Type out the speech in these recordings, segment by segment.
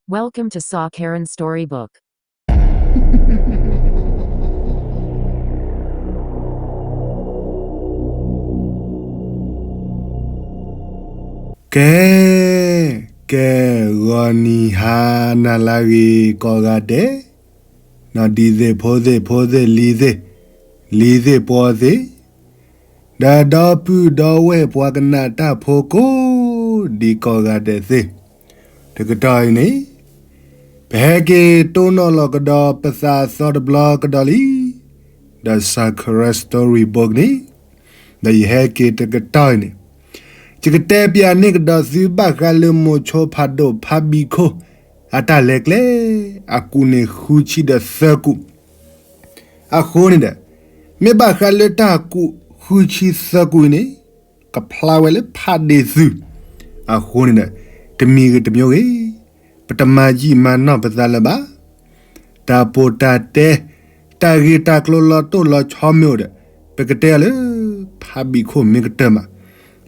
Welcome to Saw Karen Storybook. ကဲ, ကဲ, ဂီၤနံၤဟါနၤလၢအဂ့ၤကိးဂၤဒဲး, နီၢ်ဒံသ့ၣ်ဖိသ့ၣ်ဖိသ့ၣ်လံၤသ့ၣ်, လံၤသ့ၣ်ပှီၤသ့ၣ်, ဒီးဒီပုၢ်ဒီဝဲၢ်ပှၤကနၣ်တၢ်ဖိကိးဒံးကိးဂၤဒဲးသ့ၣ်, တကတီၢ်အံၤန့ၣ် ပဟဲက့ၤတိၢ်နီၣ်လီၤကဒီးပသးအသီတဘျီကဒီးလံ, ဒီး Saw Karen Storybook န့ၣ်, ဒီးယဟဲက့ၤတကတီၢ်အံၤန့ၣ်, ယကတဲပျးန့ၢ်ကဒီးသုဘၣ်ဃးလၢမိၤဆိဖးဒိၣ်ဖးဘံၣ်ခိၣ် အတၢ်လဲၤကျဲ, အကူးန့ၣ်ဃုဆံဒီးသၢကူး အဃိန့ၣ်ဒီး, မ့ၢ်ဘၣ်ဃးလၢတၢ်ကူးဃုဆံသၢကူးအံၤန့ၣ်, ကဖျါဝဲလၢဖးဒ့ၣ်သုး, အဃိန့ၣ်ဒီး, တမံၤဂ့ၤတမံၤဂ့ၤ, ပတမၤယံာ်မၤနီၢ်ပသးလၢၤဘၣ်. တၢ်ပီးတၢ်တဲ, တၢ်ဂ့ၢ်တၢ်ကျိၤလီၤတိၢ်လီၤဆီမ့ၢ်အိၣ်ဒီး, ပကတဲအီၤလၢ ဖးဘံၣ်ခိၣ်မ့ၢ်ကတၢၢ်မး,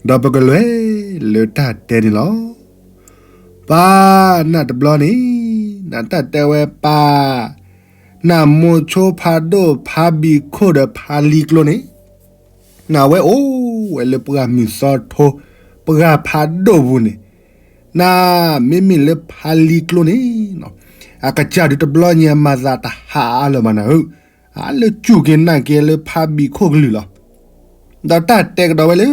ဒီးပကလဲၤလၢတၢ်တဲန့ၣ်လီၤ. ပၢ်, နတဘျီန့ၣ်, နတၢ်တဲဝဲပၢ်, နမိၤဆိဖးဒိၣ်ဖးဘံၣ်ခိၣ်ဒီးဖးလံၤကျိန့ၣ်, နဝဲအိၣ်ဝဲလၢပှၢ်မုၢ်သီထိ, ပှၢ်ဖးဒိၣ်ပူၤန့ၣ်, နမ့မ့ၢ်လၢဖးလံၤကျိန့ၣ်, အကစၢ်ဒုးတဘျီညါမၤသးတဟးအါလၢၤဘၣ်နၤဧၢ, အလၢစူၢ်က့ၤနာ်က့ၤလၢဖးဘံၣ်ခိၣ်ကလုၢ်လီၤ. ဒီးတၢ်တဲကဒီးဝဲလၢ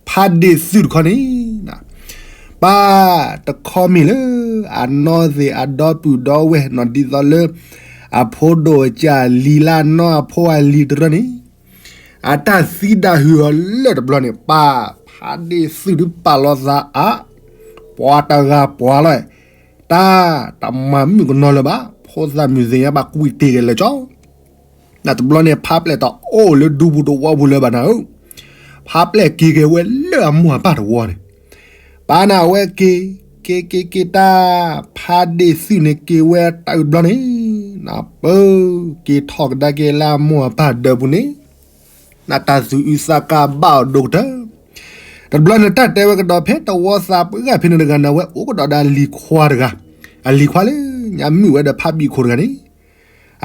ဖးဒ့ၣ်သုးတခီန့ၣ်, ပၢ်တခီမ့ၢ်လၢ အနီၢ်သ့ၣ်အဒီပုၢ်ဒီဝဲၢ်နီၢ်ဒ်သိးလၢ အဖိဒိၣ်အကၢ်လံၤလၢအနီၢ်အဖိအလံၤတရၢန့ၣ်, အတၢ်သံဒၣ်ဟုၣ်အီၤလၢတဘျီန့ၣ် ပၢ်ဖးဒ့ၣ်သုးဒုးပာ်လီၤသးအါ, ပှၤတဂၤပှၤလီၤ, တၢ်တမၤမုၣ်ကနီၤလၢၤဘၣ်, ဖိသၣ်မုၣ်သ့ၣ်ညါဘၣ်ကွံာ်တ့ၢ်က့ၤလၢာ်ကၠီ နတဘျီန့ၣ် ဖးပျဲၢ်တအိၣ်လၢဒူပူၤသဝီပူၤလၢၤဘၣ်နၤဧၢ, ဖးပျဲၢ်က့ၤက့ၤဝဲလၢအမိၢ်အပၢ်တဝီန့ၣ်, ပၢ်နဝဲက့ၤ, က့ၤက့ၤက့ၤတၢ်, ဖးဒ့ၣ်သုးန့ၣ်က့ၤဝဲတၢ်အုးတဘျီန့ၣ်, နပၢက့ၤထီၣ်ကဒါက့ၤလၢအမိၢ်အပၢ်ဒၢးပူၤန့ၣ်, နတၢ်သူၣ်အုးသးကါဘၣ်အီၤဒိၣ်ကတၢၢ် တဘျီန့ၣ်တၢ်တဲဝဲကဒီးဖဲတဝီသးပှၢ်ဖဲန့ၣ်တဂၤန့ၣ် အဝဲအိၣ်ကဒီးဒီးအလံၤခွါတဂၤ, အလံၤခွါလၢညါမုာ်ဝဲဒီးဖးဘံၣ်ခိၣ်တဂၤန့ၣ်,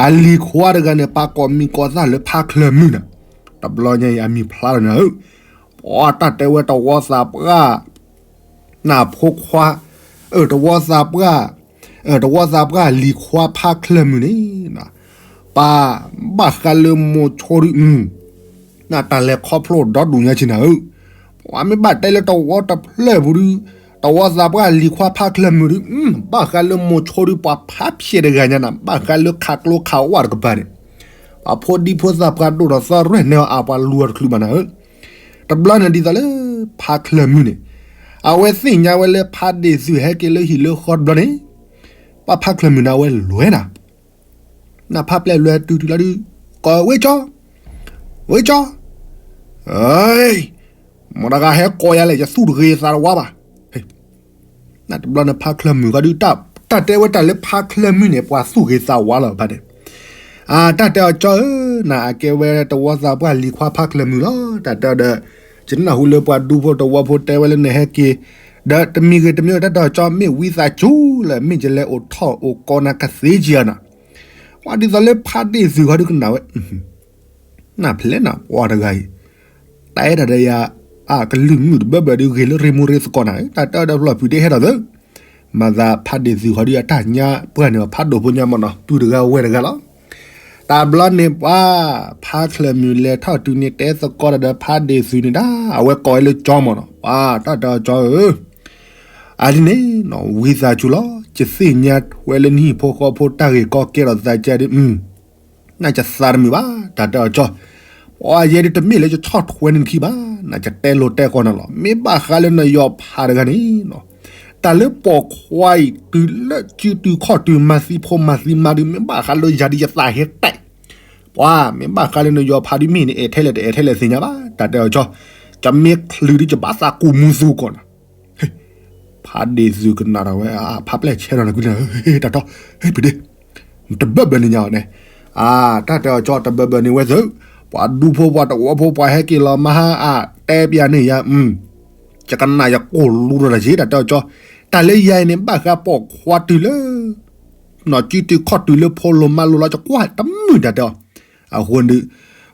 အလံၤခွါတဂၤန့ၣ် ပာ်ကိးမံၤကိးသၣ်လၢဖးချၢၣ်မုၣ်နၤ, တဘျီညါအံၤအမံၤဖျါလီၤနၤဧၢ, ပှၤတၢ်တဲဝဲတဝီသးပှၢ် နဖိခွါ, အၢ တဝီသးပှၢ်, အၢ တဝီသးပှၢ်လံၤခွါဖးချၢၣ်မုၣ်န့ၣ်, ပၢ်ဘၣ်ဃးလၢမိၤဆိဒုး, နတၢ်လဲၤခီဖျိဒီဒူၣ်ညါဆ့နၤဧၢ, ပှၤမ့ၢ်ဘၣ်တဲလၢတဝီတဖျၢၣ်ပူၤဒုး, တဝီသးပှၢ်လံၤခွါဖးချၢၣ်မုၣ်ဒုး, ဘၣ်ဃးလၢမိၤဆိဒုး ပှၤဖးဖျဲးတဂၤညါနၤ, ဘၣ်ဃးလၢခးကျိခးဝၣ်တကပၤန့ၣ်, ပှၤဖိဒံဖိသၣ်ပှၤဒိၣ်ထီၣ်သီရဲၣ်န့ၢ်အီၤအပှၤလူၤအီၤတချုးဘၣ်နၤဧၢ, တဘျီန့ၣ်ဒ်သိးလၢ ဖးချၢၣ်မုၣ်န့ၣ်, အဝဲသ့ၣ်ညါဝဲလၢဖးဒ့ၣ်သုးဟဲက့ၤလၢဟံၣ်လၢဃီတဘျီန့ၣ်, ပှၤဖးချၢၣ်မုၣ်န့ၣ် အဝဲလဲၤနၤ, နဖးပျဲၢ်လဲၤတုၤတုၤလီၤဒုး, ကိးဝဲကၠီ, ဝဲကၠီ, မိၢ်တဂၤဟဲကိးယၤလဲၣ် ယသူၣ်တဂ့ၤသးတဝါဘၣ် နတဘျီန့ၣ် ဖးချၢၣ်မုၣ်ဃီဒုး, တၢ်တဲဝဲတၢ်လၢဖးချၢၣ်မုၣ်န့ၣ် ပှၤသူၣ်ဂ့ၤသးဝါလီၤဘၣ်န့ၣ်, အတၢ်တဲအီၤကၠီဧၢ, နအကဲဝဲတဝီသးပှၢ်လံၤခွါဖးချၢၣ်မုၣ်လီၤ, တၢ်တဲအီၤဒီး, ယနၢ်ဟူလၢပှၤဒူဖိတဝီဖိတဲဝဲလၢနဟဲက့ၤ, ဒီးတမံၤဂ့ၤတမံၤဂ့ၤ တၢ်တဲအီၤကၠီ မ့ၢ်ဝံသးစူၤလၢ မ့ၢ်ယလဲၤအိၣ်ထီၣ်အိၣ်ကီနၤကသ့က့ၤအီၤနၤ, ပှၤဒ်သိးလၢဖးဒ့ၣ်သုးဃီဒုးကနၣ်ဝဲ နဖျဲးနၤပှၤတဂၤအံၤ, တၢ်အဲၣ်တၢ်ဒီးယၤ, အကလုၢ်မုၣ်တဘၢဘၢဒုးဂ့ၤလၢရ့မူရ့သကိးနၤ, တၢ်တဲအီၤဒီးဖျီၣ်ဖုးတဟဲထီၣ်သၢ, မၤသးဖးဒ့ၣ်သုးဃီဒုးအတၢ်ညါပှၢ်န့ၣ် ဖးဒိၣ်ဖိညါမးနီၤ ပုၢ်တဂၤဝဲၢ်တဂၤလီၤ, တဘျီန့ၣ်ပှၤ, ဖးချၢၣ်မုၣ်လဲၤထီၣ်တုၤန့ၣ်တဲသကိးတၢ်ဒီးဖးဒ့ၣ်သုးန့ၣ်ဒၣ် အဝဲကိးဝဲလၢကၠီမးနီၤ ပှၤတၢ်တဲအီၤကၠီဧၢ အဒ်န့ၣ်နီၤ ဝံသးစူၤလီၤ ယသ့ၣ်ညါထွဲလၢနဟံၣ်ဖိဃီဖိတၢ်ဂ့ၢ်ကီကဲထီၣ်သးကဲဒ်, နယသးတမုာ်ဘၣ် တၢ်တဲအီၤကၠီ, ပှၤယဲဒ်တမ့ၢ်လၢယဆီၣ်ထွဲန့ၣ်တခံဘၣ်, နယတဲလိာ်တဲဃီနၤလီၤ မ့ၢ်ဘၣ်ဃးလၢနယီၤဖးတဂၤန့ၣ်နီၤ, တၢ်လၢပိာ်ခွါအံၤတုၤလၢစုတုၤခီၣ်တုၤမၤသံဖိမၤသံမါဒုး မ့ၢ်ဘၣ်ဃးလၢယၤဒ်ယသးဟဲတဲာ် ပှၤမ့ၢ်ဘၣ်ဃးလၢနယီၤဖးဒ်မ့ၢ်န့ၣ် အဲၣ်ထဲလဲၣ်တအဲၣ်ထဲလဲၣ်သ့ၣ်ညါဘၣ် တၢ်တဲအီၤကၠီ, ကမ့ၢ်ချုးဒ်ယဘၣ်သးကူးမူသူကီးနီၤ, ဖးဒ့ၣ်သုးကနၣ်ဒီးဝဲ ဖးပျဲၢ်ဆဲးထီၣ်နကွံာ်န့ၣ်, တၢ်တီ, ဟဲပဒ့, တဘၢဘၢန့ၣ်ညါအီၤန့ၣ်, တၢ်တဲအီၤကၠီ တဘၢဘၢန့ၣ်ဝဲသုး, ပှၤဒူဖိပှၤတဝီဖိပှၤဟဲက့ၤလီၤမဟါအါ တဲပျးန့ၣ်ယၤ ယကနၣ်ယကိၢ်လူထီၣ်တၢ်က့ တၢ်တဲအီၤကၠီ, တ တၢ်လၢယၤအံၤန့ၣ် ဘၣ်ဃးပိာ်ခွါတုၤလၢ နီၢ်ကံတုၤခီၣ်တုၤလၢဖိလိၤမါလိၤလီၤ ယကွၢ်တမုာ်တၢ်တဲအီၤ. အဃိဒီး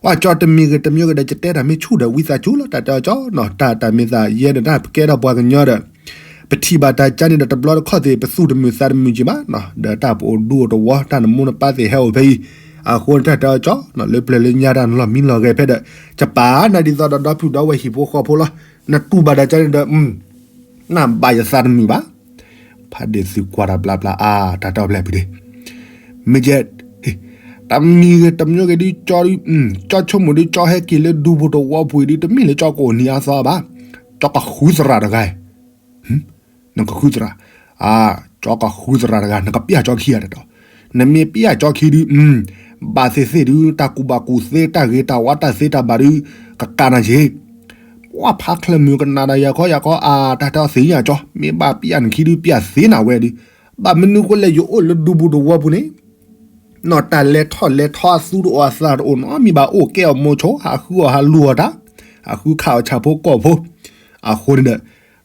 ပှၤကၠီတမံၤဂ့ၤတမံၤဂ့ၤဒီး ယတဲတၢ်မ့ၢ်ဆူၣ်ဒီးဝံသးစူၤလီၤ တၢ်တဲအီၤကၠီနီၤ တၢ်တၢ်မ့ၢ်သးယဲဒီးတၢ်ပကဲထီၣ်ပှၤကညီဒီး ပထံၣ်ဘၣ်တၢ်ကါန့ၣ်ဒီးတဘျီတခီၣ်သ့ၣ် ပသူၣ်တမုာ်သးတမုာ်က့ၤဘၣ်နီၤ ဒီးတၢ်ပအိၣ်ဒူအိၣ်တဝီ တၢ်နမိၢ်နပၢ်သ့ၣ်ဟဲအိၣ်ဖဲအံၤ အဃိန့ၣ်တၢ်တဲအီၤကၠီနီၤ လၢပျၢၤလၢညါတၢ်နလီၢ်မံလီၢ်ဂဲၤဖဲဒီး ယပာ်နၤဒ်သိးဒီးဒီဖုဒီဝဲၢ်ဟံၣ်ဖိဃီဖိလီၤ နတူၢ်ဘၣ်တၢ်ကါန့ၣ်ဒီး နဘၣ်ယသးတမုာ်ဘၣ် ဖးဒ့ၣ်သုကွၢ်တၢ်ဘျါဘျါအါ တၢ်တဲအီၤဖဲဖုဒ့ၣ် မ့ၢ်ကဲ တမံၤဂ့ၤတမံၤဂ့ၤဒုးကၠီဒုး ကၠီဆိကမိၣ်ဒုးကၠီဟဲက့ၤလၢဒူပူၤတဝီပူၤအံၤဒုး တမ့ၢ်လၢကၠီကအိၣ်နံၤအါသီဘၣ် ကၠီကဃုသရၣ်တဂၤ နကဃုသရၣ် ကၠီကဃုသရၣ်တဂၤ နကပျၢ်ကၠီခံဂၤတတီၤ နမ့ၢ်ပျၢ်ကၠီခံဒုး ဘၣ်သ့ၣ်သ့ၣ်ဒုး တၢ်ကူၣ်ဘၣ်ကူၣ်သ့ တၢ်ဂ့ၤတၢ်ဝါ တၢ်သ့တၢ်ဘၣ်ဒုး ကကးနၤက့ၤ ပှၤဖးချၢၣ်မုၣ်ကနၣ်ဒီးယၤခီယၤခီ အါ တၢ်တဲအီၤသ့ၣ်ညါကၠီ မ့ၢ်ဘၣ်ပျၢ်နခံဒုး ပျၢ်သ့နၤဝဲဒုး ဘၣ်မနုၤဃိလဲၣ် ယအိၣ်လၢဒူပူၤတဝီပူၤန့ၣ် နီၢ်တၢ်လဲၤထီၣ်လဲၤထီအသူတအိၣ်အသးတအိၣ်နီတမံၤဘၣ် အိၣ်ကဲအီၣ်မိၤဆိ ဟးဃုအီၣ်ဟးလူၤအီၣ်တၢ် ဟးဃုခးအီၣ်ဆၣ်ဖိကီၢ်ဖိ အဃိန့ၣ်ဒီး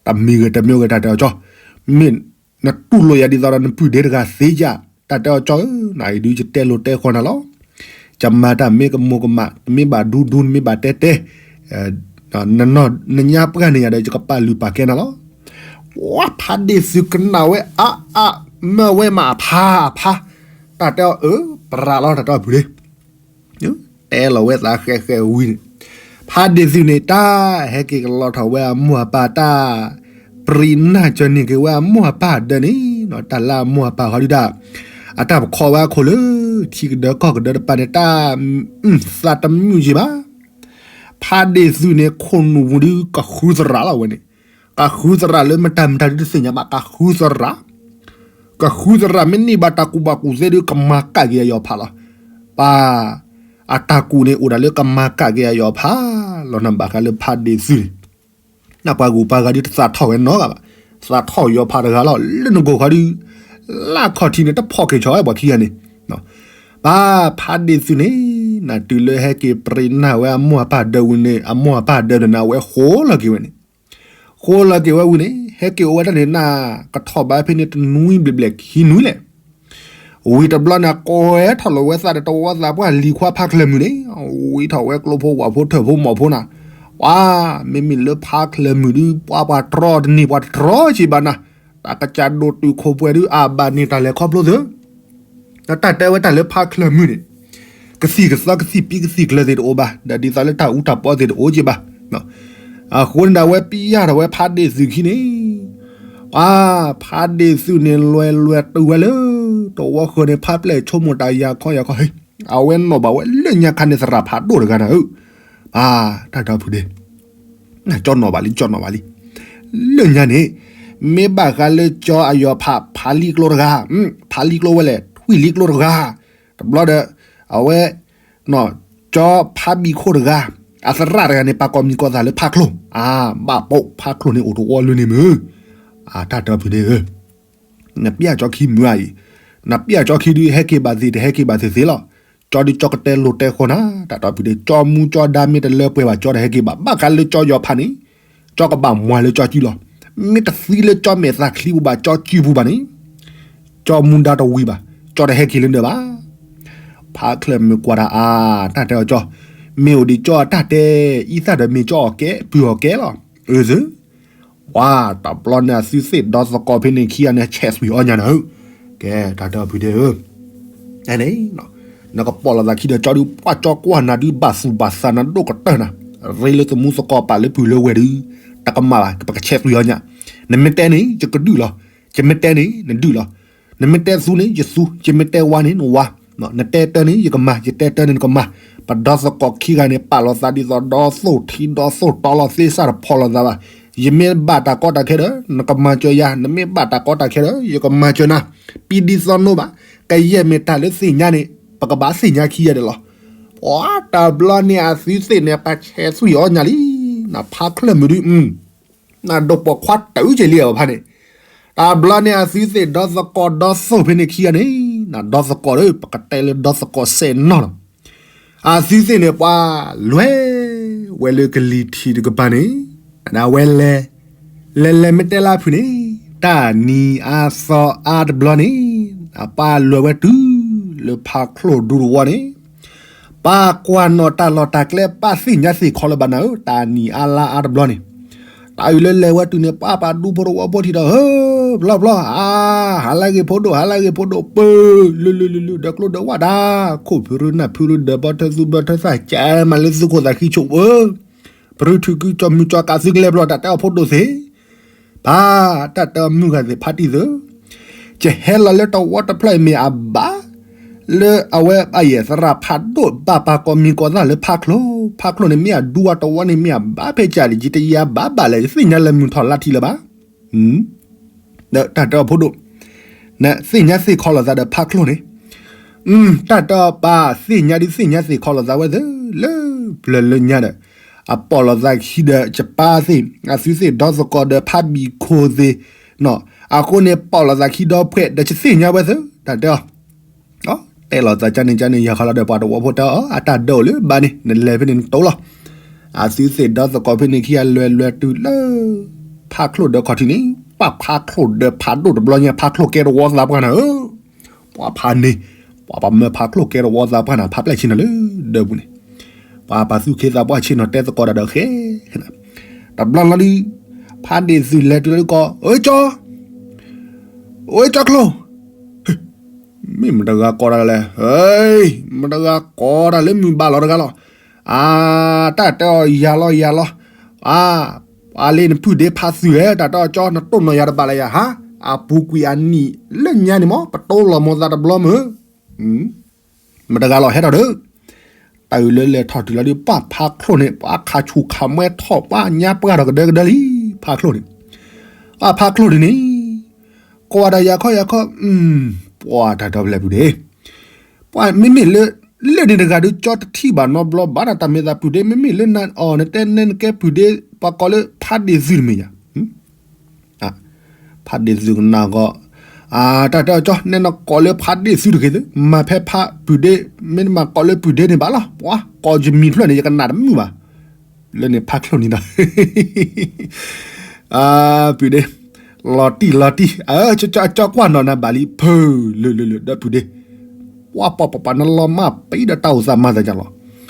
တမံၤဂ့ၤတမံၤဂ့ၤတၢ်တဲအီၤကၠီ မ့ၢ်နတူၢ်လိာ်ယၤဒ်သိးဒီးနပုၢ်ဒ့တဂၤသ့ယၤ တၢ်တဲအီၤကၠီဧၢ နအံၤဒုးယတဲလိၤတဲဃီနၤလီၤ ယမၤတၢ်မ့ၢ်ကမိၢ်ကမၣ် နမ့ၢ်ဘၣ်ဒူဒူ နမ့ၢ်ဘၣ်တဲတဲ နညါပှၢ်န့ၣ်ယၤဒီး ယကပာ်လုၢ်ပာ်ကဲနၤလီၤ ပှၤဖးဒ့ၣ်သုကနၣ်ဝဲအါအါ မၢဝဲမးအဖါအဖါ တၢ်တဲအီၤအၢ ပရၤလီၤ တၢ်တဲအီၤဖုဒ့ၣ် တဲလီၤဝဲသးဃဲးဃဲးဝံၤန့ၣ် ဖးဒ့ၣ်သုန့ၣ် တၢ်ဟဲက့ၤကလီထီၣ်ဝဲအမိၢ်အပၢ်တၢ် ပြံးနၢ်ကၢၤန့ၢ်က့ၤဝဲအမိၢ်အပၢ်ဒၢးန့ၣ် တၢ်လၢအမိၢ်အပၢ်ဃီဒုဒၣ် အတၢ်ပခီဝဲအခိၣ်လၢ ထံကဒၢကီၢ်ကဒၢတပၤန့ၣ် တၢ် သးတမုာ်က့ၤဘၣ် ဖးဒ့ၣ်သုန့ၣ် ခိၣ်နူာ်ပူၤဒုး ကဃုသရၣ်လီၤဝဲန့ၣ် ကဃုသရၣ်လၢမတၤမတၤဒုတသ့ၣ်ညါဘၣ် ကဃုသရၣ် ကဃုသရၣ်မ့ၢ်န့ၢ်ဘၣ်တၢ်ကူၣ်ဘၣ်ကူၣ်သ့ဒုး ကမၤကၣ်က့ၤအယီၤဖးလီၤ ပၢ် အတၢ်ကူၣ်န့ၣ် အိၣ်ဒၣ်လၢကမၤကၣ်က့ၤအယီၤဖးလီၤ နဘၣ်ဃးလၢဖးဒ့ၣ်သုန့ၣ် နပှၤဂုၤပှၤဂၤဒုးတသးထီၣ်ဝဲနီတဂၤဘၣ် သးထီၣ်ယီၤဖးတဂၤလီၤ လၢနကိၢ်ခီဒုး လၢခီၣ်ထံးန့ၣ် တဖီၣ်က့ၤဆီဝဲပှၤခံဂၤန့ၣ် ပၢ်ဖးဒ့ၣ်သုန့ၣ် နတုၤလၢဟဲက့ၤပြံးနၢ်ဝဲအမိၢ်အပၢ်ဒၢးဝံၤန့ၣ် အမိၢ်အပၢ်ဒၢးဒီးနၤဝဲဃိလီၤက့ၤဝဲန့ၣ် ဃိလီၤက့ၤဝဲဝံၤန့ၣ် ဟဲက့ၤအိၣ်ဝဲဒၣ်န့ၣ် နကထီၣ်ဘၣ်ဖဲန့ၣ်တနွံဘျဲၣ်ဘျဲၣ်ခံနွံလဲၣ် ဝံၤတဘျီန့ၣ် ကွဲထီၣ်လီၤဝဲသးဒီးတဝီသးပှၢ်လံၤခွါဖးချၢၣ်မုၣ်န့ၣ် ဝံထီၣ်ဝဲကျိဖိဝၣ်ဖိထၢၣ်ဖိမီၢ်ဖိနၤ ပှၤ မ့မ့ၢ်လၢဖးချၢၣ်မုၣ်ဒုး ပှၤပှၤတြီတန့ၢ်ပှၤတတြီက့ၤဘၣ်နၤ တၢ်ကစၢ်ဒိၣ်တုာ်ခိၣ်ပှဲၤဒုး အဘၣ်န့ၢ်တၢ်လဲၤခီဖျိသ့ တၢ်တဲဝဲတၢ်လၢဖးချၢၣ်မုၣ်န့ၣ် ကသံၣ်ကသီကသံၣ်ပံကသံၣ်ကျၢၤသ့ၣ်တအိၣ်ဘၣ် ဒီးဒ်သိးလၢတၢ်အူတၢ်ပီသ့ၣ်တအိၣ်က့ၤဘၣ် အဃိန့ၣ်ဒၣ်ဝဲပျၢ်ထီၣ်ဝဲဖးဒ့ၣ်သုးခံန့ၣ် ပှၤဖးဒ့ၣ်သုးန့ၣ် လွဲလွဲတုၤဝဲလၢ တဝီဃၢၤန့ၣ် ဖးပျဲၢ်ဆိကမိၣ်တၢ်ယၤခီယၤခီ အဝဲနီၣ်ဘၣ်ဝဲလၢညါခါန့ၣ်သရၣ်ဖးဒိၣ်တဂၤနၤဧၢ ပၢ် တၢ်ဒီဖုဒ့ၣ် ကၠီနီၣ်ဘၣ်လံ ကၠီနီၣ်ဘၣ်လံ လၢညါန့ၣ် မ့ၢ်ဘၣ်ဃးလၢကၠီအယီၤဖး ဖးလံကျိတဂၤ ဖးလံကျိဝဲလဲၣ် ထွံၣ်လံကျိတဂၤ တဘျီဒီး အဝဲ ကၠီဖးဘံၣ်ခိၣ်တဂၤ အသရၣ်တဂၤန့ၣ် ပာ်ကိးမံၤကိးသးလၢဖးချိၣ် အါ ဘၣ်ပိာ်ဖးချိၣ်န့ၣ်အိၣ်တဝီလၢန့ၣ်မုၢ် အတၢ်ဒီဖုဒ့ၣ်ဧၢ နပျၢ်ကၠီခံမုၢ်အံၤ နပျၢ်ကၠီခံဒုး ဟဲက့ၤဘၣ်သ့ၣ်တဟဲက့ၤဘၣ်သ့ၣ်သ့ၣ်လီၤ ကၠီဒုးကၠီကတဲလိၤတဲဃီနၤ တၢ်ဒီဖုဒ့ၣ် ကၠီမူကၠီဒါမ့ၢ်တလၢပှဲၤဘၣ် ကၠီတဟဲက့ၤဘၣ် ဘၣ်ဃးလၢကၠီယီၤဖးန့ၣ် ကၠီကဘၣ်မွၤလၢကၠီစုလီၤ မ့ၢ်တသံလၢကၠီမဲာ်သၣ်ချံပူၤဘၣ် ကၠီစုပူၤဘၣ်န့ၣ် ကၠီမူဒါတဝံၤဘၣ် ကၠီတဟဲက့ၤလၢနၤဘၣ် ဖးချၢၣ်မုၢ်ကွၢ်တၢ်အါ တၢ်တဲအီၤကၠီ မ့ၢ်အိၣ်ဒံးကၠီအတၢ်တဲ အံသၣ်ဒီးမ့ၢ်ကၠီအီၣ်ကဲ ပုၢ်အီၣ်ကဲလီၤ အၢ သု ပှၤ တဘျီန့ၣ်အသုသ့ၣ်ဒီသကိးဖဲန့ၣ်ခံဂၤန့ၣ် ဆဲးသွံၣ်အီၣ်ညါနၤဧၢ ကဲ တၢ်ဒီဖုဒ့ၣ်ဧၢ န့ၣ် နကပိာ်လိာ်သးခံဒီးကၠီဒုး ပှၤကၠီကွၢ်နၤဒုး ဘၣ်သူၣ်ဘၣ်သးနၤဒိၣ်ကတၢၢ်နၤ ရ့လၢသမူသကိးပာ်လၢပုၢ်လၢဝဲၢ်ဒုး တကမၣ်ဘၣ် ပကဆဲးသွံၣ်အီၣ်ညါ နမ့ၢ်တဲန့ၣ် ယကဒုးလီၤ ယမ့ၢ်တဲန့ၣ် နဒုးလီၤ နမ့ၢ်တဲသူန့ၣ် ယသူ ယမ့ၢ်တဲဝါန့ၣ် နဝါ နတဲတၢ်န့ၣ် ယကမၤ ယတဲတၢ်န့ၣ် နကမၤ ပဒီသကိးခံဂၤန့ၣ် ပာ်လီၤသးဒ်သိးဒီသိၣ်ထံဒီသိၣ်တီလီၤ သ့စၢ်တဖီၣ်လိာ်သးဘၣ် ယမ့ၢ်ဘၣ်တၢ်ကီတၢ်ခဲဒီး နကမၤစၢၤယၤ နမ့ၢ်ဘၣ်တၢ်ကီတၢ်ခဲဒီး ယကမၤစၢၤနၤ ပံဒ်သိးနိဘၣ် ကယဲၢ်မ့ၢ်တၢ်လၢသ့ၣ်ညါန့ၣ် ပကဘၣ်သ့ၣ်ညါခံဂၤဒီးလီၤ ပှၤတဘျီန့ၣ်အသုသ့ၣ်န့ၣ် ပဆဲးသွံၣ်အီၣ်ညါလံ နဖးချၢၣ်မုၢ်ဒုး နဒိးပိာ်ခွါတၢ်အုက့ၤလံအီၤဖးန့ၣ် တဘျီန့ၣ်အသုသ့ၣ်ဒီသကိးဒီသိၣ်ဖဲန့ၣ်ခံဂၤန့ၣ် နဒီသကိးဒီး ပကတဲလၢဒီသကိးစဲးနီၢ်လီၤ အသုသ့ၣ်န့ၣ်ပှၤ လွဲၢ်ဝဲလၢကလံၤထံးတကပၤန့ၣ် အဝဲလဲၤ လဲၤလဲၤမ့ၢ်တဲလၢဖုးန့ၣ် တၢ်နံၤအါသီအါတဘျီန့ၣ် အပၢ်လဲၤဝဲတုၤလၢဖါချိၣ်ဒူသဝီန့ၣ်, ပၢ်ကွၢ်နီၣ်တၢ်လီၢ်တၢ်ကျဲ ပၢ်သ့ၣ်ညါသ့ၣ်ခီလၢၤဘၣ်နၤဧၢ, တၢ်နံၤအါလါအါတဘျီန့ၣ်, တၢ်အုၣ်လၢလဲၤဝဲတုၤန့ၣ် ပၢ်ပာ်ဒူဖိတဝီဖိထံၣ်ဒီး ဧၢ, ဖျီဖျီ, အါ, ဟးလၢဂ့ၤဖိဒိၣ် ဟးလၢဂ့ၤဖိဒိၣ် ပၢ, လၢလၢလၢလၢ ဒီးကျိဒီးဝၣ်တၢ်, ခိၣ်ဖုရူနၢ်ဖုရူဒီး ဘီထၢသူဘီထၢသၣ် ကဲမးလၢသုခိၣ်သးခံဆိးဧၢ, ပရုထူကုကၠီမုၢ်ကၠီကးသုကလဲၤဘျီ တၢ်တဲအီၤဖိဒိၣ်သ့ၣ်, ပၢ်, တၢ်တဲအီၤမုၢ်ဂၤသ့ၣ်ဖးတံၢ်သု, ယဟဲလီၤလၢတဝီတဖျၢၣ်အံၤမ့ၢ်အဘၣ်, လၢအဝဲအယဲၢ်သရၣ်ဖးဒိၣ်ဘၣ်ပာ်ကိးမံၤကိးသၣ်လၢဖးချိၣ်, ဖးချိၣ်န့ၣ်မ့ၢ်အဒူအတဝီန့ၣ်မ့ၢ်အဘၣ်ဖဲကၢ်လံ ယတယါဘၣ်ဘၣ်လဲၣ် ယသ့ၣ်ညါလၢမုၢ်ထီၣ်လါထံလၢၤဘၣ်, ဒီးတၢ်တဲအီၤဖိဒိၣ်, နသ့ၣ်ညါသ့ၣ်ခီလိာ်သးဒီးဖးချိၣ်န့ၣ်, တၢ်တဲအီၤပၢ်သ့ၣ်ညါဒုးသ့ၣ်ညါသ့ၣ်ခီလိာ်သးဝဲသ့ၣ် လၢပျၢၤလၢညါဒီး, အပိာ်လိာ်သးခံဒီးယပၢ်သ့ၣ် အသုသ့ၣ်ဒီသကိးဒီးဖးဘံၣ်ခိၣ်သ့ၣ်, အဃိန့ၣ်ပိာ်လိာ်သးခံဒီဖှဲးဒီးယသ့ၣ်ညါဝဲသ့ၣ် တၢ်တဲအီၤ တဲလိာ်သးကန့ၣ်ကန့ၣ် ယၤခီလီၤဒီးပှၤတဝီဖိတဲအီၤ အတၢ်ဒၢအိၣ်လၢဘၣ်န့ၣ် နလဲၤဖဲန့ၣ်နတိလီၤ, အသုသ့ၣ်ဒီသကိးဖဲန့ၣ်ခံဂၤလဲၤလဲၤတုၤလၢ ဖးချိၣ်ဒီးခီၣ်ထံးန့ၣ်, ပှၤဖးချိၣ်ဒီးဖးဒိၣ်တဘျီညါ ဖးချိၣ်ကဲတဝီသးပှၢ်နၤဧၢ, ပှၤဖးန့ၣ်, ပှၤပှၤမၢဖးချိၣ်ကဲတဝီသးပှၢ်နၤ ဖးပျဲၢ်ဆ့ၣ်နီၤလၢဒၢးပူၤန့ၣ်, ပှၤပာ်သူၣ်ခ့သးပှၢ်ဆ့ၣ်နီၤတဲသကိးတၢ်ဒီးဃဲ, တဘျီလီၤဒုး, ဖးဒ့ၣ်သုးလဲၤတုၤလၢကီၢ် အၢကၠီ အၢကၠီချိၣ်, မ့ၢ်မတဂၤကိးတၢ်လဲၣ်, မတဂၤကိးတၢ်လၢမုၢ်ဘၣ်လီၤတဂၤလီၤ, အါ, တၢ်တဲအီၤယၤလီၤယၤလီၤ, အါ, ပှၤလ့နပုၢ်ဒ့ဖးသုးဧၢ တၢ်တဲအီၤကၠီ နတိၢ်နီၣ်ယၤတဘၣ်လၢယၤဟါ, အပူၤကွံာ်အနံၣ်လၢညါန့ၣ်မ့ၢ် ပတိလိာ်မိၢ်သးတဘျီမုၢ် မတဂၤလီၤဟဲထီၣ်ဒီး, တၢ်အုၣ်လၢလဲၤထီၣ်တုၤလီၤဒုး ပှၤဖးချိၣ်န့ၣ် ပှၤခးဆူၣ်ခးမွဲထီၣ် ပှၤညါပှၢ်ထီၣ်ကဒၢကဒၢလံ, ဖးချိၣ်န့ၣ်, အဖးချိၣ်ဒုးန့ၣ်, ကွၢ်ဒီးယၤခီယၤခီ, ပှၤတၢ်ဒီဖျၢၣ်ပုၢ်ဒ့, ပှၤမ့မ့ၢ်လၢ, လၢန့ၣ်တဂၤဒုး ကၠီတထံၣ်ဘၣ်နီတဘျီဘၣ်ဒီး တၢ်မ့ၢ်သးပုၢ်ဒ့ မ့မ့ၢ်လၢနအီၤ နတဲနဲနကဲပုၢ်ဒ့ ပှၤကိးလၢဖးဒ့ၣ်သုးတမ့ၢ်ယၤ ဖးဒ့ၣ်သုးကနၣ်ဂီၢ်, တၢ်တဲအီၤကၠီ နဲနကိးလၢဖးဒ့ၣ်သုးတဂ့ၤသု, မၤဖဲဖးပုၢ်ဒ့, မ့ၢ်နမၤကိးလၢပုၢ်ဒ့န့ၣ်ဘၣ်လီၤ, ပှၤကိးယမံၤတဖျၢၣ်န့ၣ် ယကနၣ်တမုာ်ဘၣ်, လၢန့ၣ်ဖးချိၣ်န့ၣ်ဒီး, ပုၢ်ဒ့, လီၤတံၢ်လီၤတံၢ်, ကၠီကွၢ်နီၣ်နၤဘၣ်လံ ဖုလၢလၢလၢ ဒီပုၢ်ဒ့, ပှၤပှၤပှၤပှၤနလီၤမၢ်ပံဒီးတၢ်အိၣ်သးမၤသးက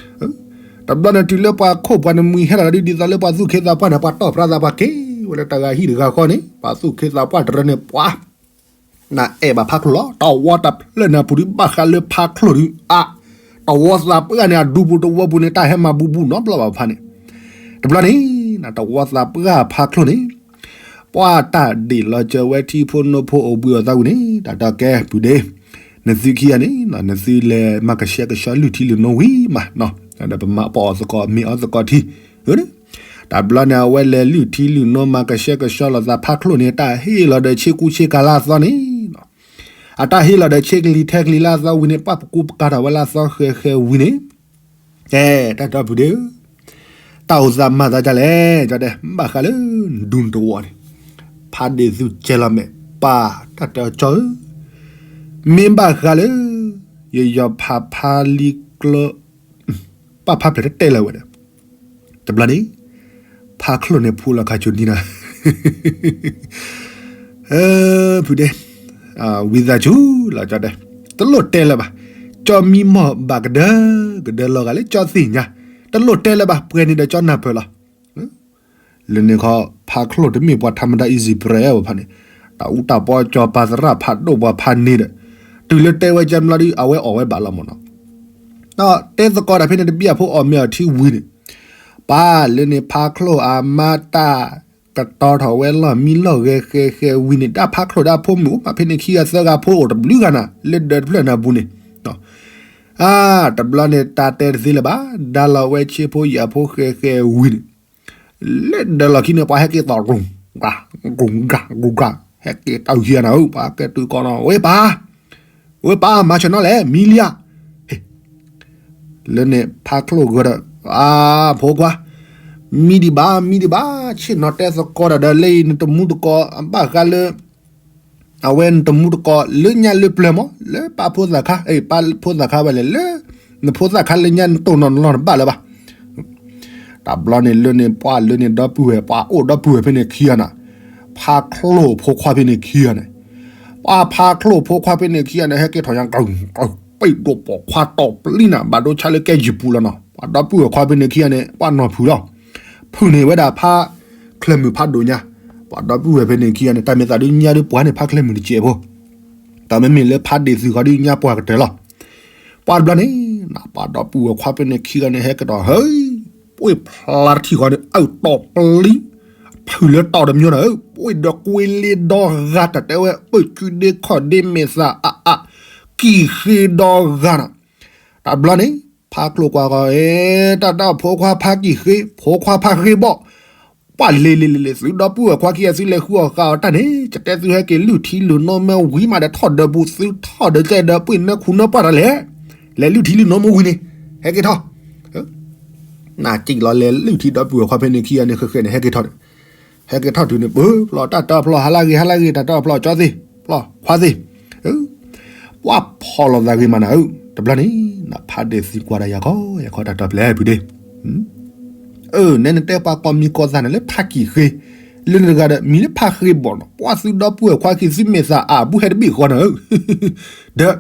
လီၤ တဘျီန့ၣ်တုၤလၢပှၤခိၣ်ပှၤန့ၣ်မှံဟဲလီၤဒ်သိးလၢပှၤသူၣ်ခ့သးပှၢ်န့ၣ် ပှၤတီၢ်ပြၢသးပှၤက့ၤဝဲလၢတၢ်ဂၤဟံၣ်တဂၤဃီန့ၣ် ပှၤသူၣ်ခ့သးပှၢ်တရၢန့ၣ် ပှၤနအဲၣ်ဘၣ်ဖးချိၣ်လီၤ. တၢ်ဝီတၢ်ဖျၢၣ်န့ၣ်အပူၤဒုး ဘၣ်ဃးလၢဖးချိၣ်ဒုး အါ, တဝီသးပှၢ်န့ၣ် အဒူပူၤတဝီပူၤန့ၣ် တၢ်ဟဲမၤဘူးဘူးနီတဘျီဘၣ်ဖးန့ၣ်. တဘျီန့ၣ် တဝီသးပှၢ်ဖးချိၣ်န့ၣ် ပှၤတၢ်ဒ့ၣ်လီၤစၢၤဝဲထံဖိနိဖိအိၣ်ဘှံးအိၣ်သးဝံၤန့ၣ် တၢ်တဲကဲပုၢ်ဒ့ နသုခံဂၤန့ၣ် နသုလဲၤမၤကဆှဲကဆှီလုၢ်ထံလုၢ်နိဝံၤမး, ဒီးပမၤပိာ်အီၤသကိးမ့ၢ်အီၤသကိးထံ, တဘျီန့ၣ် အဝဲလဲၤလုၢ်ထံလုၢ်နိမၤကဆှဲကဆှီလိာ်သးဖးချိၣ်န့ၣ် တၢ်ဟ့ၣ်လီၤဒီးဆ့ကူဆ့ကၤလၢအသီန့ၣ်, အတၢ်ဟ့ၣ်လီၤဒီးဆ့ကလံၤထဲကလံၤလၢအသီဝံၤန့ၣ် ပှၤပကူပကၤထီၣ်ဝဲလၢအသီဃဲၤဃဲၤဝံၤန့ၣ် ကဲ တၢ်တဲပုၢ်ဒ့ဧၢ, တၢ်အိၣ်သးမၤသးဒ်လဲၣ် ကၠီတဲ ဘၣ်ဃးလၢဒူတဝီန့ၣ်, ဖးဒ့ၣ်သုးကဲလီၤမဲာ် ပၢ်တၢ်တဲအီၤကၠီဧၢ, မ့ၢ်ဘၣ်ဃးလၢ ယယီၤဖးဖးလံကျၢ ပၢ်ဖးဖျဲးတတဲလၢၤဝဲဒီး တဘျီန့ၣ် ဖးချိၣ်န့ၣ်ဖူလီၤခါဆိနံၤနၤ ပုၢ်ဒ့, ဝံသးစူၤလီၤကၠီတဲ, တလိၣ်တဲလၢၤဘၣ်, ကၠီမံမီၢ်ဘၣ်ကဒၢ, ကဒၢလီၤဂာ်လၢကၠီသ့ၣ်ညါ, တလိၣ်တဲလၢၤဘၣ် ပှဲၤန့ၣ်ဒီးကၠီနၢ်ပၢၢ်လီၤ. လၢန့ၣ်ခီ ဖးချိၣ်တမ့ၢ်ပှၤထးမတၤ easy prey ဘၣ်ဖးန့ၣ်, တၢ်အူတၢ်ပီကၠီပာ်သရၣ်ဖးဒိၣ်ပှၤဖးန့ၣ်ဒီး, တုၤလၢတဲဝဲကၠီမျီဒုး အဝဲအီၣ်ဝဲဘၣ်လီၤမ့ၢ်နီၤ. ဒီးတဲသကိးတၢ်ဖဲန့ၣ်တဘျီအဖိအီၣ်မ့ၤအီထံဝံၤန့ၣ်, ပၢ်လၢန့ၣ်ဖးချိၣ်အမါတၢ်ကတီၤထီၣ်ဝဲလီၢ်မံလီၢ်ဂဲၤဃဲၤဃဲၤဝံၤန့ၣ် ဒၣ်ဖးချိၣ်ဒၣ်ဖိမုၣ်အိၣ်မးဖဲန့ၣ်ခံဂၤသၢဂၤဖိအိၣ်တဘျုးဂၤနၤ လၢဒၢးတဖျၢၣ်နၤပူၤန့ၣ်, အါ, တဘျီန့ၣ်တၢ်တဲတသ့လၢၤဘၣ်, ဒါလီၤဝဲဆ့ဖိယာ်ဖိဃဲၤဃဲၤဝံၤန့ၣ် လၢဒၢးလီၢ်ခံန့ၣ် ပှၤဟဲက့ၤသီၣ် ဂုၤဂၤဂုၤဂၤဂုၤဂၤ, ဟဲက့ၤတၢ်ဟံးနၤဧၢ, ပှၤကဲတုၤကီးနီၤ ဝဲပၢ်, ဝဲပၢ် မၤဆၢနီၤလဲၣ် မံလံဧါ. လၢန့ၣ်ဖးချိၣ်ဂီၤဒီး အါ, ဖိခွါ, မံဒံးဘၣ် မံဒံးဘၣ်, ဆ့ၣ်နီၤတဲသကိးတၢ်ဒီးလၢအံၤ နတမူတကိး ဘၣ်ဃးလၢ အဝဲနတမူတကိး လၢညါလၢပျၢၤမး လၢပၢ်ဖိသၣ်ခါ, ပၢ်ဖိသၣ်ခါဝဲလဲၣ် လၢ နဖိသၣ်ခါလၢညါနတိၢ်နီၣ်နလီၢ်နဘၣ်လၢၤဘၣ်. တဘျီန့ၣ်လၢန့ၣ် ပှၤလၢန့ၣ်ဒီပုၢ်ဝဲၢ် ပှၤအိၣ်ဒီပုၢ်ဝဲၢ်ဖဲန့ၣ်ခံဂၤနၤ, ဖါချိၣ်ဖိခွါဖဲန့ၣ်ခံဂၤန့ၣ်, ပှၤဖါချိၣ်ဖိခွါဖဲန့ၣ်ခံဂၤန့ၣ် ဟဲက့ၤထီၣ်ညါ ပ့ၣ်ဒိၣ်ပိာ်ခွါတီၢ်ပျံၤနၤ ဘၣ်ဒိဆါလၢကဲယံာ်ပူၤလီၤနီၤ. ပှၤဒီပုၢ်ဝဲၢ်ခွါဖဲန့ၣ်ခံဂၤန့ၣ် ပှၤနီၢ်ဖုးလီၤ. ဖုးန့ၢ်ဝဲဒၣ်ဖါချၢၣ်မုၣ်ဖးဒိၣ်ညါ, ပှၤဒီပုၢ်ဝဲၢ်ဖဲန့ၣ်ခံဂၤန့ၣ် တၢ်မ့ၢ်သးဒုးညါဒုးပှၤန့ၣ် ဖါချၢၣ်မုၣ်တစဲးဖိ, တၢ်မ့မ့ၢ်လၢဖးဒ့ၣ်သုးဃီဒုးညါပှၤကတၢၢ်လီၤ. ပှၤတဘျီန့ၣ် ပှၤဒီပုၢ်ဝဲၢ်ခွါဖဲန့ၣ်ခံဂၤန့ၣ် ဟဲက့ၤထီၣ် ဟဲ ပှ့ၢ်ဖျါတထံၣ်ဃီန့ၣ် အၢၣ်တီၢ်ပျံၤ, ဖုးလၢတီၢ်တမံၤန့ၣ် ပှ့ၢ်ဒီးကွ့လ့ဒီဂၤ တၢ်တဲဝဲ ပၢၢ်ကုဒ့ခီၣ်ဒ့မဲာ်သၣ်အါအါ, ကံၢ်ဃ့ဒီဂၤနီၤ. တဘျီန့ၣ် ဖါချိၣ်ကွၢ်ဃီ တၢ်ဒီးဖိခွါဖါကံၢ်ဃ့ ဖိခွါဖါဃ့ဘီၣ်, ပှၤလ့ၤလ့ၤလ့ၤလ့ၤ သုဒီပုၢ်ဝဲၢ်ခွါခံဂၤ သုလဲၤဃုအီၣ်ဃာ်အီၤတၢ်န့ၣ် ကတဲသုဟဲက့ၤလုၢ်ထံလုၢ်နိမ့ၢ်ဝံၤမးဒီး ထီၣ်ဒီးပူၤ သုထီၣ်ဒီးကဲဒီး ပှ့ၢ်နၢခူနၢပှၢ်တၢ်လဲၣ်, လဲၤလုၢ်ထံလုၢ်နိမ့ၢ်ဝံၤန့ၣ် ဟဲက့ၤထီၣ် နက့ၤလီၤလဲၤလုၢ်ထံဒီပုၢ်ဝဲၢ်ခွါဖဲန့ၣ်ခံဂၤန့ၣ် ဃဲးဃဲးန့ၣ် ဟဲက့ၤထီၣ်န့ၣ်, ဟဲက့ၤထီၣ်တုၤန့ၣ် ပၢၢ်ဖျီၣ်တၢ်တီဖျီၣ် ဟါလၢဂ့ၤ ဟါလၢဂ့ၤ တၢ်တီဖျီၣ် ကၠီသ့ၣ် ဖျီၣ်ခွါသ့ၣ်, ပှၤဖီၣ်လိာ်သးဂ့ၤမးနၤဧၢ, တဘျီန့ၣ် ဖးဒ့ၣ်သုးကွၢ်ဒီးယၤခီ ယၤခီတၢ်တီပျဲၢ်ဖုးဒ့ၣ်, အၢ နဲနတဲပှၤကိးမံၤကိးသးန့ၣ်လၢဖးကံၢ်ဃ့, လၢနတဂၤဒီးမံၤလၢဖးဃ့ဘီၣ်နီၤ, ပှၤသုဒီပုၢ်ဝဲၢ်ခွါခံ သုမဲာ်သၣ်အါအါ ဘူးဟဲတဘ့ၣ်ဃီနၤဧၢ, ဒီး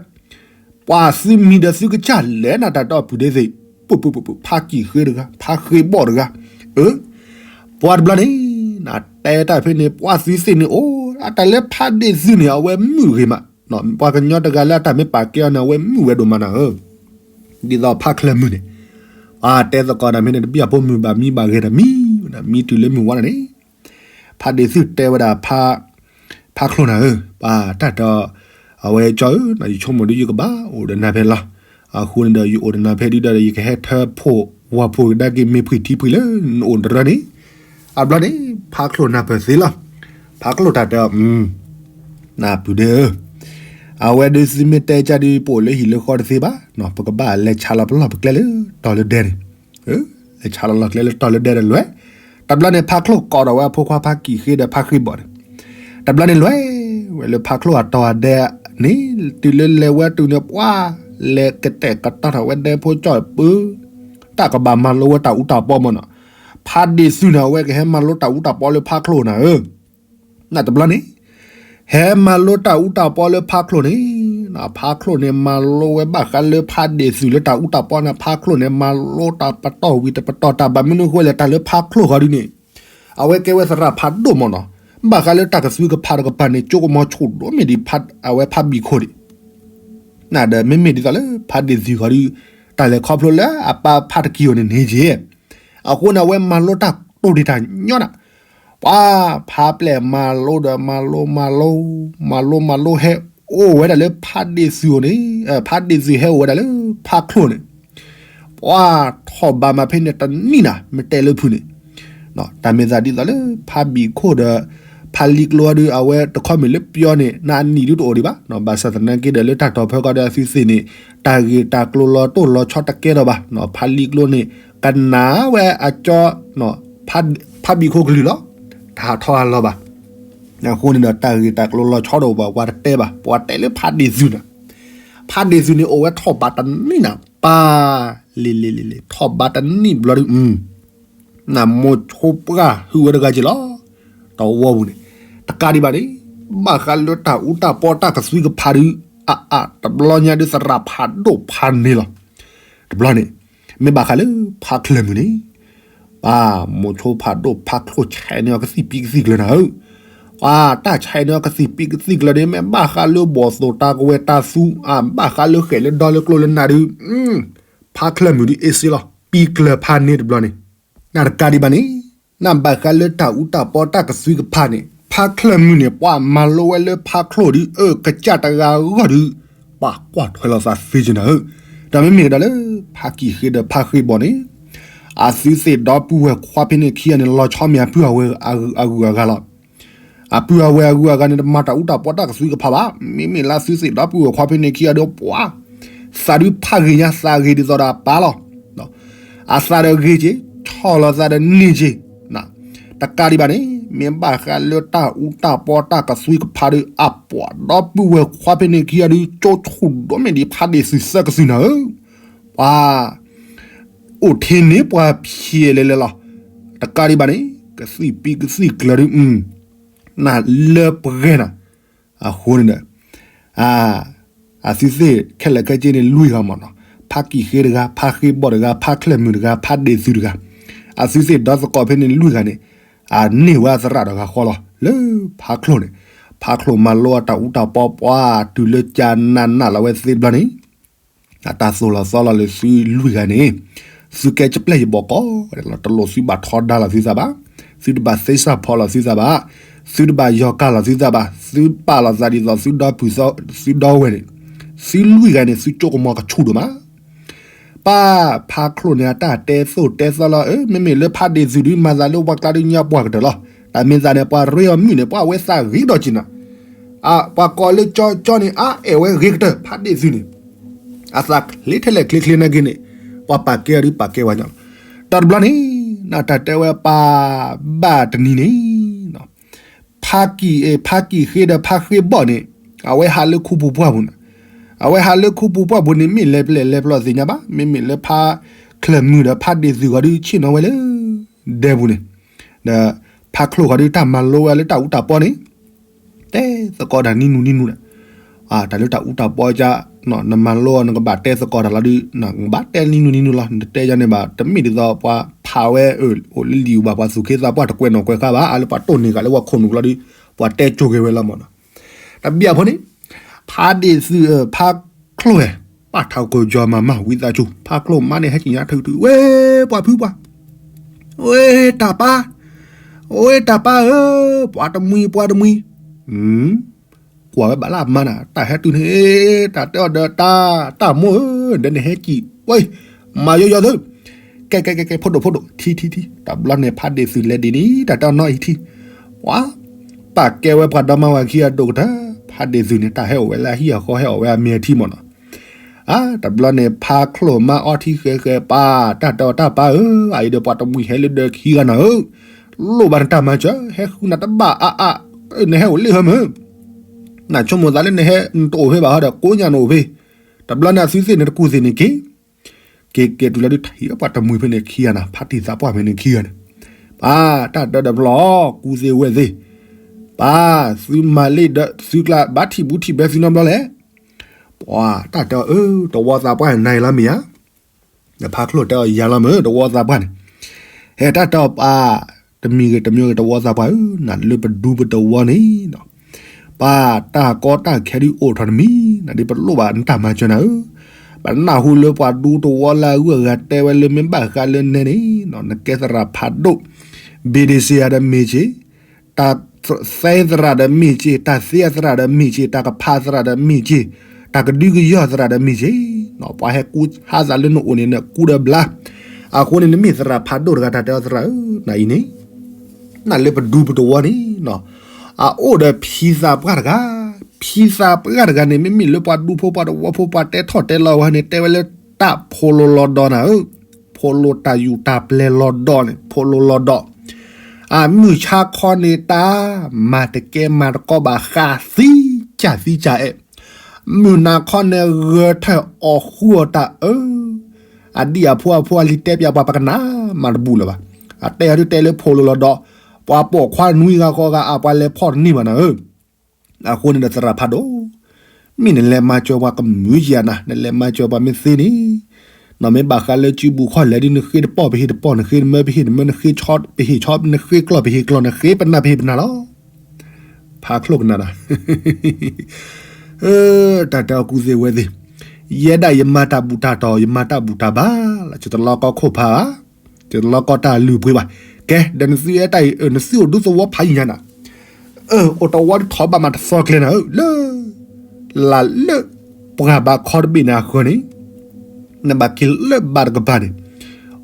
ပှၤသုမံၤဒီးသုကစၢ်လဲၤနၤတၢ်တီပူၤဒ့ၣ်သ့ၣ်, ပူၤပူၤပူၤပူၤ ဖးကံၢ်ဃ့တဂၤ ဖးဃ့ဘီၣ်တဂၤ, အၢ ပှၤတဘျီန့ၣ် နတဲတၢ်ဖဲန့ၣ် ပှၤသုသ့ၣ်န့ၣ် အိၣ် အတၢ်လၢဖးဒ့ၣ်သုးန့ၣ် အဝဲမုာ်ဂ့ၤမး, ပှၤကညီတဂၤလၢအတၢ်မ့ၢ်ပာ်ကဲအီၤန့ၣ် အဝဲမုာ်ဝဲဒိၣ်မးနၤဧၢ, ဒ်သိးဖးချၢၣ်မုၣ်န့ၣ် ပှၤတဲသကိးတၢ်ဖဲန့ၣ် တဘံၣ်အဖိမုၣ်ဘၣ်မံဘၣ်ဂဲၤတၢ်မံ, မံတုၤလၢမုၢ်ဝါနၤန့ၣ် ဖးဒ့ၣ်သုးတဲဝဲဒၣ် ဖးချိၣ်နၤဧၢ, ပှၤတၢ်ဒီး အဝဲကၠီဧၢ, ယဆိကမိၣ်ဒ်ယကဘၣ်အိၣ်ဒီးနၤဖဲလီၤ, အဃိန့ၣ်ဒီး ယအိၣ်ဒီးနၤဖဲဒ်ဒီး ယကဟဲထၢဖှိၣ်ဝီၤဖှိၣ်ကဒါက့ၤမ့ၢ်ဖှံထံဖှံလၢနအိၣ်တရၢန့ၣ်, အဘျီန့ၣ် ဖးချိၣ်နၢ်ပၢၢ်သ့လီၤ, ဖးချိၣ်တၢ်ဒီး နၢ်ပၢၢ်ဒ့ၣ်ဧၢ, အဝဲဒုးသုမ့ၢ်တဲကၢ်ဒုး ပအိၣ်လၢဟံၣ်လၢဃီတသ့ဘၣ်, ပကဘၣ်လဲၤဆါလီၤပလီၢ်ပကျဲလၢတီၢ်လၢဒဲန့ၣ် လဲၤဆါလီၤလီၤကျဲလၢတီၢ်လၢဒဲဒီးလွဲၢ်, တဘျီန့ၣ် ဖးချိၣ်ကိးဒီးဝဲအဖိခွါဖးကံၢ်ဃ့ဒီးဖးဃ့ဘီၣ်န့ၣ်, တဘျီန့ၣ်လွဲၢ်ဝဲလၢဖးချိၣ်အတီၢ်အဒဲန့ၣ်, တုၤလၢလဲၤဝဲတုၤန့ၣ် ပှၤလဲၤကတဲာ်ကတီၤထီၣ်ဝဲဒဲဖိကၠီၣ်ပၢ, တၢ်ကဘၣ်မၤလိဝဲတၢ်အူတၢ်ပီမ့ၢ်နီၤ, ဖးဒ့ၣ်သုးန့ၣ် အဝဲကဟဲမၤလိတၢ်အူတၢ်ပီလၢဖးချိၣ်နၤဧၢ နတဘျီန့ၣ် ဟဲမၤလိတၢ်အူတၢ်ပီလၢဖးချိၣ်န့ၣ်, ဖးချိၣ်န့ၣ် မၤလိဝဲဘၣ်ဃးလၢဖးဒ့ၣ်သုးလၢတၢ်အူတၢ်ပီန့ၣ်, ဖးချိၣ်န့ၣ် မၤလိတၢ်ပတီၢ်ဝံၤတပတီၢ် တၢ်ဘၣ်မနုၤအဃိလဲၣ် တၢ်လၢဖးချိၣ်ဃီဒုန့ၣ်, အဝဲကဲဝဲသရၣ်ဖးဒိၣ်မ့ၢ်နီၤ, ဘၣ်ဃးလၢတၢ်ကသွံကဖးတကပၤန့ၣ် ကၠိကမီၤဆူၣ်ဒိၣ်မ့ၢ်ဒံး အဝဲဖးဘံၣ်ခိၣ်ဒံး နဒီးမ့မ့ၢ်ဒ်သိးလၢဖးဒ့ၣ်သုးဃီဒု, တၢ်လဲၤခီဖျိလၢအပၢ်ဖးတကံၢ်အီၤန့ၣ်န့ၣ်က့ၤ, အဃိန့ၣ် အဝဲမၤလိတၢ်တိၢ်ဒံးတၢ်ညီနၤ, ပှၤဖးပျဲၢ်မၤလိဒီးမၤလိမၤလိ, မၤလိမၤလိဟဲအိၣ်ဝဲဒၣ်လၢဖးဒ့ၣ်သုးန့ၣ်, ဖးဒ့ၣ်သုးဟဲအိၣ်ဝဲဒၣ်လၢဖးချိၣ်န့ၣ်, ပှၤထီၣ်ဘးမးဖဲန့ၣ်တနံၣ်နၤ မ့ၢ်တဲလၢဖုးန့ၣ် တၢ်မ့ၢ်သးဒ်သိးလၢဖးဘံၣ်ခိၣ်ဒီး ဖးလံကျိဒု အဝဲတခီမ့ၢ်လၢပျီန့ၣ် နအနံၣ်ဒုတအိၣ်ဒံးဘၣ်, ဘၣ်ဆၣ်သနာ်က့ဒီးလၢတၢ်တီၢ်ဖီခိၣ်ဒီးအသုသ့ၣ်န့ၣ် တၢ်ဂ့ၢ်တၢ်ကျိၤလီၤတိၢ်လီၤဆီတကဲထီၣ်ဘၣ်, ဖးလံကျိန့ၣ် ကနၣ်ဝဲအကၠီ ဖးဘံၣ်ခိၣ်ကလုၢ်လီၤ, တဟးထီၣ်အလီၢ်ဘၣ်. အဃိန့ၣ်ဒီး တၢ်ဂ့ၢ်တၢ်ကျိၤလီၤဆီတအိၣ်ဘၣ် ပှၤတတဲဘၣ်, ပှၤတဲလၢဖးဒ့ၣ်သုးနၤ, ဖးဒ့ၣ်သုးန့ၣ် အိၣ်ဝဲထီၣ်ဘးတနံၣ်နၤ, ပၢ် လံၤလံၤလံၤလံၤ ထီၣ်ဘးတနံၣ်တဘျီဒု နမိၢ်ဆိပှၢ်ဟုၣ်ဝဲတဂၤက့ၤလီၤ, တဝီပူၤန့ၣ်, တကးဒံးဘၣ်န့ၣ်, ဘၣ်ဃးလၢတၢ်အူတၢ်ပီတၢ်ကသွံကဖးဒု အါအါ တဘျီညါဒု သရၣ်ဖးဒိၣ်ဖးန့ၢ်လီၤ. တဘျီန့ၣ်, မ့ၢ်ဘၣ်ဃးလၢဖးချၢၣ်မုၣ်န့ၣ်, ပၢ်မိၢ်ဆိဖးဒိၣ်ဖးချိၣ်ဆဲးန့ၢ်အီၤကသံၣ်ပံကသံၣ်ကျၢၤနၤဧၢ, ပှၤတၢ်ဆဲးန့ၢ်အီၤကသံၣ်ပံကသံၣ်ကျၢၤန့ၣ် မ့ၢ်ဘၣ်ဃးလၢဘီၣ်သိၣ်တၢ်ကဝဲၤတၢ်သူ, ဘၣ်ဃးလၢဃဲးလၢဒီလၢကျိလၢနၤဒု ဖးချၢၣ်မုၣ်ဒု အ့စ့လီၤ, ပံကျၢၤဖးန့ၢ်တဘျီန့ၣ်, နတကးဒံးဘၣ်န့ၣ်, နဘၣ်ဃးလၢတၢ်အူတၢ်ပီတၢ်ကသွံကဖးန့ၣ် ဖးချၢၣ်မုၣ်န့ၣ် ပှၤမၤလိဝဲလၢဖးချိၣ်ဒု အၢ ကစၢ်တဂၤဂီၢ်ဒု, ပှၤကွၢ်ထွဲလီၤသးသ့ကနၤဧၢ, ဒီးမ့မ့ၢ်ကဒီးလၢ ဖးကံၢ်ဃ့ဒီးဖးဃ့ဘီၣ်န့ၣ်, အသုသ့ၣ်ဒီပုၢ်ဝဲၢ်ခွါဖဲန့ၣ်ခံဂၤန့ၣ် လီၤဆီမ့ၢ်အပုၢ်အဝဲၢ်အဂုၤအဂၤလီၤ. အပုၢ်အဝဲၢ်အဂုၤအဂၤန့ၣ် တမၤတၢ်အူတၢ်ပီတၢ်ကသွံကဖးဘၣ်, မ့မ့ၢ်လၢသုသ့ၣ်ဒီပုၢ်ဝဲၢ်ခွါဖဲန့ၣ်ခံဂၤဒီးပှၤ, သးဒုဖးဂ့ၤညါသးဂ့ၤဒ်သိးဒီးအပၢ်လီၤ. အသးဒီးဂ့ၤက့ၤ, ဆီၣ်လီၤသးဒီးန့ၢ်က့ၤ, တကးဒံးဘၣ်န့ၣ် မ့ၢ်ဘၣ်ဃးလၢတၢ်အူတၢ်ပီတၢ်ကသွံကဖးဒီး အပှၤဒီပုၢ်ဝဲၢ်ခွါဖဲန့ၣ်ခံဂၤဒု ကၠိဆူၣ်ဒိၣ်မ့ၢ်ဒံးဖးဒ့ၣ်သုးသၢကသုးနၤဧၢ, ပှၤ အိၣ်ထဲန့ၣ်ပှၤဖျဲးလဲၤလဲၤလီၤ. တကးဒံးဘၣ်န့ၣ် ကသံၣ်ပံကသံၣ်ကျၢၤဒု နၢ်လၢပှဲၤနၤ, အဃိန့ၣ်ဒီး အသုသ့ၣ်ခဲလၢာ်ခဲဆ့န့ၣ်လွံၢ်ဂၤမ့ၢ်နီၤ, ဖါကံၢ်ဃ့တဂၤ, ဖါဃ့ဘီၣ်တဂၤ, ဖါချၢၣ်မုၢ်တဂၤ, ဖါဒ့ၣ်သုးတဂၤ, အသုသ့ၣ်ဒီသကိးဖဲန့ၣ်လွံၢ်ဂၤန့ၣ် အန့ၢ်ဝဲသရၣ်ဒီးဂၤဃီလီၤ လၢဖါချိၣ်န့ၣ်, ဖါချိၣ်မၤလိအတၢ်အူတၢ်ပီပှၤ တုၤလၢကနးနးလီၤဝဲသ့တဘျီန့ၣ် အတၢ်သိၣ်လီၤသီလီၤလၢသုလွံၢ်ဂၤန့ၣ်, သုကဲကပျဲၢ်ယဘီၣ်ကီး, တလိၣ်သုဘၣ်ထီဒါလီၤသုသးဘၣ်, သုတဘၣ်သ့စၢ်ဖီလီၤသုသးဘၣ်, သုတဘၣ်ယီၢ်ကၢ်လီၤသုသးဘၣ်, သုပာ်လီၤသးဒ်သိးသုဒီပုၢ်သုဒီဝဲၢ်န့ၣ်, သုလွံၢ်ဂၤန့ၣ် သုကၠိကမီၤကဆူၣ်ဒိၣ်မး ပၢ်ဖါချိၣ်န့ၣ် အတၢ်တဲသိၣ်တဲသီလီၤ, မ့မ့ၢ်လၢဖါဒ့ၣ်သုးဒုး မၤသးလၢပှၤကျါဒုးညါပှၢ်ကတၢၢ်လီၤ, တၢ်မ့ၢ်သးန့ၣ် ပှၤရ့အီၤမုၣ်န့ၣ် ပှၤဝဲသးဂ့ၤဒီးက့ၤနၤ, ပှၤကိးလၢကၠီကၠီန့ၣ် အအဲၣ်ဝဲဂ့ၤကတၢၢ် ဖါဒ့ၣ်သုးန့ၣ်, အသးချ့ထဲလဲၣ်ချ့ချ့နာ်က့န့ၣ်, ပှၤပာ်ကဲအီၤဒုးပာ်ကဲဝဲညါလီၤ, ဒီးတဘျီန့ၣ် နတၢ်တဲဝဲပၢ်ဘၣ်တနံၤန့ၣ် ဖါကံၢ်အ့ၣ် ဖါကံၢ်ဃ့ဒီးဖါဃ့ဘီၣ်န့ၣ်, အဝဲဟးလၢခူပူၤပှၢ်ပူၤန့ၣ်, အဝဲဟးလၢခူပူၤပှၢ်ပူၤန့ၣ် မ့ၢ်လဲၤပျဲၢ်လဲၤပျီသ့ၣ်ညါဘၣ်, မ့မ့ၢ်လၢဖါချၢၣ်မုၢ်ဒီးဖါဒ့ၣ်သုးဂီၤဒုးဆ့ၣ်နီၤဝဲလၢ ဒဲပူၤန့ၣ်, ဒီးဖါချိၣ်ဂီၤဒုးတၢ်မၤလိဝဲလၢတၢ်အူတၢ်ပီန့ၣ်, တဲသကိးတၢ်နံၤနူနံၤနူဒီး, တၢ်လၢတၢ်အူတၢ်ပီက, နမၤလိအီၤနကဘၣ်တဲသကိးတၢ်လီၤဒုး, နကဘၣ်တဲနံၤနူနံၤနူလီၤ, နတတဲယၤန့ၣ်ဘၣ် တမ့ၢ်ဒ်သိးပှၤဖးဝဲအိၣ်လၢလံာ်ဘၣ် ပှၤသူၣ်က့သးပှၢ်တကွဲးနီၣ်ကွဲးဃါဘၣ်, အလၢပှၤတိၢ်န့ၢ်ဂၤလၢပှၤခိၣ်နူာ်လီၤဒုး, ပှၤတဲကၠိက့ၤဝဲလီၤမ့ၢ်နီၤ, တဘျီဖိန့ၣ်, ဖါဒ့ၣ်သုး ဖါချိၣ်ဝဲ, ပာ်ထးကိၢ်ကၠီၤမၤမၢ်ဝံသးစူၤ ဖါချိၣ်မါန့ၣ်ဟဲက့ၤညါထုးထုး ဝဲ, ပှၤဖုပှၤ ဝဲတၢ်ပၢ်, ဝဲတၢ်ပၢ်ဧၢ, ပှၤတမှံၤပှၤတမှံၤ, ကွၢ်ဝဲဘၣ်လၢအမါနၤ တၢ်ဟဲတုၤန့ၣ်, တၢ်တဲအီၤဒီးတၢ်, တၢ်မိၢ်ဧၢ, ဒီးနဟဲကံၢ်ဝဲ, မၤယိယိသု, ကဲကဲကဲကဲ ဖိဒိၣ်ဖိဒိၣ် ထံထံထံ, တဘျီန့ၣ်ဖါဒ့ၣ်သုးလဲၤဒံးန့ၣ် တၢ်တဲအီၤနီၤအံၤထံ, ပှၤ, ပာ်ကဲဝဲပှၤဒီမါဝၤခံဂၤဒိၣ်ကတၢၢ်, ဖါဒ့ၣ်သုးန့ၣ် တၢ်ဟဲအိၣ်ဝဲလၢအဟံၣ်အဃီ ဟဲအိၣ်ဝဲအမ့ၢ်အထံမ့ၢ်နီၤ အါ, တဘျီန့ၣ် ဖါချိၣ်မါအီထံဃဲးဃဲး ပၢ်, တၢ်တဲအီၤတၢ်ပၢ်ဧၢ, အအံၤဒီးပှၤတမှံၤဟဲလၢဒၢးခံဂၤနၤဧၢ, လိၣ်ဘၣ်နတၢ်မၤစၢၤ, ဟဲဃုနၤတဘၣ်အါအါ, နဟဲအိၣ်လၢဟဲမ့ၢ်, နဆိကမိၣ်သးလၢနဟဲနတအိၣ်ဖဲဘၣ်ဟီဒီး ကိးညါနအိၣ်ဖဲ, တဘျီန့ၣ်အသုသ့ၣ်န့ၣ်တကူၣ်သ့ၣ်န့ၣ်က့ၤ က့ၤက့ၤတုၤလၢဒုးထံၣ်ပှၤတမှံၤဖဲန့ၣ်ခံဂၤနၤ, ဖါတံၢ်သးပှၢ်ဖဲန့ၣ်ခံဂၤန့ၣ်, ပၢ်, တၢ်တဲဒီးပျီ, ကူသ့ဝဲသ့ၣ်, ပၢ်, သုမၤလ့ၣ်ဒီးသုကျါ ဘၣ်ထံၣ်ဘူးထံၣ်ဘဲသုနီတဘျီလဲၣ်, ပှၤ, တၢ်တဲအီၤအၢ တဝီသးပှၢ်နၤအံၤလီၤမ့ၢ်ဧါ, ဒီးဖါချိၣ်တဲအီၤယၤလီၤမ့ၢ် တဝီသးပှၢ်န့ၣ်, ဟဲတၢ်တဲအီၤပၢ်, တမံၤဂ့ၤတမံၤဂ့ၤ တဝီသးပှၢ်ဧၢ, နၤလၢပဒူပတဝီန့ၣ် ပၢ်, တၢ်ကီတၢ်ခဲဒုးအိၣ်ထီၣ်တမံၤ, နဒ်ပလိၣ်ဘၣ်နတၢ်မၤစၢၤနၤဧၢ, ပနၢ်ဟူလၢပှၤဒူတဝီလၢအဂုၤအဂၤတဲဝဲလၢမ့ၢ်ဘၣ်ဃးလၢနဲန့ၣ်, နကဲသရၣ်ဖးဒိၣ်, ဘ့ၣ်ဒ့စ့ယၤဒီးမ့ၢ်က့ၤ, တၢ်သဲသရၣ်ဒီးမ့ၢ်က့ၤ, တၢ်သ့အသရၣ်ဒီးမ့ၢ်က့ၤ, တၢ်ကဖးသရၣ်ဒီးမ့ၢ်က့ၤ, တၢ်ကဒုကယီၢ်သရၣ်ဒီးမ့ၢ်က့ၤ, ပှၤဟဲကူဟါသးလၢနအိၣ်န့ၣ် နကူဒီးဘျါ, အဃိန့ၣ် နမ့ၢ်သရၣ်ဖးဒိၣ်တဂၤ တၢ်တဲအီၤသရၣ်ဧၢ, နၤအံၤန့ၣ် နၤလၢပဒူပတဝီန့ၣ်, အအိၣ်ဒီးဖံသးပှၢ်တဂၤ, ဖံသးပှၢ်တဂၤန့ၣ် မ့မ့ၢ်လၢပှၤဒူဖိပှၤတဝီဖိ ပှၤတဲထီၣ်တဲလီၤဝဲန့ၣ် တဲဝဲလၢတၢ်ဖိလိၤလီၤဒီးနၤဧၢ, ဖိလိၤတၢ်ယူၢ်တၢ်ပျဲၤလီၤဒီးန့ၣ် ဖိလိၤလီၤဒီး, အမုၢ်ဆါခီန့ၣ်တၢ်, မၤတကဲမၤတကီဘၣ်ဃးသံကၢ်သံကၢ်အဲၣ်, မုၢ်နၤခီန့ၣ်ဂဲၤထၢၣ်အီၣ်ဃုအီၣ်တၢ်အၢ အဒံၣ်အဖိအဖိအလံၤတဲပၠးပှၤပကနၣ်မၤတဘူၣ်လၢၤဘၣ်. အတဲအီၤဒုးတဲလၢဖိလိၤလီၤဒီး, ပှၤပိာ်ခွါနွံဂၤဃီဂၤအပှၤလဲၤဖီၣ်တန့ၢ်ဘၣ်နၤဧၢ. အဃိန့ၣ်ဒီးသရၣ်ဖးဒိၣ်, မ့ၢ်နလဲၤမၤစၢၤပှၤကမုာ်ယၤနၤ, နလဲၤမၤစၢၤပှၤမ့ၢ်သ့န့ၣ်, နမ့ၢ်ဘၣ်ဃးလၢစုပူၤခီၣ်လဲၢ်ဒုး နဃ့တပီၢ်ပဟ့ၣ်တပီၢ်, နဃ့တမၢပဟ့ၣ်တမၢ, နဃ့ဆီပဟ့ၣ်ဆီ, နဃ့ကျီၢ်ပဟ့ၣ်ကျီၢ်, နဃ့ပနၢ်ပဟ့ၣ်ပနၢ်လီၤ. ဖးချိၣ်ကနၣ်ဒီး တၢ်တဲအီၤကူသ့ဝဲသ့ၣ်, ယဲဒၣ်ယမၤတၢ်ဘူၣ်တၢ်တီၤ ယမၤတၢ်ဘူၣ်တၢ်ဘါလီၤ, ယတလီကီခိၣ်ဖးဧါ, ယတလီကီတၢ်လုၢ်ပှ့ၤဘၣ်. ကဲ, ဒီးနသုအဲၣ်တၢ်အံၤ, နသုအိၣ်ဒူသဝီဖးယံၤညါနၤ, အိၣ်တဝီဒုးထီၣ်ဘၣ်မးတသီကျဲနၤဧၢ, လၢ လၢပှၢ်ဘးခီတဘ့ၣ်န့ၣ်အဃၢၤန့ၣ်, နဘၣ်က့ၤလၢဘးတကပၤန့ၣ်,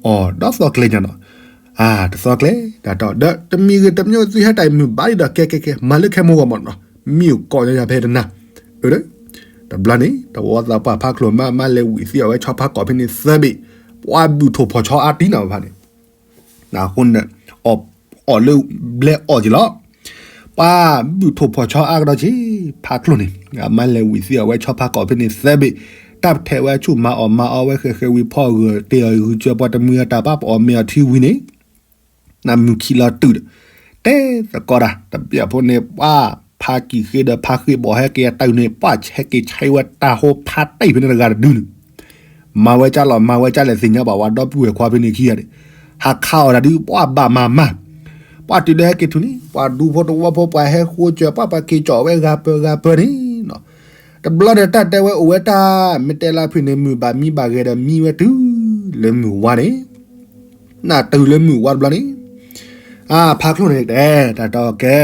အိၣ်ဒီးသီကျဲညါနီၤ, တသီကျဲ, ဒီးတမံၤဂ့ၤတမံၤဂ့ၤ သုဟဲတၢ်အံၤမုၢ်ဘါဒံးဒီး ကဲကဲကဲ မၤလၢခဲမိၢ်ဂီၢ်မးနီၤ, မံၣ်အိၣ်ကိးညါယၤဖဲတနၤ, တဘျီန့ၣ် တဝီသးပှၢ်ဖးချိၣ်မါ မါလဲၤဝံၣ်သံအဝဲဆီဖါကီၢ်ဖဲန့ၣ်သၢဘ့ၣ်, ပှၤဘုၣ်ထိၣ်ဖီၣ်ဆီအါတံၢ်နီၤဖးန့ၣ် အဃိန့ၣ်, အီၣ်လၢဘျဲအီၣ်က့ၤလီၤ, ပှၤဘုၣ်ထိၣ်ဖီၣ်ဆီအါကဒီးက့ၤ, ဖးချိၣ်န့ၣ်, မါလဲၤဝံၣ်သံအဝဲဆီဖါကီၢ်ဖဲန့ၣ်သၢဘ့ၣ်, တၢ်ပထဲးဝဲဆူၣ်မၤအီၣ်မၤအီဝဲဃဲၤဃဲၤဝံၤဖီၣ်ဂၢၢ်တ့ၢ်အီၤဂုာ်စၢၤပှၤတမှံၤအတၢ်ပၢ်ပအီၣ်မ့ၤအီထံဝံၤန့ၣ် နမုၢ်ခံလီၤတုာ်ဒီး, တဲသကိးတၢ် တဘျီဖိန့ၣ် ပှၤဖါကံၢ်ဃ့ဒီးဖါဃ့ဘီၣ်ဟဲက့ၤအတၢ်န့ၣ် ပှၤဆဲးက့ၤဆဲးဝဲတၢ်ဟိဖါတံၢ်ဖဲန့ၣ်တဂၤတဒုန့ၣ် မၤဝဲကၢ်လီၤ မၤဝဲကၢ်လဲၣ်သ့ၣ်ညါဘၣ်ဝဲဒီပုၢ်ဝဲၢ်ခွါဖဲန့ၣ်ခံဂၤန့ၣ် ဟးခးအီၣ်တၢ်ဒုး ပှၤဘၣ်မၤမၤ ပှၤတုၤလၢဟဲက့ၤတုၤန့ၣ် ပှၤဒူဖိတဝီဖိ ပှၤဟဲဃိစၢၤ ပှၤပှၤက့ၤကၠီၣ်ဝဲဂၤပၢၤဂၤပၢၤန့ၣ် တဘျီန့ၣ် တၢ်တဲဝဲအိၣ်ဝဲတၢ် မ့ၢ်တဲလၢဖုၣ်န့ၣ် မုၢ်ဘၣ်မံဘၣ်ဂဲၤဒီးမံဝဲတုၤလၢမုၢ်ဝါန့ၣ် နတုၤလၢမုၢ်ဝါတဘျီန့ၣ် ဖါချိၣ်န့ၣ်တဲ တၢ်တဲအီၤကဲ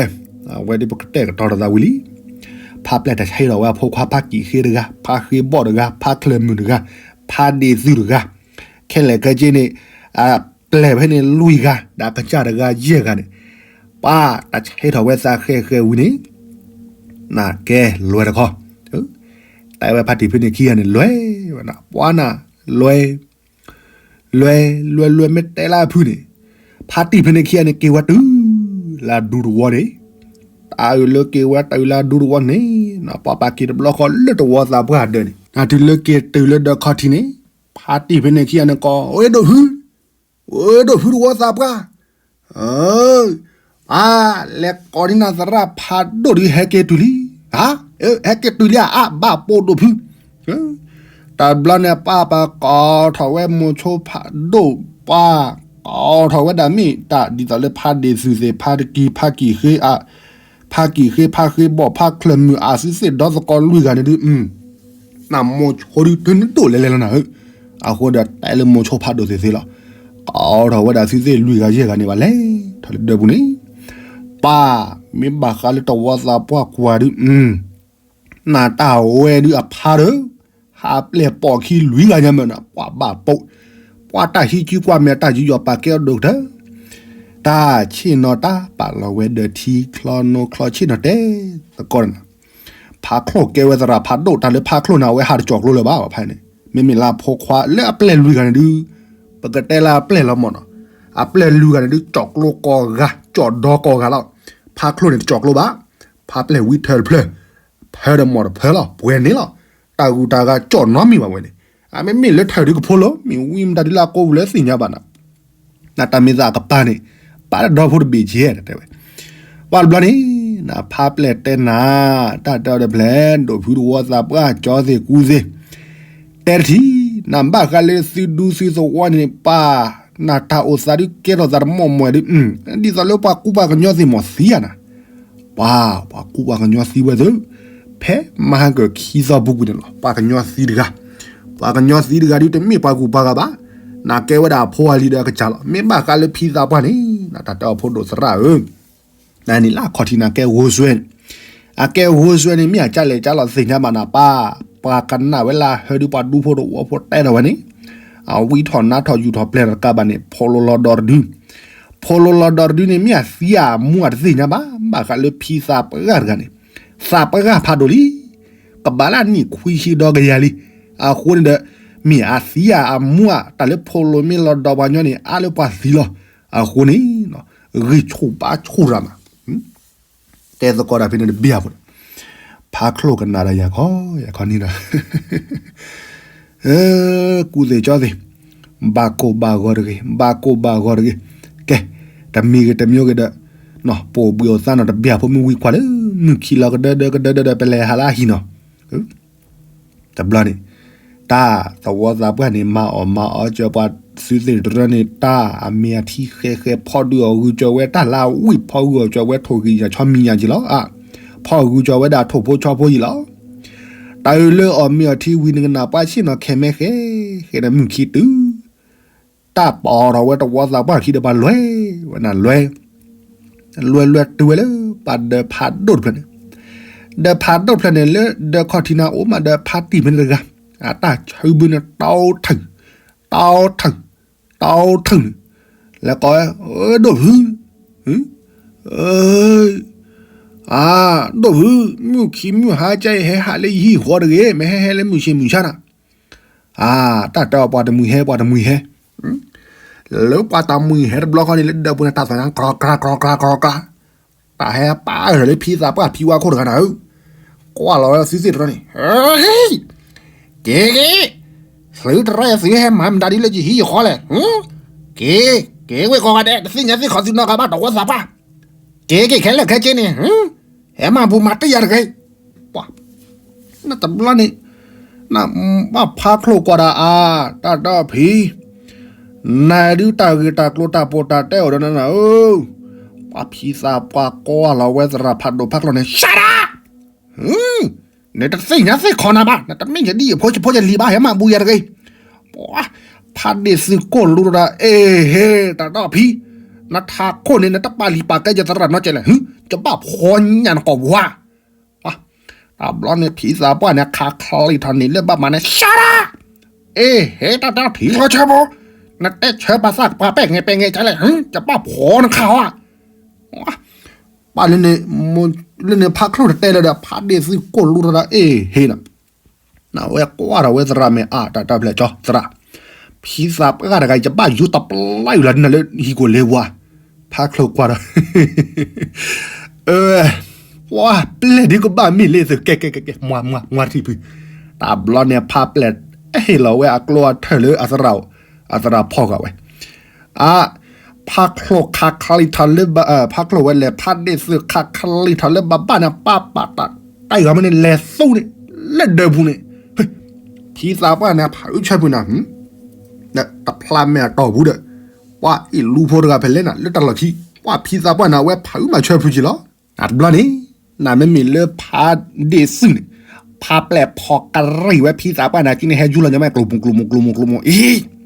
အဝဲဒ်ပကတဲာ်ကတီၤထီၣ်သးဝံၤလံ ဖါပျဲၢ်တၢ်ဆဲးထီၣ်ဝဲအဖိခွါ ဖါကံၢ်ဃ့တဂၤ ဖါဃ့ဘီၣ်တဂၤ ဖါချၢၣ်မုၣ်တဂၤ ဖါဒ့ၣ်သုတဂၤ ခဲလၢာ်ခဲဆ့န့ၣ် အပျဲၢ်ဖဲန့ၣ်လွံၢ်ဂၤ ဒီးကစၢ်တဂၤယဲၢ်ဂၤန့ၣ် ပှၤတၢ်ဆဲးထီၣ်ဝဲသးဃဲးဃဲးဝံၤန့ၣ် နကဲလွဲၢ်တခီ တဲဝဲဖါတံၢ်ဖဲန့ၣ်ခံဂၤန့ၣ် လွဲၢ်ဝဲနၤ ပှၤနၤ လွဲၢ် လွဲၢ် လွဲၢ် လွဲၢ် မ့ၢ်တဲလၢအဖုၣ်န့ၣ် ဖါတံၢ်ဖဲန့ၣ်ခံဂၤန့ၣ် က့ၤဝဲတုၤ လၢဒူတဝီန့ၣ် တၢ်အုၣ်လၢက့ၤဝဲတုၤလၢဒူတဝီန့ၣ် ပှၤပာ်က့ၤတဘျီဃီလၢတဝီသးပှၢ်ဒၢးန့ၣ် နတုၤလၢက့ၤတုၤလၢဒၢးခီၣ်ထံးန့ၣ် ဖါတံၢ်ဖဲန့ၣ်ခံဂၤန့ၣ်ကိး အိၣ်ဒိၣ်ဖု အိၣ်ဒိၣ်ဖုတဝီသးပှၢ် အၢ အါ လဲၤကိးဒ်နၤသရၣ်ဖးဒိၣ်ဒုးဟဲက့ၤတုၤလံ ဧါ ဟဲက့ၤတုၤလံဧါ အါ ဘၣ်ပိာ်ဒိၣ်ဖု တဘျီန့ၣ် ပၢ်ပၢ်ကိးထီၣ်ဝဲမိၤဆိဖးဒိၣ် ပၢ်ကိးထီၣ်ဝဲဒၣ်မ့ၢ်တၢ် ဒ်သိးလၢဖးဒ့ၣ်သုးသ့ၣ် ဖါတကံၤ ဖါကံၢ်ဃ့ ဖါကံၢ်ဃ့ ဖါဃ့ဘီၣ် ဖါချၢၣ်မုၣ် အသုးသ့ၣ်ဒီသကိးလွံၢ်ဂၤန့ၣ်ဒုး နမိၤဆိဒုး တုၤနဒိၣ်လဲၤလဲၤလီၤနၤဧၢ, အဃိဒီးတဲလၢမိၤဆိဖးဒိၣ်သ့ၣ်သ့ၣ်လီၤ. ကိးထီၣ်ဝဲဒၣ်သုးသ့ၣ်လွံၢ်ဂၤယဲၢ်ဂၤန့ၣ်ဘၣ်လဲၤထီၣ်လၢဒၢးပူၤန့ၣ်, ပၢ်မ့ၢ်ဘၣ်ဃးလၢတဝီသးပှၢ်ကွၢ်ဒုး နတၢ်ဝဲဒုးအဖါဒီး ဟးပျဲၢ်ပိာ်ခံလွံၢ်ဂၤညါမ့ၢ်နၤ ပှၤဘၣ်ပိာ်, ပှၤတၢ်ဟံးစုကွၢ်မဲာ်တၢ်ယူးယီၣ်ပာ်ကဲအီၤဒိၣ်ကတၢၢ်, တၢ်ဆ့ၣ်နီၤတၢ်ပာ်လီၤဝဲဒီးထံချီနိချီဆ့ၣ်နီၤတဲသကိးနၤ, ဖးချိၣ်ကဲဝဲသရၣ်ဖးဒိၣ်တၢ်လၢဖးချိၣ်န့ၣ် အဝဲဟးတကၠီၣ်ကျိလၢၤဘၣ်ဖဲန့ၣ်, မ့မ့ၢ်လၢအဖိခွါလၢအပျဲၢ်လွံၢ်ဂၤန့ၣ်ဒုး, ပကတဲလၢအပျဲၢ်လီၤမ့ၢ်နီၤ, အပျဲၢ်လွံၢ်ဂၤန့ၣ်ဒုး ကၠီၣ်ကျိကိးဂၤ, ကၠီၣ်ဒီကိးဂၤလီၤ, ဖးချိၣ်န့ၣ်တကၠီၣ်ကျိဘၣ်, ဖးပျဲၢ်ဝံထၢတဖျၢၣ်, ဖၢဒီးမိၢ်တဖၢလီၤ ပှဲၤန့ၣ်လီၤ, တၢ်ဂုၤတၢ်ဂၤကၠီၣ်နီတမံၤဘၣ်ဝဲန့ၣ်, အမ့မ့ၢ်လၢထၢၣ်ဒုးကဖိလီၤ မ့ၢ်ဝံမတၤဒုးလၢအကိးပူၤလၢသ့ၣ်ညါဘၣ်နၤ နတၢ်မ့ၢ်သးအကပၤန့ၣ်, ပာ်တဒီဖိတဘ့ၣ်ကဲတဲဝဲ, ပှၤတဘျီန့ၣ်, နဖးပျဲၢ်တဲနၤ, တၢ်တဲအီၤတဖျဲၣ် ဒိၣ်ဖုတဝီသးပှၢ် ကၠီသ့ၣ်ကူသ့ၣ်, တဲတထံၣ်, နဘၣ်ဃးလၢသုဒူသုသဝီန့ၣ် ပၢ်, နတၢ်အိၣ်သးဒုးကဲထီၣ်သးတမီၢ်မွဲၤဒုး, ဒ်သိးလၢပှၤကူပှၤကညီသ့ၣ်မီၤသံဧါနၤ ပှၤ, ပှၤကူပှၤကညီသံဝဲသ့ၣ်, ဖဲမဟါကၢၢ်ခံသီပူၤကွံာ်န့ၣ်လီၤ ပှၤကညီသံတဂၤ, ပှၤကညီသံတဂၤဒုးတမ့ၢ်ပှၤကူပှၤဂၤဘၣ်, နကဲဝဲဒၣ်အဖိအလံၤဒီးအကစၢ်လီၤ မ့ၢ်ဘၣ်ဃးလၢဖံသးပှၢ်န့ၣ်, နတၢ်တဲအီၤဖိဒိၣ်သရၣ်ဧၢ နန့ၣ်လၢအခီၣ်ထံးနၤကဲဂိၢ်စွဲန့ၣ်, အကဲဂိၢ်စွဲန့ၣ် မ့ၢ်အကၢ်လဲၣ်ကၢ်လီၤသ့ၣ်ညါဘၣ်နၤပၢ်, ပှၤကနၣ်ဝဲလၢဟၢဒုးပှၤဒူဖိတဝီဖိတဲထီၣ်ဝဲန့ၣ်, အဝံထီၣ်နါထီၣ်ယူၢ်ထီၣ်ပျဲၢ်တကးဘၣ်န့ၣ် ဖိလိလီၤဒီးတဒု ဖိလိလီၤဒီးတဒုန့ၣ် မ့ၢ်အသံအမူအတသ့ၣ်ညါဘၣ်, ဘၣ်ဃးလၢဖံသးပှၢ်တဂၤန့ၣ်, သးပှၢ်ဖးဒိၣ်လံ, ကဘၣ်လၢနံၣ်ခွံဆံဒီကယၤလံ, အဃိန့ၣ်ဒီး, မ့ၢ်အသံအမူအတၢ်လၢဖိလိမ့ၢ်လီၤဒီးပှၤညီန့ၣ် အါလၢပှၤသံလီၤ, အဃိန့ၣ်, ဂံၢ်ဆူၣ်ဘါဆူၣ်ရၤမး တဲသကိးတၢ်ဖဲန့ၣ်တဘ့ၣ်အပူၤန့ၣ်, ဖးချိၣ်ကနၣ်ဒီးယၤခီ, ယၤခီန့ၣ်ဒီး, ကူသ့ၣ်ကၠီသ့ၣ်, ဘၣ်ကိၢ်ဘၣ်ဂီၤတဂ့ၤ, ဘၣ်ကိၢ်ဘၣ်ဂီၤတဂ့ၤ, ကဲ, တမံၤဂ့ၤတမံၤဂ့ၤဒီး, ပအိၣ်ဘှံးအိၣ်သါနီၤတဘ့ၣ်အဖိမုၣ်ဝံခွါလၢ, မုၢ်ခံလီၤကဒၢဒၢကဒၢဒၢဒီး ပလဲၤဟးလၢအဟံၣ်နီၤ တဘျီန့ၣ်, တၢ်သဝီသးပှၢ်န့ၣ် မၤအီၣ်မၤအီကၢၤပှၤသုးသ့ၣ်တရၢန့ၣ် တၢ်အမ့ၢ်အထံဃဲဃဲ ဖီဒုးအီၣ်ဂုာ်ကၢၤဝဲတၢ်လၢအဝံၣ် ဖီဂုာ်အီၣ်ကၢၤဝဲထိၣ်ဂံၢ်ညၣ်ဆီမံၤညၣ်က့ၤလီၤ, ဖီဂုာ်ကၢၤဝဲဒၣ်ထိၣ်ဖိဆီဖိယံၤလီၤ, တၢ်အုးလၢအီၣ်မ့ၤအီၣ်ထံဝံၤနကနၣ်ပှၤဆ့ၣ်နီၤခဲမ့ၢ်ဃဲ, ဃဲဒီးမုၢ်ခံတုၤ တၢ်ပီထီၣ်ဝဲတဝီသးပှၢ်ခံဒီးပှၤလွဲၢ်ဝဲနၤလွဲၢ်, လွဲၢ်လွဲၢ်တုၤဝဲလၢပှၤဒၢးဖးဒိၣ်တဖျၢၣ်န့ၣ်, ဒၢးဖးဒိၣ်တဖျၢၣ်န့ၣ် လၢဒၢးခီၣ်ထံးန့ၣ်အိၣ်မးဒီးဖါတံၢ်ဖဲန့ၣ်တဂၤ, အတၢ်ဆၢဘုန့ၣ် တီထၢၣ်, တီထၢၣ်, တီထၢၣ်န့ၣ်, လဲၤကိးဝဲ, ဒိၣ်ဖု, အၢ အၢ ဒိၣ်ဖု, မုၢ်ခံမုၢ်ဟါကဲအံၤဟဲဟးလၢယဟံၣ်ဃီတဂ့ၤ, မ့ၢ်ဟဲဟဲလၢမုၢ်ဆ့ၣ်မုၢ်ဆါနၤ, အါ တၢ်တဲအီၤပှၤတမှံၤဟဲပှၤတမှံၤဟဲ, လၢပှၤတမှံၤဟဲတဘျီဃီန့ၣ် လၢဒၢးပူၤန့ၣ် တၢ်သးန့ၣ် ကြီကြီကြီကြီကြီ, တၢ်ဟဲပာ်အၢၣ်လၢဖံသးပှၢ်ဖံဝါခိၣ်တဂၤနၤဧၢ, ကွၢ်လီၤဝဲသုးသ့ၣ်တရၢန့ၣ်, က့ၤက့ၤ, သုးတရၢသုးဟဲမၤမတၤဒ်လၢယဟံၣ်ယဃီလဲၣ်, က့ၤ, က့ၤဝဲကိးဂၤဒဲး တသ့ၣ်ညါသ့ၣ်ခီသုးနီတဂၤဘၣ် တဝီသးပှၢ်, က့ၤက့ၤခဲလၢာ်ခဲဆ့န့ၣ်, ဟဲမၤပူၤမၤတ့ၢ်ယၤတဂ့ၤ, ပှၤ, နတဘျီန့ၣ်, နဘၣ်ဖးချိၣ်ကွၢ်ဒီးအါ, တၢ်ဒီဖံး, နဒုးတၢ်ဂ့ၢ်တၢ်ကျိၤတၢ်ပီးတၢ်တဲအိၣ်ဒီးနနဧၢ, ပှၤဖံသးပှၢ်ကွၢ်လီၤဝဲသရၣ်ဖးဒိၣ်ဖးချိၣ်န့ၣ် ရှါဒၣ် နတသ့ၣ်ညါသ့ၣ်ခီနၤဘၣ်, နတမ့ၢ်ယဒ်ယဖိယဖိယလံၤဘၣ်, ဟဲမၤဘူၣ်ယၤတဂ့ၤ. ပှၤ, ဖးဒ့ၣ်သုးကိၢ်လူတဒၣ်, အ့ဟ့, တၢ်ဒီဖံး, နထးခိၣ်န့ၣ် နတပာ်လံာ်ပာ်ကဲယသရၣ်နီတစဲးလဲၣ်, ယဘၣ်ဖီညၣ်နကိာ်ပူၤဧါ. တဘျီန့ၣ်ဖံသးပှၢ်န့ၣ် ခးချံးထီၣ်န့ၣ်လၢဘၣ်မၤန့ၣ် ရှါဒၣ်, အ့ဟ့, တၢ်တဲထံၣ်လီၤဆၢဖိ, နတဲဆၢပှၤသၣ်ပှၤပဲာ်ငဲးပဲာ်ငဲးကလဲၣ်, ယဘၣ်ဖီနခးဧါ. ပာ်လၢန့ၣ်, လၢန့ၣ်ဖးချိၣ်တတဲလၢၤဒီး ဖးဒ့ၣ်သုးကိၢ်လူတဒၣ် အ့ဟ့နီၤ, နဝဲကွၢ်ဒီးဝဲသရၣ်မ့ၢ်အါ တၢ်တၢ်ဖျဲၣ်ကၠီသရၣ်, ဖံသးပှၢ်တဂၤ ယဘၣ်ယူတပျၢ်ယူၤလီၤဒ်နၤလၢဟံၣ်ကိၣ်လ့ပူၤ, ဖးချိၣ်ကွၢ်ဒီး ပှၤပျဲၢ်ဒုးကဘၣ်မ့ၢ်လၢသုးကဲကဲကဲကဲ မွၤမွၤမွၤထံၣ်ဖု, တဘျီန့ၣ်ဖးပျဲၢ်ဟ့ၣ်လီၤဝဲအကျိအထၢၣ်လၢအသရၣ်, အသရၣ်ဖီၣ်ဃာ်ဝဲ, အါ, ဖးချိၣ်ခးချံးထီၣ်လၢ, ဖးချိၣ်ဝဲလဲၤဖးဒ့ၣ်သုးခးချံးထီၣ်လၢဘၣ်ဘၣ်န့ၣ် ပၢ်ပာ်တၢ်တၢ်ဂၤမ့ၢ်န့ၣ် လဲၤသူန့ၣ်, လၢဒၢးပူၤန့ၣ်, ဖံသးပှၢ်န့ၣ် ဖးအုၣ်ဆၢဖုနၤ တဖျါမဲာ်အတီၢ်ပူၤဒီး, ပှၤအ့ၣ်လူဖိတဂၤဖဲလဲၣ်နၤ လၢတၢ်လီၢ်ခံ, ပှၤဖံသးပှၢ်န့ၣ် အဝဲဖးအုၣ်မၤဆၢဖုက့ၤလီၤ. တဘျီန့ၣ်, နမ့မ့ၢ်လၢဖးဒ့ၣ်သုးန့ၣ်, ဖးပျဲၢ်ဖီၣ်ကရံၣ်ဝဲဖံသးပှၢ်န့ၣ် ကန့ၣ်ဟဲယူလီၤညီမး ကျိၤမူၤကျိၤမူၤကျိၤမူၤကျိၤမူၤ အံၤ,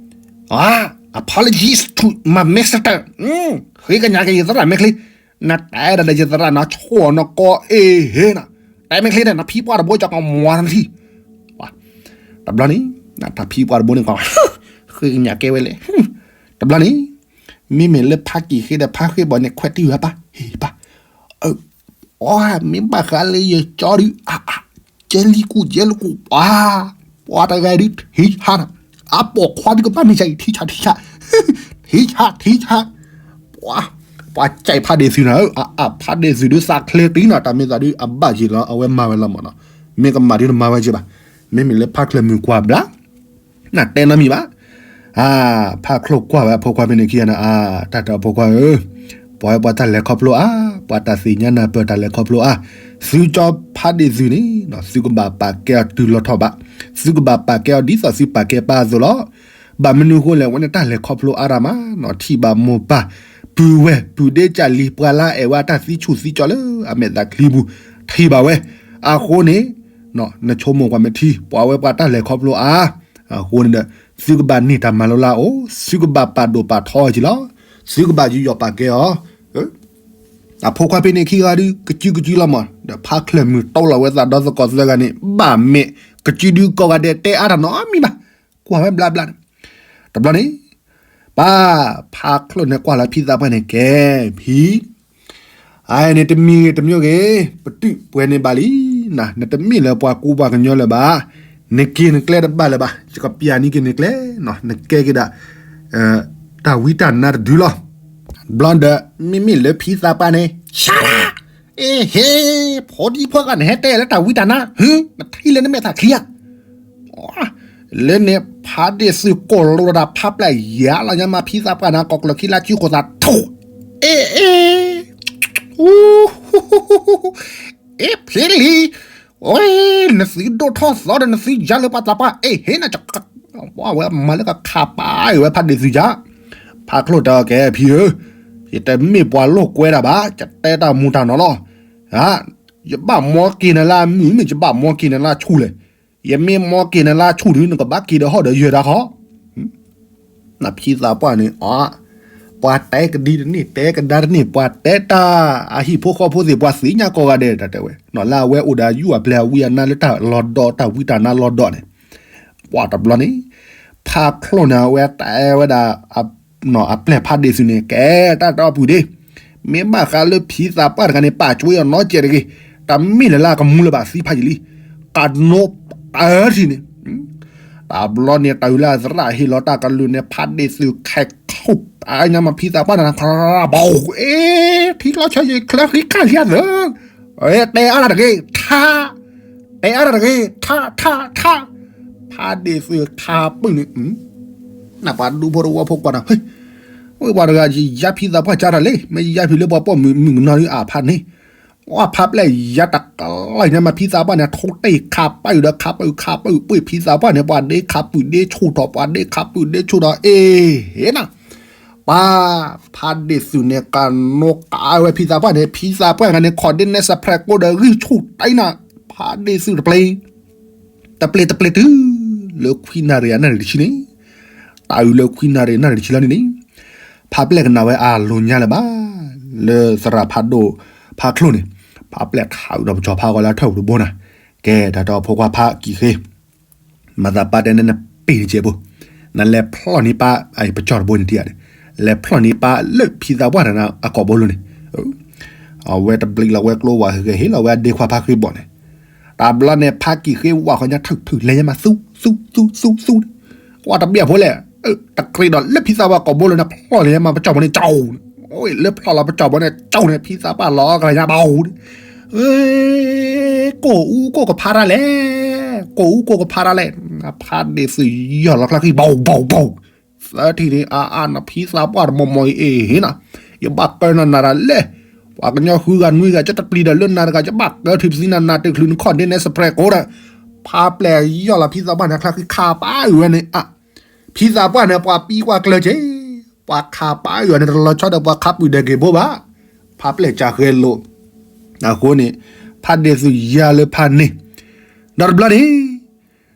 အ apologies to my master, ဃ့ကညးက့ၤယသရၣ်မဲာ်ချံ, နတဲဒၣ်ဒီးယသရၣ်နၤဆိၣ်နကီအ့ဟ့နၤ, တဲမဲာ်ချံဒီး နဖံပှၢ်တဘိကီကမွၤနထံၣ် တဘျီန့ၣ်, တၢ်ဖံပှၢ်တဘိန့ၣ်ကီ, ဃ့ကညးကဲဝဲလဲၣ်, တဘျီန့ၣ်, မ့မ့ၢ်လၢဖးကံၢ်ဃ့ဒီးဖးဃ့ဘီန့ၣ် ခွဲးတံၢ်ဝဲပၢ်, ဟ့ၣ်ပၢ်, အၢ, အီ, မ့ၢ်ဘၣ်ဃးလၢယကၠီဒုး, အါအါ, ကဲလံကူၣ်ကဲလံကူၣ်ပၢ်, ပှၤတဂၤဒုးထံဆါနၤ, အပိာ်ခွါဒုးကဘၣ်မ့ၢ်ဆါအံၤထံဆါထံဆါ, ထံဆါထံဆါ, ပှၤ, ပှၤကဲဖးဒ့ၣ်သုးနၤဧၢ, အအါ ဖးဒ့ၣ်သုးဒုးသးချ့တံၢ်နီၤ, တၢ်မ့ၢ်သးဒုးအဘၣ်က့ၤလီၤ အဝဲမၤဝဲလီၤမးနီၤ, မ့ၢ်ကမၤဒုးတမၤဝဲက့ၤဘၣ်, မ့မ့ၢ်လၢဖးချၢၣ်မုၢ်ကွၢ်ဘျါ နတဲနီတမံၤဘၣ်. အါ, ဖးချိၣ်ကွၢ်ဝဲအဖိခွါဖဲန့ၣ်ခံဂၤန့ၣ်, အါ, တၢ်တဲအဖိခွါဧၢ, ပှၤဝဲပှၤတၢ်လဲၤခီဖျိအါ, ပှၤတၢ်သ့ၣ်ညါနၢ်ပၢၢ်တၢ်လဲၤခီဖျိအါ, သုကၠီဖးဒ့ၣ်သုးန့ၣ်, သုကဘၣ်ပာ်ကဲအီၤတုၤလီၤထီၣ်ဘး, သုကဘၣ်ပာ်ကဲအီၤဒ်သိးသုပာ်ကဲပၢ်အသိးလီၤ. ဘၣ်မနုၤအဃိလဲၣ်, ဝဲန့ၣ်တၢ်လဲၤခီဖျိအါတၢ်မး, ထံၣ်ဘၣ်မိၢ်ပၢ်, ပုၢ်ဝဲၢ်, ပုၢ်ဒ့ကၢ်လံၤ, ပှၤလၢအအဲၣ်ဝဲအတၢ်သံဆူၣ်သံကၠီလၢအမဲာ်သၣ်ချံပူၤ, ထံၣ်ဘၣ်ဝဲ, အဃိန့ၣ် နဆိကမိၣ်ကွၢ်မ့ၢ်ထံ, ပှၤဝဲပှၤတၢ်လဲၤခီဖျိအါ, အဃိန့ၣ်ဒီး, သုကဘၣ်န့ၢ်တၢ်မၤလိလၢအအိၣ်, သုကဘၣ်ပာ်ဒိၣ်ပာ်ထီအီၤက့ၤလီၤ, သုကဘၣ်ယူးယီၣ်ပာ်ကဲအီၤ, အဖိခွါဖဲန့ၣ်ခံဂၤဒုး ကစုကစုလီၤမး, ဒီးဖးချၢၣ်မုၢ်တီလီၤဝဲသးဒီသကိးသၢဂၤန့ၣ် ဘၣ်မဲာ်, ကစုဒုးကိးဂၤဒဲးတဲအါတၢ်နီတမံၤဘၣ်, ကွၢ်ဝဲဘျါဘျါန့ၣ်, တဘျီန့ၣ် ပၢ်, ဖးချိၣ်န့ၣ်ကွၢ်လၢဖံသးပှၢ်န့ၣ်ကဲ, ဖံ, အန့ၣ်တမံၤဂ့ၤတမံၤဂ့ၤ, ပတုာ်ပှဲၤန့ၢ်ဘၣ်လံ, နတမ့ၢ်လၢပှၤကူပှၤကညီလၢၤဘၣ်, နက့ၤနကျဲတဘၣ်လၢၤဘၣ်, ယကပျၢ်န့ၢ်က့ၤနကျဲ, နကဲက့ၤဒၣ် တၢ်ဝံတၢ်နါတဒုလီၤ. ဘျီဒီး မ့မ့ၢ်လၢဖံသးပှၢ်န့ၣ် ရှါဒၣ်, အ့ဟ့, ဖိဒံဖိဂၤန့ၣ်ဟဲတဲလၢတၢ်ဝံတၢ်နါ, နထံၣ်လၢနမဲာ်သၣ်ချံဧါ. လၢန့ၣ် ဖးဒ့ၣ်သုးကိၢ်လိာ်ဒီးဖးပျဲၢ်ယါလီၤညါမး ဖံသးပှၢ်န့ၣ် ကိးကျၢၢ်ခံလါစုဃိသးထူၣ်, အ့အ့ အ့ ဖံလံၤ, နသုဒိၣ်ထီၣ်သီဒီးနသုယါလၢပှၤသးပှၢ် အ့ဟ့န, ဝဲမၤလၢကခးပာ်အံၤဝဲဖးဒ့ၣ်သုးယါ, ဖးချိၣ်တဲအီၤကဲ ဖံဧၢ, ယတမ့ၢ်ပှၤလိာ်ကွဲတၢ်ဘၣ်, ယတဲတၢ်မူၤတၢ်နီၤလီၤ, ယဘၣ်မီက့ၤနၤလၢအမုၢ် မ့ၢ်ယဘၣ်မီက့ၤနၤလၢအဆူၣ်လဲၣ်, ယမ့ၢ်မီက့ၤနၤလၢအဆူၣ်ဒီး နကဘၣ်က့ၤဒီးဟီၣ်ဒီးယၢၤတၢ်ခီ နဖံသးပှၢ်န့ၣ်, ပှၤတဲကဒံတန့ၢ် တဲကဒါတန့ၢ် ပှၤတဲတၢ်, အဟံၣ်ဖိဃီဖိသ့ၣ် ပှၤသ့ၣ်ညါကိးဂၤဒဲး တၢ်တဲဝဲ, လၢအဝဲအိၣ်ဒီးအယူၢ်အပျဲၢ်အဝံအနါလၢတၢ်လီၤဒီး တၢ်ဝံတၢ်နါလီၤဒီးန့ၣ်, ပှၤတဘျီန့ၣ်, ဖးချိၣ်န့ၣ် အဝဲတဲဝဲဒၣ် အပျဲၢ်ဖးဒ့ၣ်သုးန့ၣ် ကဲတၢ်ဒီပုၢ်ဒ့, မ့ၢ်ဘၣ်ဃးလၢဖံသးပှၢ်တဂၤန့ၣ် ပာ်ကွံာ်အီၤနီတစဲးတဂ့ၤ, တမ့ၢ်လၢလၢကမူလၢၤဘၣ်သံဖးယံာ်လံ, ကနိးအၢထံန့ၣ် တဘျီန့ၣ် တၢ်ဝံၤလၢအသရၣ်ဟ့ၣ်လီၤတၢ်ကလုၢ်န့ၣ် ဖးဒ့ၣ်သုးခဲခိၣ် အညါမးဖံသးပှၢ်န့ၣ် ဘီ, အ့ ထံချီဆၢယံၤ ချၢဃံခၣ်လံသၢ, တဲအါတၢ်တဂ့ၤ ထါ, တဲအါတၢ်တဂ့ၤ ထါ ထါ ထါ, ဖးဒ့ၣ်သုးခးပုၢ်န့ၣ်, နပှၤဒူဖိတဝီဖိကွၢ်ဒီး, ဝဲပှၤတဂၤယယါဖံသးပှၢ်ကၢ်ထီၣ်လဲၣ်, မ့ၢ်ယယါဖံလၢပှၤပိာ်မုၣ်မုၣ်ကနီၤဒ်အဖါန့ၣ်, အဖါပျဲၢ်ယါတကလီၢ်ညါမး ဖံသးပှၢ်န့ၣ် ထိၣ်တ့ၢ်ခးပၢ်အုၣ်ဒီးခးပၢ်အုၣ် ခးပၢ်အုၣ်ပှ့ၢ်ဖံသးပှၢ်န့ၣ် ပှၤဒ့ခးပုၢ်ဒ့ဆူၣ်ထီၣ် ပှၤဒ့ခးပုၢ်ဒ့ဆူၣ်ထီၣ် အ့ၣ် ဟ့ၣ်နၤ ပှၤဖးဒ့ၣ်သုးန့ၣ် ကနိးကးဝဲဖံသးပှၢ်န့ၣ် ဖံသးပှၢ်ဂၤန့ၣ် ခီၣ်ဒ့နဲစဲးဖရဲးကိဒီးဂံၢ်ဆူၣ်တၢ်နၤ, ဖးဒ့ၣ်သုးတပျ့ၤ တပျ့ၤတပျ့ၤတုၤ လၢခွံနၣ်ရံၣ်အနၣ်ရံၣ်တဆံန့ၣ်, တၢ်အုၣ်လၢခွံနၣ်ရံၣ်အနၣ်ရံၣ်တဆံလီၤန့ၣ်န့ၣ်, ဖးပျဲၢ်ကနၣ်ဝဲအလိၤညါလၢၤဘၣ်, လၢသရၣ်ဖးဒိၣ်ဖးချိၣ်န့ၣ်, ဖးပျဲၢ်ထးအုၣ်ဒီးပစီၤဖါဂီၤလၢအထၢၣ်ပူၤတဘိနၤ, ကဲတၢ်တီဖိခွါဖးကံၣ်ဃ့ မၤသးပၢ်တဲနဲနပ့ၢ်တကဲးဖိ, နလဲၤဖျီၣ်န့ၢ်ပၢ် ပကၠီၣ်တဘိန့ၣ်တံၢ်ဧါ, လဲၤဖျီၣ်န့ၢ်ပၢ်လၢဖံသးပှၢ်တၢ်နၤအကိာ်ဘိလိၤန့ၣ်, အဝဲတဘျံးလီၤဝဲကျိဝဲ ဟဲဟ့ၣ်လီၤဝဲအဒ့ခွါဖးဃ့ဘီၣ်န့ၣ်, တဘျီန့ၣ် ဖးကံၣ်ဃ့ဝးဃီညါထုးထုးလဲၤညါမး သူ သူ သူ သူ သူ န့ၣ်, ကွၢ်တဘၣ်ဖိလဲၣ်, တကြ့ဒီးလၢဖံသးပှၢ်ကိာ်ဘိလိၤန့ၣ် ဖျီၣ်လဲၤညါမး ပကၠီၣ်ဘိန့ၣ် ကၠီၣ်န့ၣ်, လၢဖျီၣ်လီၤပကၠီၣ်ဘိန့ၣ် ကၠီၣ်န့ၣ် ဖံသးပှၢ်လီၤကလၤညါဘၣ်န့ၣ် ကိၣ်အူကိၣ်ကဖါတၢ်လဲၣ်, ကိၣ်အူကိၣ်ကဖါတၢ်လဲၣ်, ဖးဒ့ၣ်သုးယီၢ်လီၤချါဃံ ဘီၣ်ဘီၣ်ဘီၣ်, သၢထံၣ်န့ၣ် အါအါနဖံသးပှၢ်တမီၤမီၤအံၤအ့ၣ်ဟ့ၣ်နၤ, ယဘၣ်ကၢနၤနၤတၢ်လဲၣ်, ပှၤကညီဃုဂၤနွံဂၤ ကတပျံၤဒီးလၢနၤတဂၤ ယဘၣ်ကၢထံၣ်ပသံနၤ နၤတချုးနခီၣ်ဒ့နဲစဲးဖရဲးကိဒီး, ဖးပျဲၢ်ယီၢ်လီၤဖံသးပှၢ်န့ၣ်ချါဃံ ခးပၢ်အုၣ်ဝဲန့ၣ်, ဖံသးပှၢ်န့ၣ် ပှၤပံကွၢ်ကျၢၤက့ၤ, ပှၤခးပၢ်အုၣ်ဝဲန့ၣ် တလီၤဆီဒီးပှၤခးပုၢ်ဒဲးက့ၤဘိဘၣ်, ဖးပျဲၢ်ကၢ်ဃဲလိာ်, အဃိန့ၣ်, ဖးဒ့ၣ်သုးယါလၢဖးန့ၣ်, ဒီးတဘျီန့ၣ်,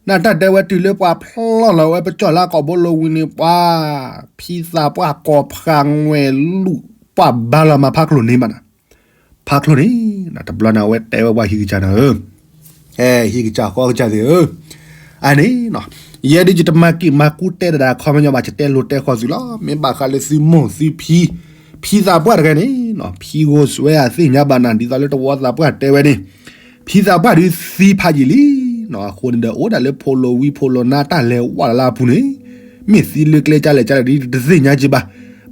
နတၢ်တဲဝဲတုၤလၢပှၤဖျီၣ်လီၤဝဲပကၠီၣ်လၢအကိာ်ဘိလိၤဝံၤန့ၣ် ပှၤ, ဖံသးပှၢ်ကိးဖးငွဲၢ်လူၢ် ပှၤဘါလီၤမၤဖးချိၣ်န့ၣ်မးနၤ, ဖးချိၣ်န့ၣ်, တဘျီန့ၣ်အဝဲတဲဝဲပှၤဟံၣ်ကစၢ်နၤဧၢ ဟဲဟံၣ်ကစၢ်ဃီကစၢ်သ့ၣ်ဧၢ, အန့ၣ်, ယဲဒ်ယတမၤက့ၢ်မၤကူတဲတၢ်ဒီးခီပညီဘၣ် ယတဲလိၤတဲဃီသုလီၤ, မ့ၢ်ဘၣ်ဃးလၢသုမိၢ်သုဖံ, ဖံသးပှၢ်တဂၤန့ၣ်, ဖံဂိၢ်စွဲအသ့ၣ်ညါဘၣ်နၤ ဒ်သိးလၢတဝီသးပှၢ်တဲဝဲန့ၣ်, ဖံသးပှၢ်ဒုးသံဖးယံာ်လံ, အဃိန့ၣ်ဒီး အိၣ်ဒၣ်လၢဖိလိၤဝံၤဖိလိၤနါတၢ်လဲၤဝဲလၢအပူၤန့ၣ်, မ့ၢ်သံလၢကျဲကၢ်လဲၣ်ကၢ်လဲၣ်ဒ်တသ့ၣ်ညါက့ဘၣ်,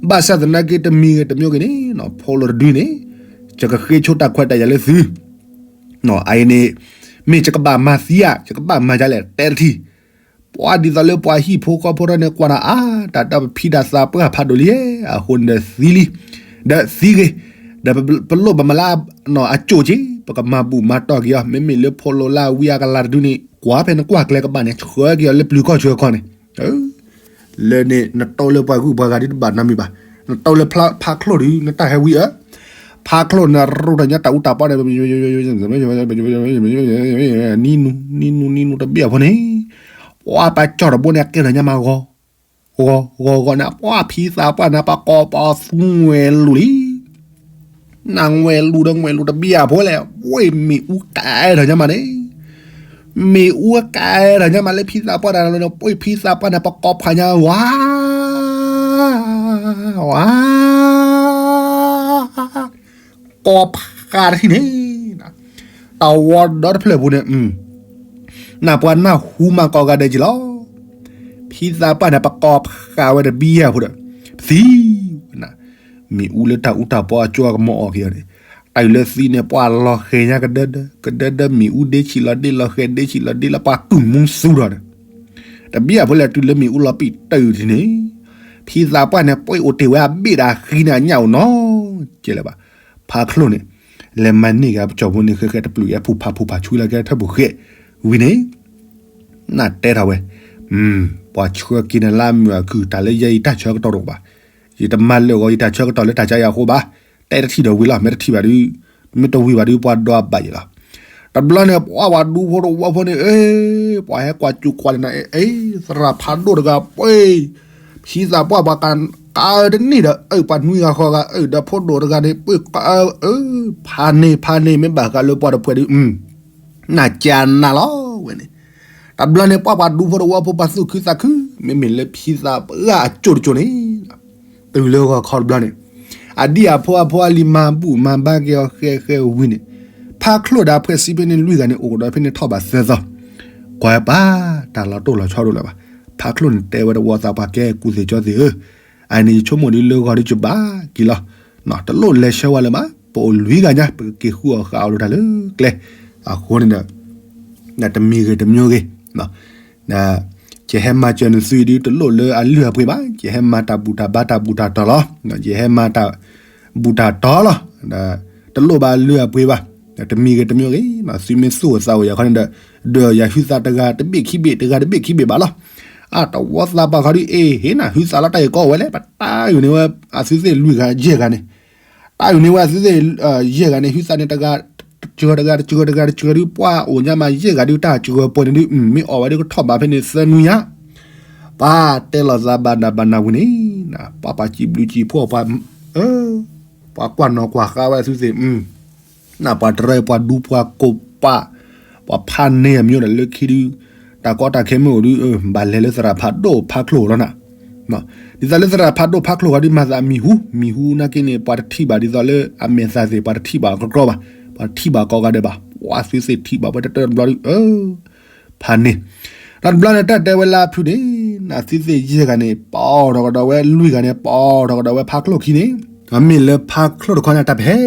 ဘၣ်ဆၣ်သနာ်က့တမံၤဂ့ၤတမံၤဂ့ၤန့ၣ်, ဖိလိၤတဒုန့ၣ်, ယကဃ့ဆိတၢ်ခွဲးတၢ်ယာ်လၢသု အအံၤန့ၣ်, မ့ၢ်ယကဘၣ်မၤသံဧါ ယကဘၣ်မၤဒ်လဲၣ် တဲတထံၣ်, ပှၤဒ်သိးလၢပှၤဟံၣ်ဖိဃီဖိထီၣ်န့ၣ် ကွၢ်နၤအါ, တၢ်တၢ်ပဖံးတၢ်သးပှၢ်ဖးဒိၣ်လံ, အဃိန့ၣ်ဒီးသံလံ, ဒီးသံဂ့ၤ, ဒီးပလိၣ်ဘၣ်မၤလၢအကၠိၣ်က့, ပကမၤဘူၣ်မၤတီၢ်က့ၤအီၤ မ့မ့ၢ်လၢဖိလိၤလၢအဝံအကလၤတဒုန့ၣ် ကွၢ်ဖဲနကွၢ်ကျဲကဘၣ်န့ၣ် ဆှၢက့ၤအီၤလၢပျုၤကီၢ်ဆၢကီၢ်န့ၣ် လၢန့ၣ် နတိၢ်လၢပှၤဂုၤပှၤဂၤဒ်တဘၣ်နီတမံၤဘၣ်, နတိၢ်လၢဖးချိၣ်ဒုး နတၢ်ဟဲဝံဧၢ, ဖးချိၣ်န့ၣ်ရူၢ်တၢ်ညါတၢ်အူတၢ်ပီန့ၣ် နံၤနူၤ နံၤနူၤ နံၤနူၤတဘ့ၣ်အဖိန့ၣ်, ပှၤပာ်ကၠီၣ်တဘိန့ၣ် အကဲထီၣ်ညါမးဂီၤ, ဂီၤဂီၤဂီၤန့ၣ် ပှၤဖံသးပှၢ်န့ၣ် ပကိးပသူငွဲၢ်လူၢ်လံ နငွဲၢ်လူၢ်ဒီးငွဲၢ်လူၢ်တဘ့ၣ်အဖိလဲၣ်, ဝဲမ့ၣ်အူကဲထီၣ်ညါမးန့ၣ်, မ့ၣ်အူကဲထီၣ်ညါမးလၢဖံသးပှၢ်တၢ်လီၤန့ၣ် ပှၤဖံသးပှၢ်န့ၣ် ပကိးဖးညါဝါ, ဝါ, ကိးဖးတထံၣ်န့ၣ်, တဝီဒီတဖျၢၣ်ပူၤန့ၣ် နပှၤနၢ်ဟူမးကိးဂၤဒဲးက့ၤလီၤ. ဖံသးပှၢ်န့ၣ် ပကိးဖးဝဲတဘံယဲၢ်ဖိဒီး ပသံဝဲနၤ, မ့ၣ်အူလၢတၢ်အူတၢ်ပီအကၠိအကမီၤအီၣ်က့ၤအီၤန့ၣ်, တၢ်အုၣ်လၢသံန့ၣ် ပှၤလီၤဃဲၤညါကဒၢဒၢ ကဒၢဒၢ မ့ၣ်အူဒ့ဆံးလီၤဒ့လီၤဃဲၤ ဒ့ဆံးလီၤဒ့လီၤပှၤကုၢ်မူသူဒီးန့ၣ်, တဘံယဲၢ်ဖိလဲၣ် တုၤလၢမ့ၣ်အူလီၤပံာ်တၢ်အုၣ်ထံန့ၣ်, ဖံသးပှၢ်န့ၣ် ပှ့ၢ်အိၣ်တ့ၢ်ဝဲအဘ့ၣ်ဒီးအဃံန့ၣ် အညၣ်အိၣ်နီၤကဲလၢၤဘၣ်. ဖးချိၣ်န့ၣ် လဲၤမၤန့ၢ်က့ၤပကၠီၣ်ဖိန့ၣ် ဃဲဃဲတပျုာ်အဖုဖးဖုဖးဆူလၢကဲထၢၣ်ပူၤဃဲဝံၤန့ၣ်, နတဲထီၣ်ဝဲ, ပှၤဆှၢက့ၤနၤလၢအမုာ်အခုၣ် တၢ်လၢယဲယတၢ်ဆၢကတီၢ်တအိၣ်ဘၣ်. ယတမၤလၢာ်ဂီၤယတၢ်ဆၢကတီၢ်လၢတၢ်ကါယၤအဃိဘၣ်. တဲတထံၣ်ဒီးဝံၤလီၤ မ့ၢ်တထံၣ်ဘၣ်ဒုး, မ့ၢ်တဝံၤဘၣ်ဒုး ပှၤဒိးအဘၣ်ယဲလီၤ. တဘျီန့ၣ် ပှၤပှၤဒူဖိတဝီဖိန့ၣ် အ့, ပှၤဟဲကွၢ်စူၣ်ကွၢ်န့ၣ် အ့, သရၣ်ဖးဒိၣ်တဂၤပှ့ၤ ဖံသးပှၢ်ပှၤကးတန့ၢ်ဒီး အၢၣ်ပှၤနွံဂၤဃီဂၤ အၢၣ်ဒီးဖိဒိၣ်တဂၤန့ၣ် ပှ့ၤကးအၢ, ဖးန့ၢ်ဖးန့ၢ် မ့ၢ်ဘၣ်ဃးလၢပှၤတဖှဲးဒုး နကနၢ်လီၤဝဲန့ၣ်. တဘျီန့ၣ် ပှၤပှၤဒူဖိတဝီဖိ ပှၤသူၣ်ခုသးခု မ့မ့ၢ်လၢဖံသးပှၢ်အကၠိၣ်တကၠိၣ်န့ၣ် တုၤလၢဂီၤခီတဘျီန့ၣ် အဒံၣ်အဖိအဖိအလံၤ မၤဘူၣ်မၤဘါက့ၤအီၤဃဲဃဲဝံၤန့ၣ်, ဖးချိၣ်ဒီးအဖှဲးစံးဖဲန့ၣ်လွံၢ်ဂၤန့ၣ် အိၣ်ကဒီးဖဲန့ၣ်ထီၣ်ဘးသၢသီ, ကွၢ်ပာ် တၢ်လီၤတိၢ်လီၤဆီဒိၣ်လၢၤဘၣ်. ဖးချိၣ်န့ၣ်တဲဝဲတဝီသးပှၢ် ကဲကူၣ်သ့ၣ်ကၠီသ့ၣ်ဧၢ, အန့ၣ်ယဆိကမိၣ်ဒ်လၢဂီၤဒ်ယဘၣ်က့ၤလီၤ, တလိၣ်လဲၤဆှၢဝဲလၢၤဘၣ်, ပအိၣ်လွံၢ်ဂၤညါ ပကက့ၤဃုအီၣ်ဃာ်အီၤလိာ်တၢ်လၢကျဲ, အဃိန့ၣ်ဒီး တမံၤဂ့ၤတမံၤဂ့ၤ န ယဟဲမၤစၢၤနသုအံၤဒုး တလိၣ်လၢအလုၢ်အပှ့ၤဘၣ်, ယဟဲမၤတၢ်ဘူၣ်တၢ်ဘါတၢ်ဘူၣ်တၢ်တီၤလီၤ. ယဟဲမၤတၢ်ဘူၣ်တၢ်တီၤလီၤ. တလိၣ်ဘၣ်အလုၢ်အပှ့ၤဘၣ်. တမံၤဂ့ၤတမံၤဂ့ၤ သုမ့ၢ်သူၣ်အိၣ်သးအိၣ်ယၤခီန့ၣ်ဒီး ဒီးယၤဟုသးတဂၤတဘ့ၣ်ခံဘ့ၣ် တဂၤတဘ့ၣ်ခံဘ့ၣ်ဘၣ်လီၤ. အတဝီသးပှၢ်ခီဒုး အ့ၣ် ဟ့ၣ်နၤ ဟုသးလီၤတၢ်အံၤကီဝဲလဲၣ်, ပတၢ်အုၣ်န့ၢ်ဝဲ အသုသ့ၣ်လွံၢ်ဂၤယဲၢ်ဂၤန့ၣ် တၢ်အုၣ်န့ၢ်ဝဲအသုသ့ၣ် ယဲၢ်ဂၤန့ၣ် ဟုသးန့ၣ်တဂၤ တစှၤတဂၤ တစှၤတဂၤ တစှၤဒုး ပှၢ်အိၣ်ညါမး ယဲၢ်ဂၤဒုး တၢ်စှၤပှဲၤန့ၣ်ဒုး မ့ၢ်အီၣ်ဝဲဒုး ကထီၣ်ဘးဖဲန့ၣ်သၢနွံညါ, ပှၤတဲလီၤသးဘၣ်နၤဘၣ်နၤဝံၤန့ၣ် ပှၤပှၤစံးဘျုးစံးဖှိၣ်ပှၤ ပှၤကွၢ်နီၣ်ကွၢ်ဃါဝဲအသုသ့ၣ် နပှၤတရၢ ပှၤဒူပှၤကိးပှၤ ပှၤဖးန့ၢ်အမံၤဒီးလၢခံဒုး တၢ်ကီတၢ်ခဲမ့ၢ်အိၣ်ဒုး ဘၣ်လဲၤလၢသရၣ်ဖးဒိၣ်ဖးချိၣ်လီၤနၤ. ဒ်သိးလၢသရၣ်ဖးဒိၣ်ဖးချိၣ်ဂီၤဒုး မၤသးမံၤဟူ မံၤဟူနာ်က့န့ၣ် ပှၤတထံၣ်ဘၣ်ဒ်သိးလၢအမဲာ်သၣ်သ့ၣ် ပှၤတထံၣ်ဘၣ်ကကြီဘၣ်, ပှၤတထံၣ်ဘၣ်ကိးဂၤဒဲးဘၣ်, ပှၤသုသ့ၣ်ထံၣ်ဘၣ်ဝဲတတၢၢ်တဘျီဒုး ဖးန့ၢ် ဒီးတဘျီန့ၣ် တၢ်တဲဝဲလၢအဖုၣ်န့ၣ် နသုသ့ၣ်ယဲၢ်ဂၤန့ၣ် ပီၣ်ထီၣ်ကဒီးဝဲလွံၢ်ဂၤန့ၣ် ပီၣ်ထီၣ်ကဒီးဝဲဖးချိၣ်ခံန့ၣ်, မ့မ့ၢ်လၢဖးချိၣ်တခီန့ၣ် တၢ်ပဟဲ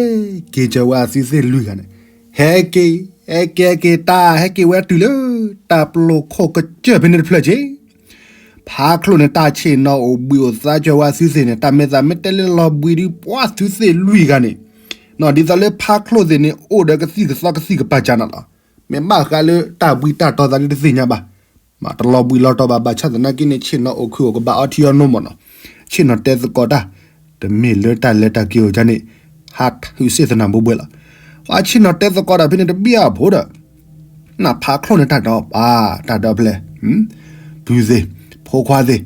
က့ၤစၢၤဝဲအသုသ့ၣ်လွံၢ်ဂၤန့ၣ်, ဟဲက့ၤ ဟဲက့ၤဟဲက့ၤ တၢ်ဟဲက့ၤဝဲတုၤလၢ တၢ်ပျိာ်ခိၣ်ကစၢၢ်ဖဲန့ၣ်တဖျၢၣ်က့ၤ ဖးချိၣ်န့ၣ် တၢ်ဆ့ၣ်နီၤအိၣ်ဘှံးအိၣ်သါစၢၤဝဲအသုသ့ၣ်န့ၣ် တၢ်မဲာ်သၣ်မ့ၢ်တဲလၢလီၤဘှံးဒုး ပှၤသုသ့ၣ်လွံၢ်ဂၤန့ၣ်, ဒ်သိးလၢဖးချိၣ်သ့ၣ်န့ၣ် အိၣ်ဒီးကသံၣ်ကသီကသံၣ်ကပၤကၢ်နၤလီၤ. မ့ၢ်ဘၣ်ဃးလၢတၢ်ဘှံးတၢ်တီၤသးဒုးတသ့ၣ်ညါဘၣ်. မ့ၢ်တလီၤဘှံးလီၤတီၤဘၣ် ဘၣ်ဆၣ်သနာ်က့န့ၣ် ဆ့ၣ်နီၤအိၣ်ခုၣ်အိၣ်ကဘၣ်အီထံအီနိမ့ၢ်နီၤ, ဆ့ၣ်နီၤတဲသကိးတၢ်, တမ့ၢ်လၢတၢ်လဲၤတၢ်က့ၤအိၣ်ကန့ၣ် ဟးထုးစ့ၣ်သနၢ်ဘိဘှဲလီၤ. ပှၤဆ့ၣ်နီၤတဲသကိးတၢ်ဖဲန့ၣ်တဘျီအဖိဒီး နဖးချိၣ်န့ၣ်တၢ်ဒီးပၢ် တၢ်ဒီဖျဲၣ် ပုၢ်သ့ၣ် ဖိခွါသ့ၣ်,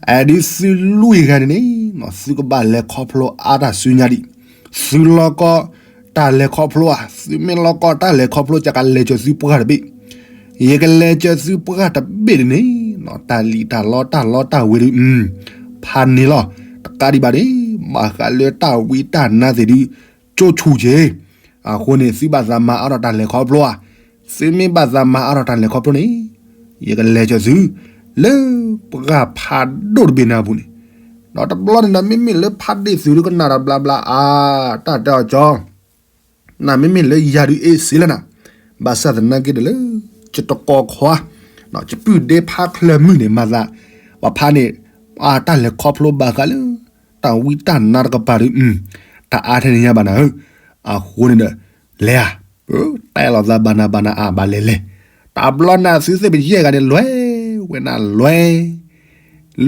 အဒုးသုလွံၢ်ဂၤန့ၣ်န့ၣ် သုကဘၣ်လဲၤခီဖျိအါတၢ်ဆူညါဒံး, သုလီၤကီတၢ်လဲၤခီဖျိဧါ, သုမ့ၢ်လီၤကီတၢ်လဲၤခီဖျိ ယကလဲၤစၢၤသုပှၢ်တဘ့ၣ်, ယကလဲၤစၢၤသုပှၢ်တဘ့ၣ်ဒ်န့ၣ်, တၢ်လံၣ်တၢ်လီတၢ်လီတၢ်ဝ့ၤဒုး ဖးန့ၢ်လီၤ, တကးဒံးဘၣ်န့ၣ် ဘၣ်ဃးလၢတၢ်ဝံတၢ်နါသ့ၣ်ဒုး ကၠိဆူၣ်က့ၤ, အဃိန့ၣ် သုဘၣ်သးမၤအါထီၣ်တၢ်လဲၤခီဖျိဧါ, သုမ့ၢ်ဘၣ်သးမၤအါထီၣ်တၢ်လဲၤခီဖျိန့ၣ်, ယကလဲၤစၢၤသု လၢပှၢ်ဖးဒိၣ်တဘ့ၣ်နၤအပူၤန့ၣ်, ဒီးတဘျီန့ၣ်ဒီး မ့မ့ၢ်လၢဖးဒ့ၣ်သုးဒုးကနၣ်ဒီးဘျါဘျါအါ, တၢ်တဲအီၤကၠီ နမ့မ့ၢ်လၢယၤဒုးအ့ၣ်စ့လၢနၤ, ဘၣ်ဆၣ်သနာ်က့ဒီးလၢ ယတကိးခွါ, ယပုၢ်ဒ့ဖးချၢမုၢ်န့ၣ် မၤသး, ပှၤဖးန့ၣ်, အတၢ်လဲၤခီဖျိဘၣ်ဃးလၢ တၢ်ဝံတၢ်နါတကပၤဒုး, တၢ်အါထဲန့ၣ်ညါဘၣ်နၤဧၢ, အဃိန့ၣ်ဒီး, လဲၤဧါ, တဲလီၤသးဘၣ်နၤဘၣ်နၤအါဘၣ်လဲၤလဲၤ, တဘျီန့ၣ်သုသ့ၣ်ပယဲၢ်ဂၤန့ၣ် လွဲဝဲနၤလွဲ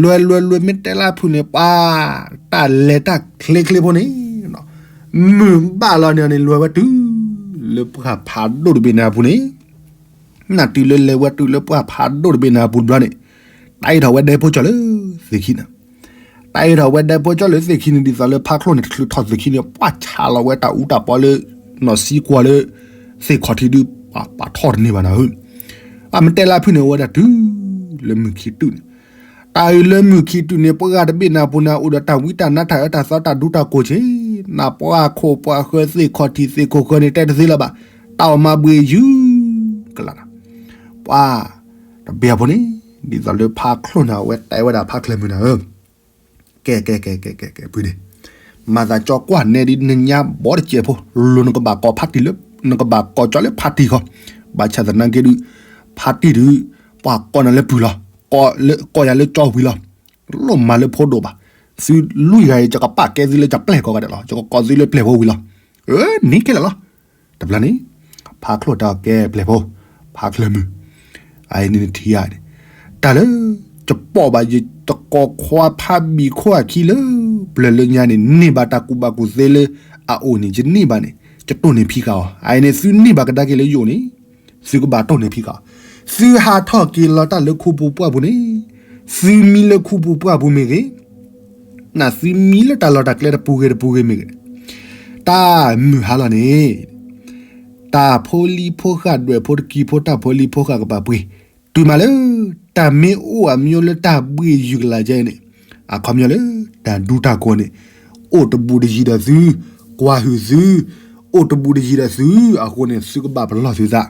လွဲလွဲလွဲမ့ၢ်တဲလၢဖုၣ်န့ၣ် ပှၤ, တၢ်လဲၤတၢ်ချ့ချ့ဖိန့ၣ်, မုၢ်ဘၣ်လီၤန့ၣ်န့ၣ် လဲၤဝဲတုၤလၢပှၢ်ဖးဒိၣ်တဘ့ၣ်နၤအပူၤန့ၣ်, နတုၤလၢလဲၤဝဲတုၤလၢပှၢ်ဖးဒိၣ်တဘ့ၣ်နၤအပူၤတဘျီန့ၣ်, တၢ်အ့ၣ်ထီၣ်ဝဲဒဲဖိကၠီလၢသ့ၣ်ခံန့ၣ်, တၢ်အ့ၣ်ထီၣ်ဝဲဒဲဖိကၠီလၢသ့ၣ်ခံန့ၣ် ဒ်သိးလၢဖးချိၣ်န့ၣ် တချုးထီၣ်သ့ၣ်ခံန့ၣ် ပှၤဆးလီၤဝဲတၢ်အူတၢ်ပီလၢ နီၢ်စံကွၢ်လၢ သ့ၣ်ခီၣ်ထံးဒုး ပှၤထီၣ်တန့ၢ်ဘၣ်နၤဧၢ, အမ့ၢ်တဲလၢဖုၣ်န့ၣ် အိၣ်ဝဲဒၣ်တုၤလၢမုၢ်ခံတုၤန့ၣ်, တၢ်အုၣ်လၢမုၢ်ခံတုၤန့ၣ် ပှၢ်တဘ့ၣ်နၤအပူၤန့ၣ် အိၣ်ဒီးတၢ်ဝံတၢ်နါတၢ်အၢတၢ်သီတၢ်ဒူတၢ်ကိၢ်က့ၤ, နပှၢ်ခိၣ်ပှၢ်ဃၢၤသ့ၣ်ခီၣ်ထံးသ့ၣ်ခိၣ်ဃၢၤန့ၣ် တဲတသ့လၢၤဘၣ်, တၢ်အီၣ်မၤဘှံးယုၢ်ကလးနၤ, ပှၤတဘ့ၣ်အဖိန့ၣ် ဒ်သိးလၢဖးချိၣ်န့ၣ် အဝဲတဲဝဲဒၣ်ဖးချၢမုၢ်နၤဧၢ ကဲ ကဲ ကဲ ကဲ ကဲ ကဲ ပုၢ်ဒ့, မၤသးကၠီကွၢ်နဲဒ်နညါဘီတစဲးဖိ, လိၤနကဘၣ်ကိးဖးတံၢ်လၢ, နကဘၣ်ကိးကၠီလၢဖးတံၢ်ဃီ, ဘၣ်ဆၣ်သနာ်က့ဒုး, ဖးတံၢ်ဒုး, ပှၤကိးနၤလၢပုၢ်လီၤ, ကိးယၤလၢကၠီဝံၤလီၤ, လိၣ်မၤလၢဖိဒိၣ်ဘၣ်, သုလွံၢ်ဂၤအံၤ ယကပာ်ကဲသုလၢယပျဲၢ်ကိးဂၤဒဲးလီၤ, ယကကိးသုလၢပျဲၢ်ဖိဝံၤလီၤ, အၢ န့ၣ်ကဲလၢာ်လီၤ တဘျီန့ၣ်, ဖးချိၣ်တဲအီၤကဲပျဲၢ်ဖိ, ဖးချၢမုၢ်, အအံၤန့ၣ်နထံၣ်ဧါန့ၣ်, တၢ်လၢ, ယပိာ်ဘၣ်ယတကိးခွါဖးဘံၣ်ခိၣ်အခံလၢ, ပျၢၤလၢညါန့ၣ် န့ၢ်ဘၣ်တၢ်ကူၣ်ဘၣ်ကူၣ်သ့လၢအအိၣ်န့ၣ် ယန့ၢ်ဘၣ်န့ၣ် ယတိၢ်န့ၢ်ဖံးဃာ်အီၤ, အအံၤန့ၣ် သုန့ၢ်ဘၣ်ကဒါက့ၤလၢယအိၣ်န့ၣ်, သုကဘၣ်တိၢ်န့ၢ်ဖံးဃာ်အီၤ, သုဟးထီၣ်က့ၤလီၤတၢ်လၢခူပူၤပှၢ်ပူၤန့ၣ်, သုမံလၢခူပူၤပှၢ်ပူၤမ့ၢ်ဂ့ၤ နသုမံလၢတၢ်လီၢ်တၢ်ကျဲတပူၤဂ့ၤတပူၤဂ့ၤမ့ၢ်ဂ့ၤ, တၢ်မုၢ်ဟါလီၤန့ၣ်, တၢ်ဖိလံၤဖိဃာ်ဒွဲၣ်ဖိတကံၤဖိတၢ်ဖိလံၤဖိဃာ်ကပၤပှ့ၤ, တုၤမးလၢ, တၢ်မ့ၢ်အိၣ်အမံၤလၢတၢ်ဘှံးယုၢ်ကလးကဲန့ၣ်, အခီပညီလၢ, တၢ်ဒူတၢ်ကိၢ်န့ၣ်, အိၣ်တဘူးတယံၤဒီးသု, ကွၢ်ဟုၣ်သု, အိၣ်တဘူးတယံၤဒီးသု, အဃိန့ၣ် သုကဘၣ်ပလီၢ်သုသး,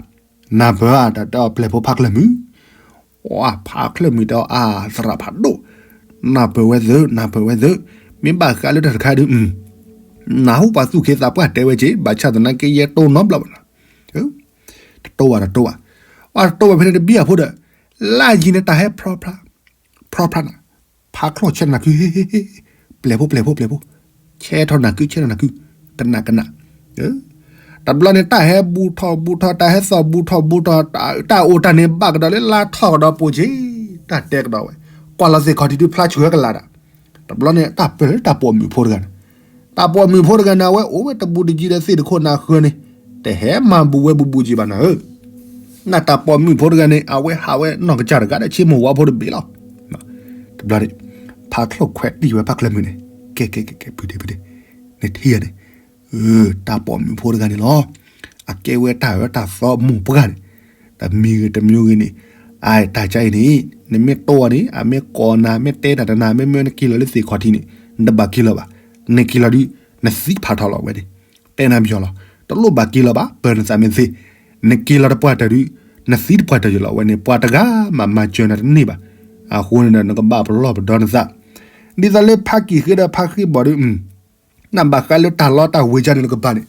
နၢ်ပၢၢ်ဧါ တၢ်တဲအီၤပျဲၢ်ဖိဖးချၢမုၢ် ဖးချၢမုၢ်တဲအီၤအါသရၣ်ဖးဒိၣ်, နၢ်ပၢၢ်ဝဲသ့, နၢ်ပၢၢ်ဝဲသ့, မ့ၢ်ဘၣ်ဃးလၢတၢ်တခါဒုး, နၢ်ဟူပှၤသူၣ်က့သးပှၢ်တဲဝဲက့ၤ ဘၣ်ဆၣ်သနာ်က့ယဲတိၢ်နီတဘျီဘၣ်နၤ, တတိၢ်ဘၣ်တတိၢ်ဘၣ်, အတတိၢ်ဘၣ်ဖဲန့ၣ်တဘံၣ်အဖိဒီး, လၢယံၤန့ၣ်တၢ်ဟဲဖျီဖျါ, ဖျီဖျါနၤ, ဖးချိၣ်ဆဲးထီၣ်နၤကု, ပျဲၢ်ဖိ ပျဲၢ်ဖိ ပျဲၢ်ဖိ, ဆဲးထီၣ်နၤကု ဆဲးထီၣ်နၤကု, ကနၣ် ကနၣ်, တဘျီန့ၣ် တၢ်ဟဲဘူးထီၣ်ဘူးထီၣ်, တၢ်ဟဲသီၣ်ဘူးထီၣ်ဘူးထီၣ်, တၢ်အိၣ်တၢ်န့ၣ်ဘၣ်ကဒီးလၢလါထီၣ်ကဒီးပိာ်က့ၤ, တၢ်တဲကဒီးဝဲ, ကွၢ်လီၤသ့ၣ်ခီၣ်ထံးဒုးဖျါဆှၢကလာ်ဒၣ်, တဘျီန့ၣ် တၢ်ပၢၢ်လၢတၢ်ပိာ်မုၣ်ဖိတဂၤန့ၣ်, တၢ်ပိာ်မုၣ်ဖိတဂၤန့ၣ် အဝဲအိၣ်ဝဲတဘူးတယံၤဒီးသ့ၣ်တခိၣ်နၢ်ဃၢၤန့ၣ်, တဟဲမၤဘူးဝဲဘူးဘူးက့ၤဘၣ်နၤဧၢ, နတၢ်ပိာ်မုၣ်ဖိတဂၤန့ၣ် အဝဲဟးဝဲနီၢ်ကစၢ်တဂၤဒီးဆ့မိၢ်ဝါဖိတဘ့ၣ်လီၤ. တဘျီန့ၣ် ဖးချိၣ်ခွဲးတံၢ်ဝဲဖးချၢၣ်မုၣ်န့ၣ်, ကဲ ကဲ ကဲ ကဲ ဖုဒ့ ဖုဒ့, နထံၣ်ဧါန့ၣ်, တၢ်ပိာ်မုၣ်ဖိတဂၤန့ၣ်လီၤ. အကဲဝဲတၢ်အၢတၢ်သီမိၢ်ပှၢ်န့ၣ်, တမံၤဂ့ၤတမံၤဂ့ၤန့ၣ်, အတၢ်ကါအံၤန့ၣ် နမ့ၢ်တိၢ်အီၤန့ၣ် အမ့ၢ်ကိးနၤ မ့ၢ်တဲတၢ်တနၤ မ့မ့ၢ်နက့ၤလီၤလၢသ့ၣ်ခီၣ်ထံးန့ၣ် နတဘၣ်က့ၤလီၤဘၣ်. နက့ၤလီၤဒုး နသံဖးထီၣ်လီၤဝဲန့ၣ်, တဲနၤပယီၤလီၤ, တလိၣ်ဘၣ်က့ၤလီၤဘၣ် ပၢၤနသးမ့ၢ်သ့, နက့ၤလီၤတပှၢ်တၢၢ်ဒုး နသံတပှၢ်တၢၢ်ယလီၤဝဲန့ၣ် ပှၤတဂၤမၤမၤစၢၤနၤတန့ၢ်ဘၣ်. အဃိန့ၣ်ဒီး နကဘၣ်ပလီၢ်ပဒီနသး, ဒ်သိးလၢဖးက့ၤဃ့ဒီးဖးဃ့ဘီၣ်ဒုး နဘၣ်ဃးလၢတၢ်လီတၢ်ဝ့ၤကါန့ၣ်နကပၤန့ၣ်,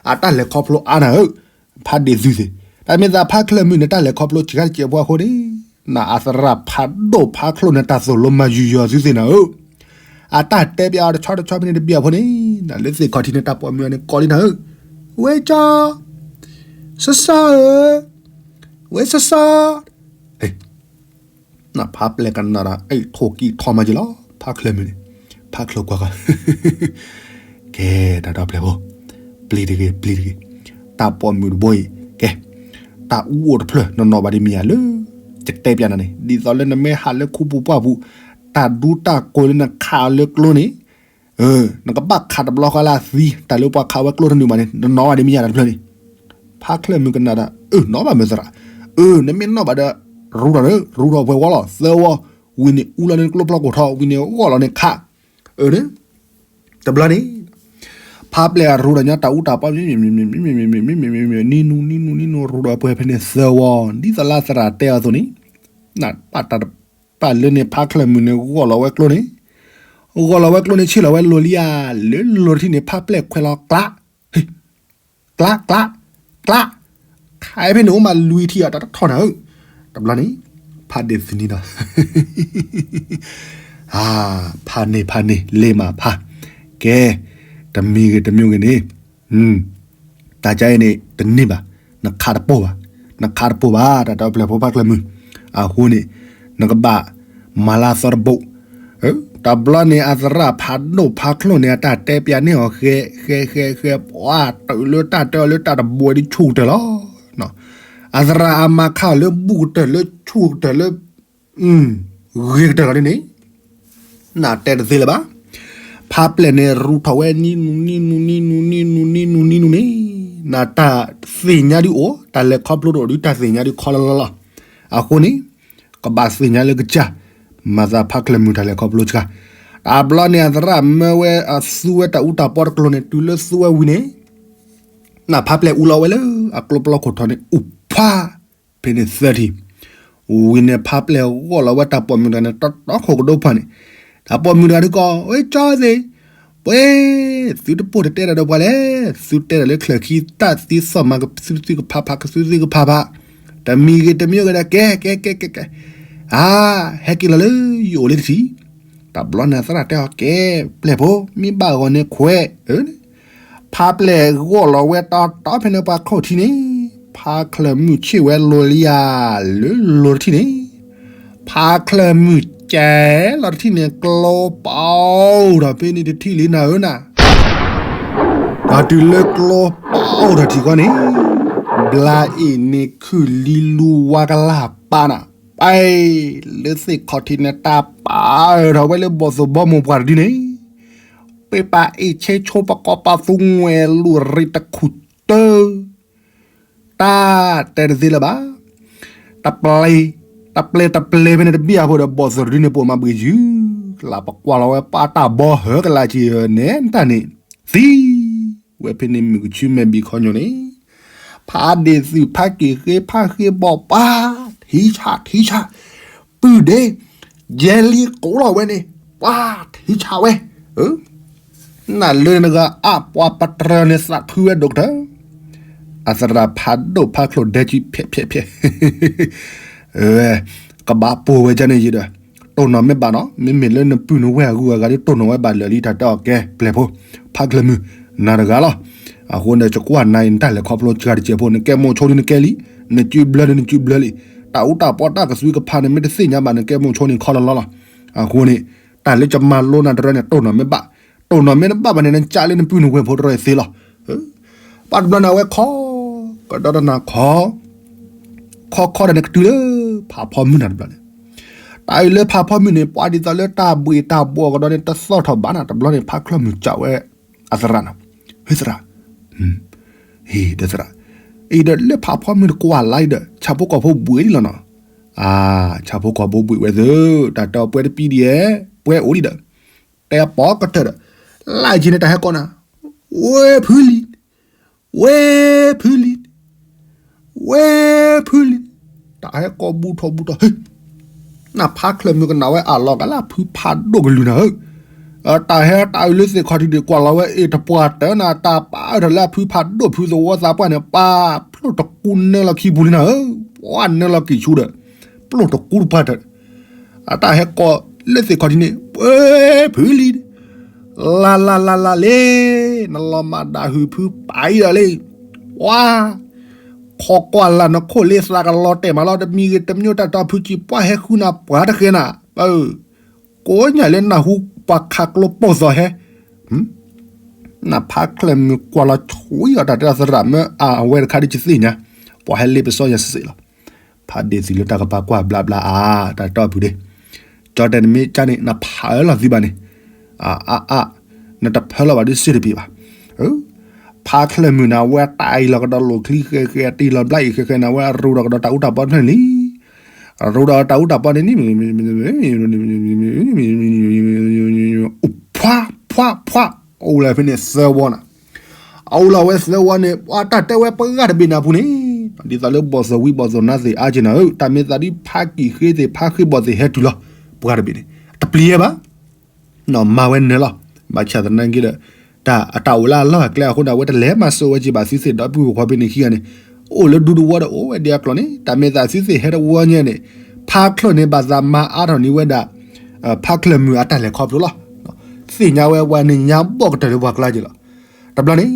အတၢ်လဲၤခီဖျိအါနၤဧၢ, ဖးဒ့ၣ်သုသ့ၣ်, တၢ်မ့ၢ်သးဖးချၢၣ်မုၣ်န့ၣ် တၢ်လဲၤခီဖျိစှၤတစဲးဖိအဃိန့ၣ်, နအသရၣ်ဖးဒိၣ်ဖးချိၣ်န့ၣ် တၢ်သိၣ်လိမၤယူၤယီၤသုသ့ၣ်နၤဧၢ, အတၢ်တဲပျးအီၤတဆီတဆီဖဲန့ၣ်တဘျီဖိန့ၣ်, နလၢသ့ၣ်ခီၣ်ထံးန့ၣ် တၢ်ပိာ်မုၣ်အီၤန့ၣ် ကိးလံနၤဧၢ, ဝဲကၠီ, စီၤစီၤဧၢ, ဝဲစီၤစီၤ နဖးပျဲၢ်ကနၣ်ဒီး အ့ၣ်ထိၣ်ကံၢ်ထီၣ်မးက့ၤလီၤ ဖးချၢၣ်မုၣ်န့ၣ်, ဖးချၢၣ်ကွၢ်ကွၢ်, ကဲ တၢ်ဒီပျဲၢ်ဖိ, ပျံၤတဂ့ၤ ပျံၤတဂ့ၤ, တၢ်ပိာ်မုၣ်တဘိအံၤ, ကဲ, တၢ်အူအိၣ်တဖျၢၣ် နနီၣ်ဘၣ်ဒ်မ့ၢ်ယၤလၢ ယတဲပျးနၤန့ၣ် ဒ်သိးလၢနမ့ၢ်ဟးလၢခူပူၤပှၢ်ပူၤ, တၢ်ဒူတၢ်ကိၢ်လၢနခးလၢကျိန့ၣ် နကဘၣ်ခးတဘျီဃီလၢအသံ, တၢ်လၢပှၤခးဝဲကျိတနုာ်ဘၣ်န့ၣ် နနီၣ်ဘၣ်ဒ်မ့ၢ်ယၤတဖျၢၣ်န့ၣ်, ဖးချၢၣ်မုၣ်ကနၣ်ဒီး အၢ နီၣ်ဘၣ်မ့ၢ်သရၣ်, အၢ နမ့ၢ်နီၣ်ဘၣ်ဒီး ရူထီၣ်, ရူထီၣ်ပှဲၤဝီလီၤ သၢဝီ, ဝံၤန့ၣ်အူလီၤန့ၣ်ကျိဖျီခိၣ်ထီ ဝံၤန့ၣ်ဂီၢ်လီၤန့ၣ်ခး, အၢ တဘျီန့ၣ် ဖးပျဲၢ်အရူဒီးညါတၢ်အူတၢ်ပီ နံၤနူၤ နံၤနူၤ နံၤနူၤ ရူဒီးပှဲၤဖဲန့ၣ်သၢဝီ, ဒ်သိးလၢသရၣ်တဲအီၤအသိးန့ၣ်, နပာ်တၢ်တပာ်လၢန့ၣ် ဖးချၢၣ်မုၣ်န့ၣ် ဂီၢ်လီၤဝဲကျိန့ၣ်, ဂီၢ်လီၤဝဲကျိန့ၣ် ဆ့ၣ်လီၤဝဲလိၤလံဧါ, လၢလိၤတထံၣ်န့ၣ် ဖးပျဲၢ်ခွဲးလီၤကျး ကျး ကျး ကျး, ခးဖဲန့ၣ်အိၣ်မးလွံၢ်ထံၣ်အတၢ်တထီၣ်နၤဧၢ, တဘျီန့ၣ် ဖးဒ့ၣ်သနံၤဒီး ဖးန့ၣ် ဖးန့ၣ် လ့မးဖး, ကဲ, တမံၤဂ့ၤတမံၤဂ့ၤန့ၣ်, တၢ်ကါအံၤန့ၣ် တန့ၢ်ဘၣ်, နခးတပိၢ်ဘၣ်, နခးတပိၢ်ဘၣ် တၢ်တၢ်ပျဲၢ်ဖိဖးချၢၣ်မုၣ်, အဃိန့ၣ် နကဘၣ်မၤလၢအသီတဘိ, တဘျီန့ၣ် အသရၣ်ဖးဒိၣ်ဖးချိၣ်န့ၣ် အတၢ်တဲပျးန့ၢ်အီၤ ဃဲ ဃဲ ဃဲ ဃဲ ပှၤတၢၢ်လၢတၢ်တဲအီၤလၢတၢ်တဘိဒီးဆူၣ်ကတၢၢ်လီၤ. အသရၣ်အမၤခးလၢဘူးကတၢၢ်လၢဆူၣ်ကတၢၢ်လၢ ဂ့ၤကတၢၢ်လီၤဒ်န့ၣ်, နတဲတသ့လၢၤဘၣ်. ဖးပျဲၢ်န့ၣ် ရူထီၣ်ဝဲနံၤနူၤ နံၤနူၤ နံၤနူၤ နံၤနူၤ နံၤနူၤ နံၤနူၤန့ၣ်, နတၢ်သ့ၣ်ညါဒုးအိၣ် တၢ်လဲၤခီဖျိတအိၣ်ဒုး တၢ်သ့ၣ်ညါဒုးခီလီၤလီၤလီၤ. အဃိန့ၣ် ကဘၣ်သ့ၣ်ညါလၢကစၢ် မၤသးဖးချၢၣ်မုၣ်တၢ်လဲၤခီဖျိစှၤ. တဘျီန့ၣ် အသရၣ်မၢဝဲအသူဝဲတၢ်အူတၢ်ပီတကျိၤန့ၣ် တုၤလၢသူဝဲဝံၤန့ၣ် နဖးပျဲၢ်အူလီၤဝဲလၢအကျိပျီခိၣ်ထီန့ၣ် အူဖး ဖဲန့ၣ်သၢထံၣ်, ဝံၤန့ၣ် ဖးပျဲၢ်ဂီၢ်လီၤဝဲတၢ်ပိာ်မုၣ်တဂၤန့ၣ် တီတီခိၣ်ကဒိဖၣ်န့ၣ်, တၢ်ပိာ်မုၣ်တဂၤဒုးကီး ဝဲကၠီသ့ၣ်, ပှဲၤ သုတပိၢ်တတဲတၢ်ဒီးပှၤလဲၣ်, သုတဲတၢ်လၢချၢၣ်ခံ တၢ်သံသီၣ်မၤကသုသုကဖးဖး ကသုသုကဖးဖး, တမံၤဂ့ၤတမံၤဂ့ၤဒီး ကဲ ကဲ ကဲ ကဲ ကဲ အါ ဟဲက့ၤလီၤလၢယအိၣ်လံတထံၣ်. တဘျီန့ၣ် အသရၣ်တဲအီၤ ကဲ ပျဲၢ်ဖိ မ့ၢ်ဘၣ်ဂီၤန့ၣ်ခွဲး ဖးပျဲၢ်ဂီၢ်လီၤဝဲတီတီဖဲန့ၣ်ပှၤခိၣ်ထံးန့ၣ်, ဖးချၢၣ်မုၣ်ဆ့ၣ်ဝဲလိၤလံဧါ, လၢလိၤတထံၣ်န့ၣ်, ဖးချၢၣ်မုၣ်ကဲလီၤတထံၣ်န့ၣ် ကျိပအိၣ်ထီၣ်ဖဲန့ၣ်တထံၣ်လံနၤဧၢနၤ, ဒီးတုၤလၢကျိပအိၣ်ထီၣ်ထံၣ်ဃီန့ၣ်, ဘျါအ့ၣ်န့ၣ်ခုၣ်လံလူဝါကလၢ်ပာ်နၤ, ပၢ် လၢသ့ၣ်ခီၣ်ထံးန့ၣ် တၢ်ပာ်အၢၣ်ထီၣ်ဝဲလၢဘီၣ်သိၣ်ဘီမုၢ်ပှၢ်တဒုန့ၣ်, ပ့ပာ်အ့ၣ်ဆ့ဆိပကီၢ်ပာ်သူငွဲၣ်လူၢ်ရ့တခူၣ်တၢ, တၢ်တဲတသ့လၢၤဘၣ်. တပျဲ, တပျဲတပျဲဖဲန့ၣ်တဘ့ၣ်အဃိဒီး ဘီၣ်သိၣ်တဒုန့ၣ် ပိာ်မၤဘှံးယုၢ်, လၢပကွၢ်လီၤဝဲပၢ်တၢ်ဘီဟၢကလၢ်က့ၤန့ၣ် တၢ်န့ၣ်, သံ ဝဲဖဲန့ၣ်မုၢ်ကဆူမဲာ်ဘံၣ်ခီညိၣ်န့ၣ်, ဖးဒ့ၣ်သုးဖးက့ၤဃ့ဖးဃ့ဘီၣ်ပှၤ, ထံဆး ထံဆး, ပုၢ်ဒ့, ယဲလံကိးလီၤဝဲန့ၣ်, ပှၤ ထံဆးဝဲ, နလၢနဂၤအါပှၤပတြၢၤန့ၣ်သးခုဝဲဒိၣ်ကတၢၢ်, အသရၣ်ဖးဒိၣ်ဖးချိၣ်ဒဲကံ ဖဲ ဖဲ ဖဲ ဝဲ, ကဘၣ်ပိာ်ဝဲဒ်န့ၣ်ယံၤဒီး တိၢ်နီၣ်မ့ၢ်ဘၣ်နီၤ, မ့မ့ၢ်လၢနပုၢ်နဝဲၢ်အဂုၤအဂၤဒီး တိၢ်နီၣ်ဝဲဘၣ်လၢာ်လံ တၢ်တဲအီၤကဲ ပျဲၢ်ဖိ ဖါချၢၣ်မုၣ် နၤတဂၤလီၤ. အဃိန့ၣ် ယကွၢ်နၤအံၤ နတၢ်လဲၤခီဖျိစှၤတစဲးဖိ နကဲမိၢ်ဆိန့ၣ်နကဲလံ, နစုဘျၢန့ၣ်နစုဘျၢလံ, တၢ်အူတၢ်ပီတၢ်ကသွံကဖးန့ၣ် မ့ၢ်တသ့ၣ်ညါဘၣ် နကဲမိၢ်ဆိန့ၣ်ခီလီၤလီၤလီၤ. အဃိန့ၣ် တၢ်လၢယမၤလိနၤတရၢန့ၣ် တိၢ်နီၣ်မ့ၢ်ဘၣ်, တိၢ်နီၣ်မ့ၢ်တဘၣ်ဘၣ်န့ၣ် နကးလၢနပုၢ်နဝဲၢ်ဖိတရၢအသ့လီၤ. ပှၤတဘျီန့ၣ် အဝဲခီ ကဒီးတနၤခီ ခီခီဒီးန့ၣ် ကတုၤလၢ ဖးဖီမုၢ်နၤတဘျီန့ၣ်, တၢ်အံၤလၢဖးဖီမုၢ်န့ၣ် ပှၤဒ်သိးလၢတၢ်ဘှံးတၢ်ဘှီးကဒီးန့ၣ် တသီၣ်ထီၣ်ဘၣ်နၤ တဘျီန့ၣ် ဖါချၢၣ်မုၣ်ကးဝဲ အသရၣ်နီၤ, ဟ့သရၣ်, ဟ့ဒီးသရၣ်, အံၤဒီးလၢဖးဖီမုၢ်တကွၢ်လၢ်အံၤဒီး ဆၣ်ဖိကီၢ်ဖိဘှံးလံလီၤနီၤ, အါ ဆၣ်ဖိကီၢ်ဖိဘှံးဝဲသ့ၣ် တၢ်တဲအီၤပှဲၤတပံဒ်ယဲ ပှဲၤအိၣ်လံဒီး တဲပီကတၢၢ်ဒီး လၢက့ၤန့ၣ် တၢ်ဟဲကိးနၤ, ဝဲဖုလံ, ဝဲဖုလံ, ဝဲဖုလံ, တၢ်ဟဲကိးဘူးထီၣ်ဘူးထီၣ်, နဖါချၢၣ်မုၣ်ကနၣ်ဝဲအလီၤကလၢဖုဖးဒိၣ်ကလုၢ်နၤဧၢ, တၢ်ဟဲတၢ်အုးလၢသ့ၣ်ခီၣ်ထံးဒုးကွၢ်လီၤဝဲအ့ၣ်တပှၢ်တၢၢ်နၤ တၢ်ပာ်အၢထီၣ်လၢအဖုဖးဒိၣ်ဖုသဝီသးပှၢ်န့ၣ် ပာ်ဖျိၣ်တကူနၢလီၤခံပူၤလံနၤဧၢ, ပှၤနၢလီၤကံၢ်ဆူဒီး ပျိၣ်တကူတပှၢ်တၢၢ် အတၢ်ဟဲကိးလၢသ့ၣ်ခီၣ်ထံးန့ၣ် ပှဲၤဖုလံ, လၢ်လၢ်လၢ်လၢ်လ့, နလီၤမၢ်ဒၣ်ဟုၣ်ဖုပာ်အံၤဒီးလ့, ဝါ, ခီကွၢ်လၢ်နခိၣ်လ့သးကလီၤတဲာ်မးလီၤ တမံၤဂ့ၤတမံၤတၢ်တီၤဖုကံၢ်ပှၤဟဲဃုနၤပှၤတဃဲနၤ, ကိးညါလၢနၢ်ဟူပှၤခးကျိပိၢ်သီဟဲ နဖါချၢၣ်မုၣ်ကွၢ်လီၤဆှံအီၤ တၢ်တဲသရၣ်မၢအဝဲတခါဒ်ယသ့ၣ်ညါ, ပှၤဟဲလ့ပစီယၤစ့ၢ်လီၤ, ဖးဒ့ၣ်သုးလၢတၢ်ကပာ်ကွၢ်ဘျါဘျါအါ, တၢ်တီၢ်ပူၤဒ့ၣ်, ကၠီတဲနမ့ၢ်ကၢ်န့ၣ် နဖးအၢလီၤသုဘၣ်န့ၣ်, အါအါ, နတဖၢလီၤဘၣ်ဒ်စ့ၢ်တပ့ၤဘၣ်, ဖါချၢၣ်မုၣ်န့ၣ် အဝဲတၢ်အံၤလီၤကဒီးလိာ်ချံဃဲဃဲ တံၢ်လီၤဘျါအံၤဃဲဃဲန့ၣ် အဝဲအရူဒီးကဒီးတၢ်အူတၢ်ပီတဖျၢၣ်န့ၣ်လံ ရူဒီးတၢ်အူတၢ်ပီန့ၣ်န့ၣ် ဖှါဖှါဖှါ, အူလၢဖဲန့ၣ်သၢဝီနၤ, အူလၢဝဲသၢဝီန့ၣ် ပှၤတၢ်တဲဝဲပှၤတဘ့ၣ်နၤပူၤန့ၣ်, ဒ်သိးလၢဘီၣ်သိၣ်ဝံဘီၣ်သိၣ်နါသ့ၣ်အါက့ၤနၤဧၢ, တၢ်မ့ၢ်သးဒ်ဖါကံၢ်ဃ့သ့ၣ်ဖါဃ့ဘီၣ်သ့ၣ်ဟဲတုၤလီၤ, ပှၤတဘ့ၣ်န့ၣ် တပျံၤဝဲဘၣ် မၤဝဲနၢၤလီၤ, ဘၣ်ဆၣ်သနာ်က့ဒီး တၢ်အတၢ်အိၣ်လၢအလီၢ်အကျဲအဃိန့ၣ် အဝဲတလဲၤမၤစၢၤဝဲက့ၤဘၣ်သုသ့ၣ်ဒီပုၢ်ဝဲၢ်ခွါဖဲန့ၣ်ခံဂၤန့ၣ်, အိၣ်လၢဒူတဝီဒီးအိၣ်ဝဲဒ်အကျိၤန့ၣ် တၢ်မ့ၢ်သးသုသ့ၣ်ဟဲတဝီညါန့ၣ်, ဖါချၢၣ်န့ၣ်ဘၣ်သးမၤအါထီၣ်န့ၢ်ဝဲဒၣ် ဖါချၢၣ်မုၣ်အတၢ်လဲၤခီဖျိလီၤ, သ့ၣ်ညါဝဲဝဲန့ၣ်ညါဘီၣ်ကတၢၢ်လၢပှၤကျါက့ၤလီၤ, တဘျီန့ၣ်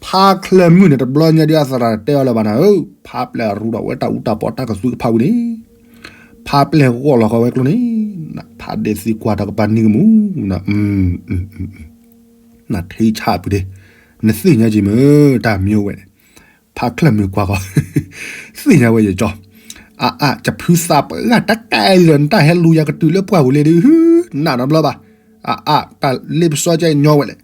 ဖါချၢၣ်မုၣ်န့ၣ် တဘျီညါဒ်အသရၣ်တဲအီၤလၢၤဘၣ်နၤဧၢ, ဖါပျဲၢ်ရူဒီးဝဲတၢ်အူတၢ်ပီတၢ်ကသွံကဖးဝံၤန့ၣ်, ဖါပျဲၢ်ဂီၢ်လီၤဃီၤဝဲကျိန့ၣ်, ဖးဒ့ၣ်သံကွၢ်တၢ်ကပၤနံၤကမူၣ်, နထံဆၣ်ပူၤဒ့ၣ်, နသ့ၣ်ညါက့ၤမ့ၢ်တၢ်မံဝဲန့ၣ်, ဖါချၢၣ်မုၣ်ကွၢ်ဃီၤ, သ့ၣ်ညါဝဲယကၠီ, အါအါ ယဖုသးပှၢ်တကဲလၢာ် နတၢ်ဟဲလူၤယၤကတုၤလၢပှၢ်ပူၤလံဒီး နးနီတဘျီဘၣ်, အါအါ တၢ်လ့ပစီကညီဝဲလဲၣ်,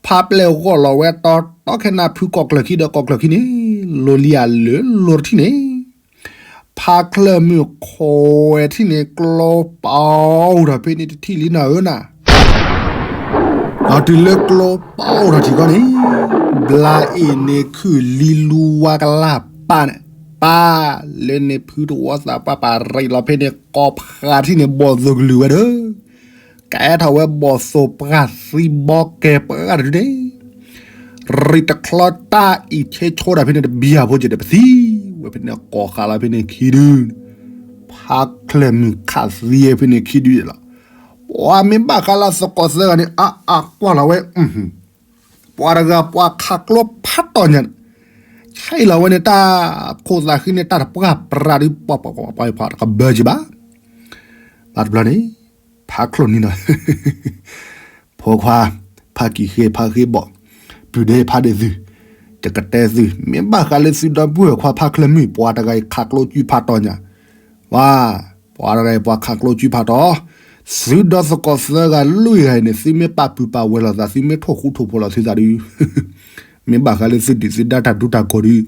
ဖါပျဲၢ်ဂီၢ်လီၤဝဲတီတီခဲနၢ်ဖုကီၢ်ကျၢၢ်ခံဒီး ကီၢ်ကျၢၢ်ခံန့ၣ် လိၤလံအလၢလိၤတထံၣ်န့ၣ်, ဖါချၢၣ်မုၣ်ခိးဝဲထံၣ်န့ၣ် ကျိပာ်အိၣ်ထီၣ်ဖဲန့ၣ်တထံၣ်လံနၤဧၢနၤ, ဒီးတုၤလၢကျိပာ်အိၣ်ထီၣ်ထံၣ်ခီန့ၣ်, ဘျါအ့ၣ်န့ၣ်ခုၣ်လံလူဝါကလၢ်ပၢ်န့ၣ်, ပၢ်လၢန့ၣ်ဖုတဝီသးပှၢ်ပာ်ရံးလီၤဖဲန့ၣ် ကိးဖးထံၣ်န့ၣ် ဘီၣ်သိၣ်ကလုာ်ဝဲဒီး ကဲထီၣ်ဝဲဘီၣ်သိၣ်ပှၢ်သံဘီကဲပှၢ်တဒုန့ၣ်, ရံးတချီတၢ်အံၤဆဲးဆိဒၣ်ဖဲန့ၣ်တဘံၣ်အဖိက့ၤဒီးပသံဝဲဖဲန့ၣ် ကိးဃာ်လီၤဖဲန့ၣ်ခံဒုန့ၣ်, ဖါချၢၣ်မုၣ်ခးသံဝဲဖဲန့ၣ်ခံဒုလီၤ, ပှၤမ့ၢ်ဘၣ်ဃးလၢသကိးသၢဂၤန့ၣ် အါအါကွၢ်လီၤဝဲ ပှၤတဂၤပှၤခးကျိဖးတီၢ်ညါန့ၣ်, ဆဲးလီၤဝဲန့ၣ်တၢ်ခိၣ်သးဃံန့ၣ် တၢ်တပှၢ်ပြးဒုး ပှၤပှၤပှၤတကဘၢက့ၤဘၣ်, ဘၣ်တဘျီန့ၣ် ဖးချိၣ်နံၤနီၤ, ဖိခွါ, ဖးကံၢ်ဃ့ဖးဃ့ဘီၣ်, ပုၢ်ဒ့ဖးဒ့ၣ်သု, ယကတဲသု မ့ၢ်ဘၣ်ဃးလၢသုဒီပုၢ်ဝဲၢ်ခွါဖးချၢၣ်မုၣ် ပှၤတဂၤအံၤခးကျိကုဖးတီၢ်ညါ, ဝါ, ပှၤတဂၤအံၤပှၤခးကျိကုဖးတီၢ်, သုဒီသကိးသၢဂၤလွံၢ်ဂၤအံၤန့ၣ် သုမ့ၢ်ပာ်ပုၢ်ပာ်ဝဲၢ်လိာ်သး သုမ့ၢ်ထိၣ်ဃူထိၣ်ဖိးလိာ်သုသးဒီး မ့ၢ်ဘၣ်ဃးလၢသုဒုၣ်သုဒါတၢ်ဒူတၢ်ဂီၤဒီး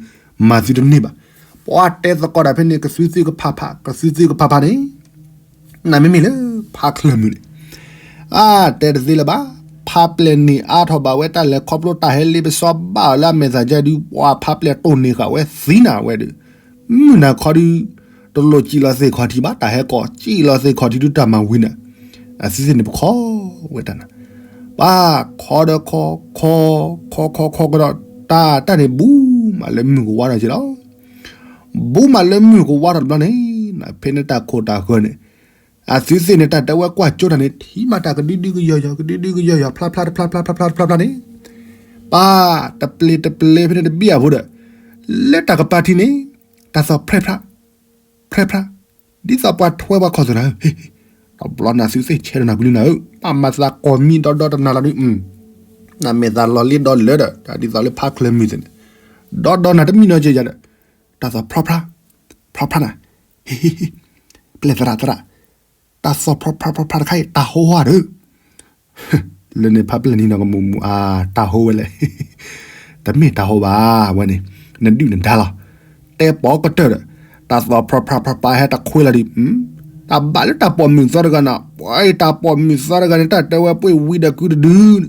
မၤသုတန့ၢ်ဘၣ်. ပှၤတဲသကိးတၢ်ဖဲန့ၣ် ကသုသုကဖးဖး ကသုသုကဖးဖးန့ၣ်, နမ့မ့ၢ်လၢ ဖးချၢၣ်မုၣ်န့ၣ်, အါ တဲတသ့လၢၤဘၣ်. ဖးပျဲၢ်န့ၢ်အါထီၣ်ဘၣ်ဝဲတၢ်လဲၤခီဖျိတၢ်ဟဲလ့ပစီဘၣ်အီၤလၢအမဲာ်သၣ်ကဲဒုး ပှၤဖးပျဲၢ်တိၢ်န့ၢ်ဃာ်ဝဲသံနၤဝဲဒီး မုၢ်နၤခီဒုး တလိၣ်စံၣ်လီၤသ့ၣ်ခီၣ်ထံးဘၣ် တၢ်ဟဲကိး စံၣ်လီၤသ့ၣ်ခီၣ်ထံးဒုးတၢ်မၤဝံၤနၤ, အသုသ့ၣ်န့ၣ်ပခီဝဲတၢ်နၤ, ပၢ်ခီဒီးခီ ခီ ခီခီခီကဒီး တၢ်တၢ်န့ၣ် ဘူးမးလၢမုၢ်ကဝါထီၣ်က့ၤလီၤ. ဘူးမးလၢမုၢ်ကဝါထီၣ်တဘျီန့ၣ် ဖဲန့ၣ်တၢ်ခိၣ်တၢ်ဃၢၤန့ၣ် အသုသ့ၣ်န့ၣ် တၢ်တဲဝဲကွၢ်ကၠိတၢ်န့ၣ် ထံၣ်မးတၢ်ကဒုဒုကယီၤယီၤ ကဒုဒုကယီၤယီၤ ဖျါဖျါတဖျါဖျါဖျါဖျါတဖျါန့ၣ် ပၢ်တပျ့ၤတပျ့ၤဖဲန့ၣ်တဘံၣ်အဖိဒီး လၢတၢ်ကပၤထံန့ၣ် တၢ်သီၣ်ဖြဲဖြါ ဖြဲဖြါ ဒ်သိးပှၤထွဲပှၤခီၣ်သနာ်ဧၢ, တဘျီန့ၣ်သုသ့ၣ်ဆဲးဒီးနၤကလုၢ်နၤဧၢ, ပၢ်မၤသးကိးမံဒီဒီတနၤလီၤဒုး, နမဲာ်သးလီၤလ့ဒီလၢဒီး တၢ်ဒ်သိးလၢဖးချၢၣ်မုၢ်သ့ၣ်န့ၣ်, ဒီဒီနၤတမံနီၤက့ယၤဒီး, တၢ်သီၣ်ဖြါဖြါ, ဖြါဖြါနၤ, ဟ့ၣ်ဟ့ၣ်ဟ့ၣ်, ပျဲၢ်သရၣ်သရၣ်, တၢ်သီၣ်ဖြါဖြါဖြါဖြါတခါအံၤ တၢ်ဟိဟီဧါဒီး လၢန့ၣ်ဖးပျဲၢ်နံၤနီၤကမူးမူး အါ တၢ်ဟိဝဲလဲၣ်, တမ့ၢ်တၢ်ဟိဘၣ်ဝဲန့ၣ်, နဒုၣ်နဒါလီၤ, တဲပိာ်ကတၢၢ်ဒီး, တၢ်သီၣ်ဖြါဖြါဖြါဖြါဟဲတခွ့လီၤဒံး, တၢ်ဘၣ်လၢတၢ်ပိာ်မုၣ်သီတဂၤနီၤ, ပှၤအံၤတၢ်ပိာ်မုၣ်သီတဂၤန့ၣ် တၢ်တဲဝဲပှ့ၤဝံၤဒီးကုတဒုန့ၣ်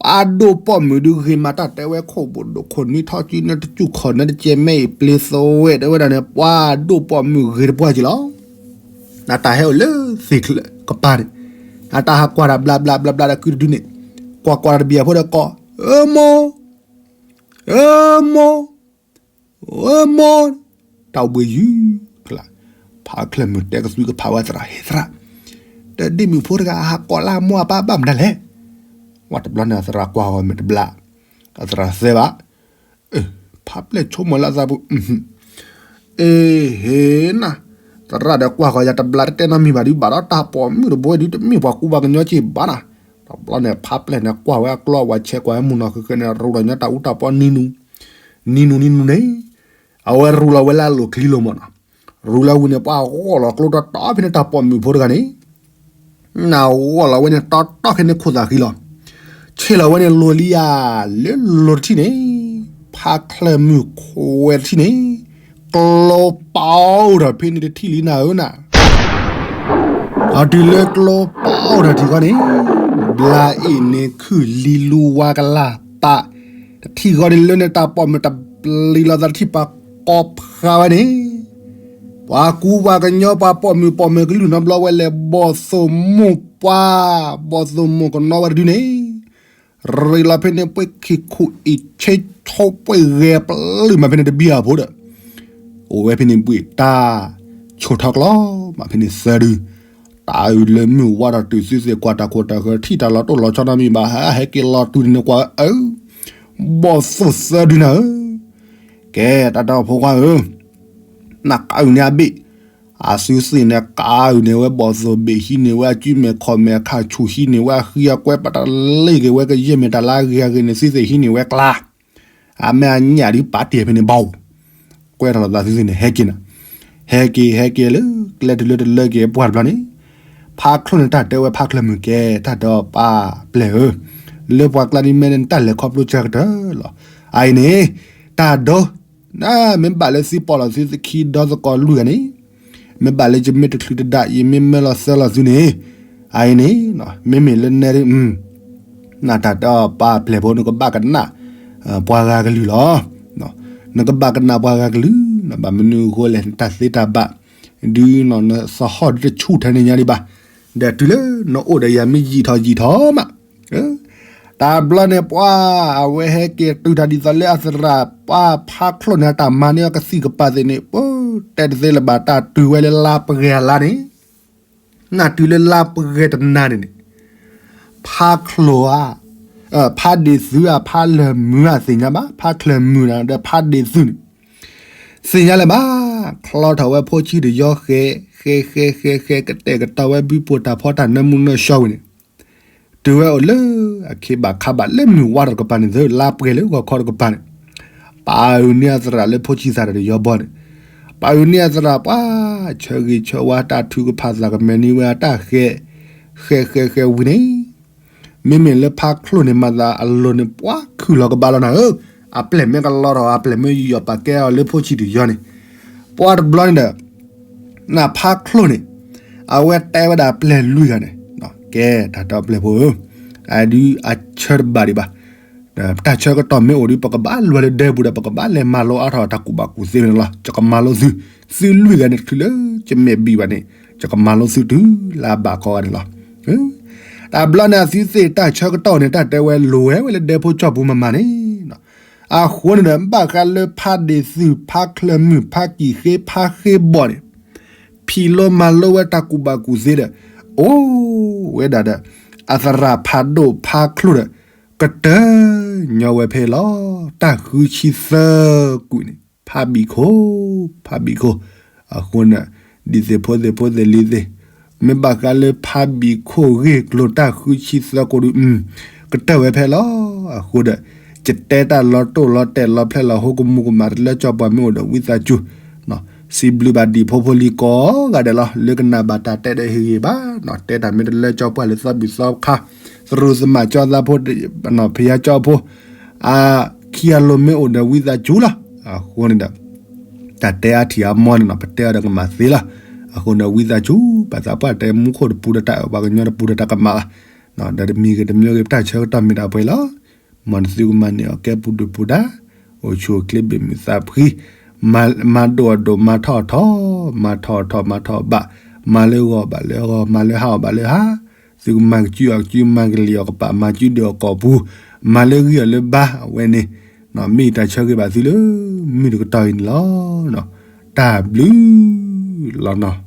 အဒိၣ်ပိာ်မုၣ်ဒုးဂ့ၤမး တၢ်တဲဝဲခိၣ်ဘိၣ်ဒိၣ်ခိၣ်နွံထီၣ်ကံနၢတစူၢ်ခီၣ်နၢတကဲမဲအံၤပျ့ၤသဝဲတဲဝဲဒၣ်န့ၣ် ပှၤဒိၣ်ပိာ်မုၣ်ဂ့ၤတပှၢ်က့ၤလီၤ. အတၢ်ဟဲအိၣ်လၢသ့ၣ်ကပၤန့ၣ်, အတၢ်ဟးကွၢ်တၢ်ဘျးဘျးဘျးဘျးဒီးကုတဒုန့ၣ်, ကွၢ်ကွၢ်တၢ်တဘံၣ်အဖိဒီးကိး, အၢမိၢ်, အၢမိၢ် အၢမိၢ်, တၢ်အိၣ်ဘှံးယုၢ်ကျါ, ဖးချၢၣ်မုၢ်တဲကသွံကဖးဝဲသရၣ် ဟ့ၣ်သရၣ်, တဒ့မုၣ်ဖိတဂၤအဟးကိးလၢအမိၢ်အပၢ်ဘၣ်မနုၤလဲၣ်. ဝဲတဘျီန့ၣ်အသရၣ်ကွၢ်ဃီၤမဲာ်တဘျါ, အသရၣ်သဲဘၣ်, ဖးပျဲၢ်ဆိကမိၣ်လၢအသးပူၤ, အ့ဟ့နၤ, သရၣ်ဒီးကွၢ်ဃီၤယၤတဘျါတတဲနီတမံၤဘၣ်ဒုး ဘၣ်ဒီးတၢ်ပိာ်မုၣ်တဘိဒုး တမ့ၢ်ပှၤကူပှၤကညီက့ဘၣ်နၤ. တဘျီန့ၣ် ဖးပျဲၢ်န့ၣ်ကွၢ်ဝဲအကျီဝဲဆဲးကွၢ်ဝဲမုၢ်နီၢ်ဃဲဃဲန့ၣ် ရူးဒီးညီတၢ်အူတၢ်ပီ နံၤနူၤနံၤနူၤန့ၣ်, အဝဲရူးလီၤဝဲလၢအလိၤချံလိၤမးနီၤ, ရူးလီၤဝံၤန့ၣ် ပှၤဂီၢ်လီၤကျိတီတီဖဲန့ၣ် တၢ်ပိာ်မုၣ်ဖိတဂၤန့ၣ်, နဂီၢ်လီၤဝဲန့ၣ်တီတီခဲန့ၣ်ခိၣ်သးဃံလီၤ, ဆ့ၣ်လီၤဝဲန့ၣ်လိၤလံဧါ, လၢလိၤတထံၣ်န့ၣ်, ဖးချၢၣ်မုၢ်ခွဲးတထံၣ်န့ၣ်, ကျိပီအိၣ်ဒီးဖဲန့ၣ်တထံၣ်လံနၤဧၢနၤ အတုၤလၢကျိပီအိၣ်ဒီးထံၣ်ဃီန့ၣ်, ဘျါအ့ၣ်န့ၣ်ခုၣ်လံလူဝါကလၢ်ပာ်, တထံၣ်ဃီန့ၣ်လၢန့ၣ်တၢ်ပိာ်မုၣ်တပျံၤလီၤသးတထံၣ်ပှၤကိးဖးဝဲန့ၣ်, ပှၤကူပှၤကညီပှၤပိာ်မုၣ်ပိာ်မုၣ်ကလုၢ်နီတဘျီဝဲလဲၤဘီၣ်သိၣ်မိၢ်ပှၢ်, ဘီၣ်သိၣ်မိၢ်ကနီဝဲတဒုန့ၣ် ရ့လီၤဖဲန့ၣ် ပှ့ၤခံခူၣ်အံၤဆ့ဆိပှ့ၤဂဲၤပျုၢ်မးဖဲန့ၣ်တဘံၣ်အဖိဒီး, အိၣ်ဝဲဖဲန့ၣ်ဘှံးတၢ်, ဆိထီၣ်ကျီမးဖဲန့ၣ်သၢဒု, တၢ်အုၣ်လၢမုၢ်ဝါထီၣ်တုၤသုသ့ၣ်ကွၢ်တၢ်ခိၣ်တၢ်ဃၢၤ ထံၣ်တၢ်လီၤတိၢ်လီၤဆီနီတမံၤဘၣ် ဟဲက့ၤလီၤတုၤန့ၣ်ကွၢ်အၢ, ဘီၣ်သိၣ်သၢဒုနၤဧၢ, ကဲတၢ်တဲအီၤဖိခွါဧၢ နကအုၣ်န့ၢ်အဘ့ၣ်, အသုသ့ၣ်န့ၣ်ကအုၣ်န့ၢ်ဝဲဘီၣ်သိၣ်ဘ့ၣ် ဟံးန့ၢ်ဝဲအကုမဲာ်ခီၣ်မဲာ် ခါဆူၣ်ဟံးန့ၢ်ဝဲအဃံအကွဲ ပာ်တၢ်လ့ၢ်က့ၤဝဲကယဲၢ်မ့ၢ်တၢ်လၢအဂ့ၤအဂ့ၤန့ၣ် သုသ့ၣ်ဟံးန့ၢ်ဝဲကျါ, အမ့ၢ်အညၣ်ဒုးပာ်တ့ၢ်ဖဲန့ၣ်ဘၣ်, ကွဲထီၣ်လိာ်သးသုသ့ၣ်န့ၣ် ဟဲက့ၤနၤ, ဟဲက့ၤဟဲက့ၤလၢ ကျဲတုၤလၢတလၢက့ၤပှၢ်တဘျီန့ၣ်, ဖးချိၣ်န့ၣ်တၢ်တဲဝဲဖးချၢၣ်မုၢ်ကဲ တၢ်တဲအီၤပၢ်ပျဲၢ်ဧၢ, လၢပှၤကျါဒ်မ့ၢ်န့ၣ် တၢ်လဲၤခီဖျိဆၢကတၢၢ်လီၤ, အအံၤန့ၣ်, တၢ်ဒိ နမ့ၢ်ဘၣ်လၢသုပိာ်လီၤသုသခံဒီသကိးလွံၢ်ဂၤန့ၣ်, မ့ၢ်ဘၣ်လၢယမ့ၢ်တချုးတဒၣ် ယမ့ၢ်မၢလီၤသၢလီၤသုန့ၣ်, အအံၤန့ၣ်, မ့မ့ၢ်လၢနဲဒ်, နတၢ်တဲအီၤပၢ်ပျဲၢ်ဖိ နကဘၣ်ကနၣ်, ပှၤဂၤကလုၢ်လီၤ, နကဘၣ်ကနၣ်ပှၤဂၤကလုၢ်, ဘၣ်မနုၤအဃိလဲၣ် နတၢ်သ့တၢ်ဘၣ်, ဒုးနသဟီၣ်ဒုးတဆူၣ်ထဲန့ၣ်ညါဒံးဘၣ်, ဒီးတုၤလၢနအိၣ်ဒီးယၤမ့ၢ်ယံာ်ထီၣ်ယံာ်ထီၣ်မး တၢ်ဘျီန့ၣ်ပှၤ, အဝဲဟဲက့ၤတုၤတၢ်ဒ်သိးလၢအသရၣ်ပၢ်ဖးချိၣ်န့ၣ် အတၢ်မၤန့ၢ်အီၤကသံၣ်ကပၤသ့ၣ်န့ၣ်, ပတဲတသ့လၢၤဘၣ် တၢ်တုၤဝဲလၢလါပှဲၤအလါန့ၣ်, နတုၤလၢလါပှဲၤတနၤန့ၣ်န့ၣ်, ဖးချိၣ်ဧါ, ဖးဒ့ၣ်သုးဧါ ဖးချၢၣ်မုၢ်ဧါ သ့ၣ်ညါဘၣ် ဖးချၢၣ်မုၢ်ဒီးဖးဒ့ၣ်သုးန့ၣ် သ့ၣ်ညါလၢၤဘၣ်, ချီထီၣ်ဝဲဖိဆံးတယီဃဲ, ဃဲဃဲဃဲဃဲ ကတဲာ်ကတီၤဝဲဘုပိာ်တၢ်ဖီတၢ်နၢမူနၢဆှီဝံၤန့ၣ်, တုၤဝဲအိၣ်လၢအခ့ဘၣ်ခါဘၣ်လၢမုၢ်ဝါထီၣ်တကပၤန့ၣ် လၢလါပှဲၤလၢဂီၤခီတကပၤန့ၣ်, ပာ်အုၣ်န့ၢ်အသရၣ်လၢဖိဆံးသးဒီးတယီဘီန့ၣ်, ပာ်အုၣ်န့ၢ်အသရၣ်ပှၤ, ဆၢဂ့ၤဆၢဝါတၢ်ထုကဖၣ်သးကမဲာ်န့ၢ်ဝဲအတၢ်ဃဲ, ဃဲဃဲဃဲဝံၤန့ၣ် မ့မ့ၢ်လၢဖးချိၣ်န့ၣ် မၤသးအလိၤန့ၣ် ပှၤခုၣ်လီၤကဘၣ်လီၤနၤဧၢ, အပျဲၢ်မ့ၢ်ကလီထီၣ် အပျဲၢ်မ့ၢ်ယူးယီၣ်ပာ်ကဲအီၤလၢဖိဆံးတယီန့ၣ်, ပှၤတဘျီန့ၣ်ဒီး, နဖးချိၣ်န့ၣ်, အဝဲတဲဝဲဒၣ်ပျဲၢ်လွံၢ်ဂၤန့ၣ်, ကဲတၢ်တဲပျဲၢ်ဖိဧၢ, အဒုးအဆၢတဘၣ်ဒံးဘၣ်, တၢ်ဆၢကတီၢ်မ့ၢ်အိၣ်ဒုး ပကဘၣ်လွဲၤလၢဒဲပူၤဒီး ပကဘၣ်လဲၤမၤလိအါထီၣ်တၢ်ကူၣ်ဘၣ်ကူၣ်သ့ဝဲန့ၣ်လီၤ. ယကမၤလိသု, သုလွံၢ်ဂၤန့ၣ် တချုးလၢယမဲာ်ဘံၣ်ဘၣ်န့ၣ်, ယကမၤလိသုတုၤလၢအဘၣ်ခီဂၤန့ၣ်လီၤ. တၢ်ဘျီန့ၣ် အသုသ့ၣ်တၢ်ဆၢကတီၢ်န့ၣ် တၢ်တဲဝဲလိၤဝဲဝဲလၢဒဲဖိကၠီၣ်ပူၤမၤမၤန့ၣ်, အဃိန့ၣ်ဒီး ဘၣ်ဃးလၢဖးဒ့ၣ်သုး ဖးချၢၣ်မုၢ် ဖးကံၣ်ဃ့ ဖးဃ့ဘီၣ်န့ၣ်, ဖံးလိမၤလိဝဲတၢ်ကူၣ်ဘၣ်ကူၣ်သ့ဒီး အိၣ်ဝဲဒၣ်ဒီး အသရၣ်ဖးဒိၣ်ဖးချိၣ်ဒီး ကတၢၢ်ညီဝဲဖဲလီၤ. တၢ်ဃုဆံသၢကွံာ်န့ၣ် ဖးဘံၣ်ခိၣ်, ဖးဘံၣ်ခိၣ်. အဃိန့ၣ် ဒ်သ့ၣ်ဖိသ့ၣ်ဖိသ့ၣ်လံၤသ့ၣ်, မ့ၢ်ဘၣ်ဃးလၢဖးဘံၣ်ခိၣ်ဂ့ၢ်ကျိၤတၢ်ဃုဆံသၢကိးဒု, ကတၢၢ်ဝဲဖဲလီၤ. အဃိဒီး ယတဲတၢ်လီၤတိၢ်လီၤတဲာ်လီၤဖျဲၣ်လီၤဟိ ကမူၤကမၣ်တလၢကၠီပှၤမ့ၢ်အိၣ်ဒီးဝံသးစူၤ စံးဘျုးဘၣ်ဒံၣ်ဖိဖိလံၤကိးဂၤဒဲးလီၤ. လၢကနၣ်ဘၣ်တၢ်တဲဒီးဟ့ၣ်ဂံၢ်ဘါ, တဲတၢ်မ့ၢ်တလၢကၠီပှၢ်လၢသီဘံၣ်သီခါ, သရူးသမၣ်ကၠီသးဖိ, ဖယါကၠီဖိ, အခံဂၤလိၤမ့ၢ်အိၣ်ဒီးဝံသးစူၤလီၤ. အဃိန့ၣ်ဒီး တၢ်တဲအါထံၣ်အါမီန့ၣ်နီၤ ပတဲအီၤဒီးကမၣ်သ့လီၤ. အဃိန့ၣ်ဝံသးစူၤ ပှၤသးပှၢ်တဲမူခိၣ်တပူၤဒီးတၢ်အၢၣ် ပှၤကညီတပူၤဒီးတၢ်ကမၣ်လီၤ. ဒီးတမံၤဂ့ၤတမံၤဂ့ၤ ပတၢ်ဆၢကတီၢ်မ့ၢ်ဒၣ်ပှဲၤလီၤ. မ်နသုကမၤန့ၢ်အီၤကဲပူၤဒုၣ်ပူၤဒါ, အိၣ်ဆူၣ်အိၣ်ချ့ဘၣ်မုာ်သးဖှံ, မၤဒိၣ်အဒိၣ် မၤထီၣ်အထီ, မၤထီၣ်အထီ မၤထီၣ်အဘၣ်, မၤလၢဂီၤဘၣ်လၢဂီၤ, မၤလၢဟါအီၤဘၣ်လၢဟါ, သုကမၤကစုအီၤကစု, မၤကလံၤအီၤကပာ်, မၤစုဒုးအီၤကိာ်ပူၤ, မၤလၢဂံၢ်အီၤလၢဘါ, အဝဲန့ၣ် မ့ၢ်တၢ်ဆၢဂ့ၤဘၣ်သုလၢ မုၢ်တကတီၢ်အံၤန့ၣ်လီၤ. တၢ်ဘျုးလီၤနီၤ.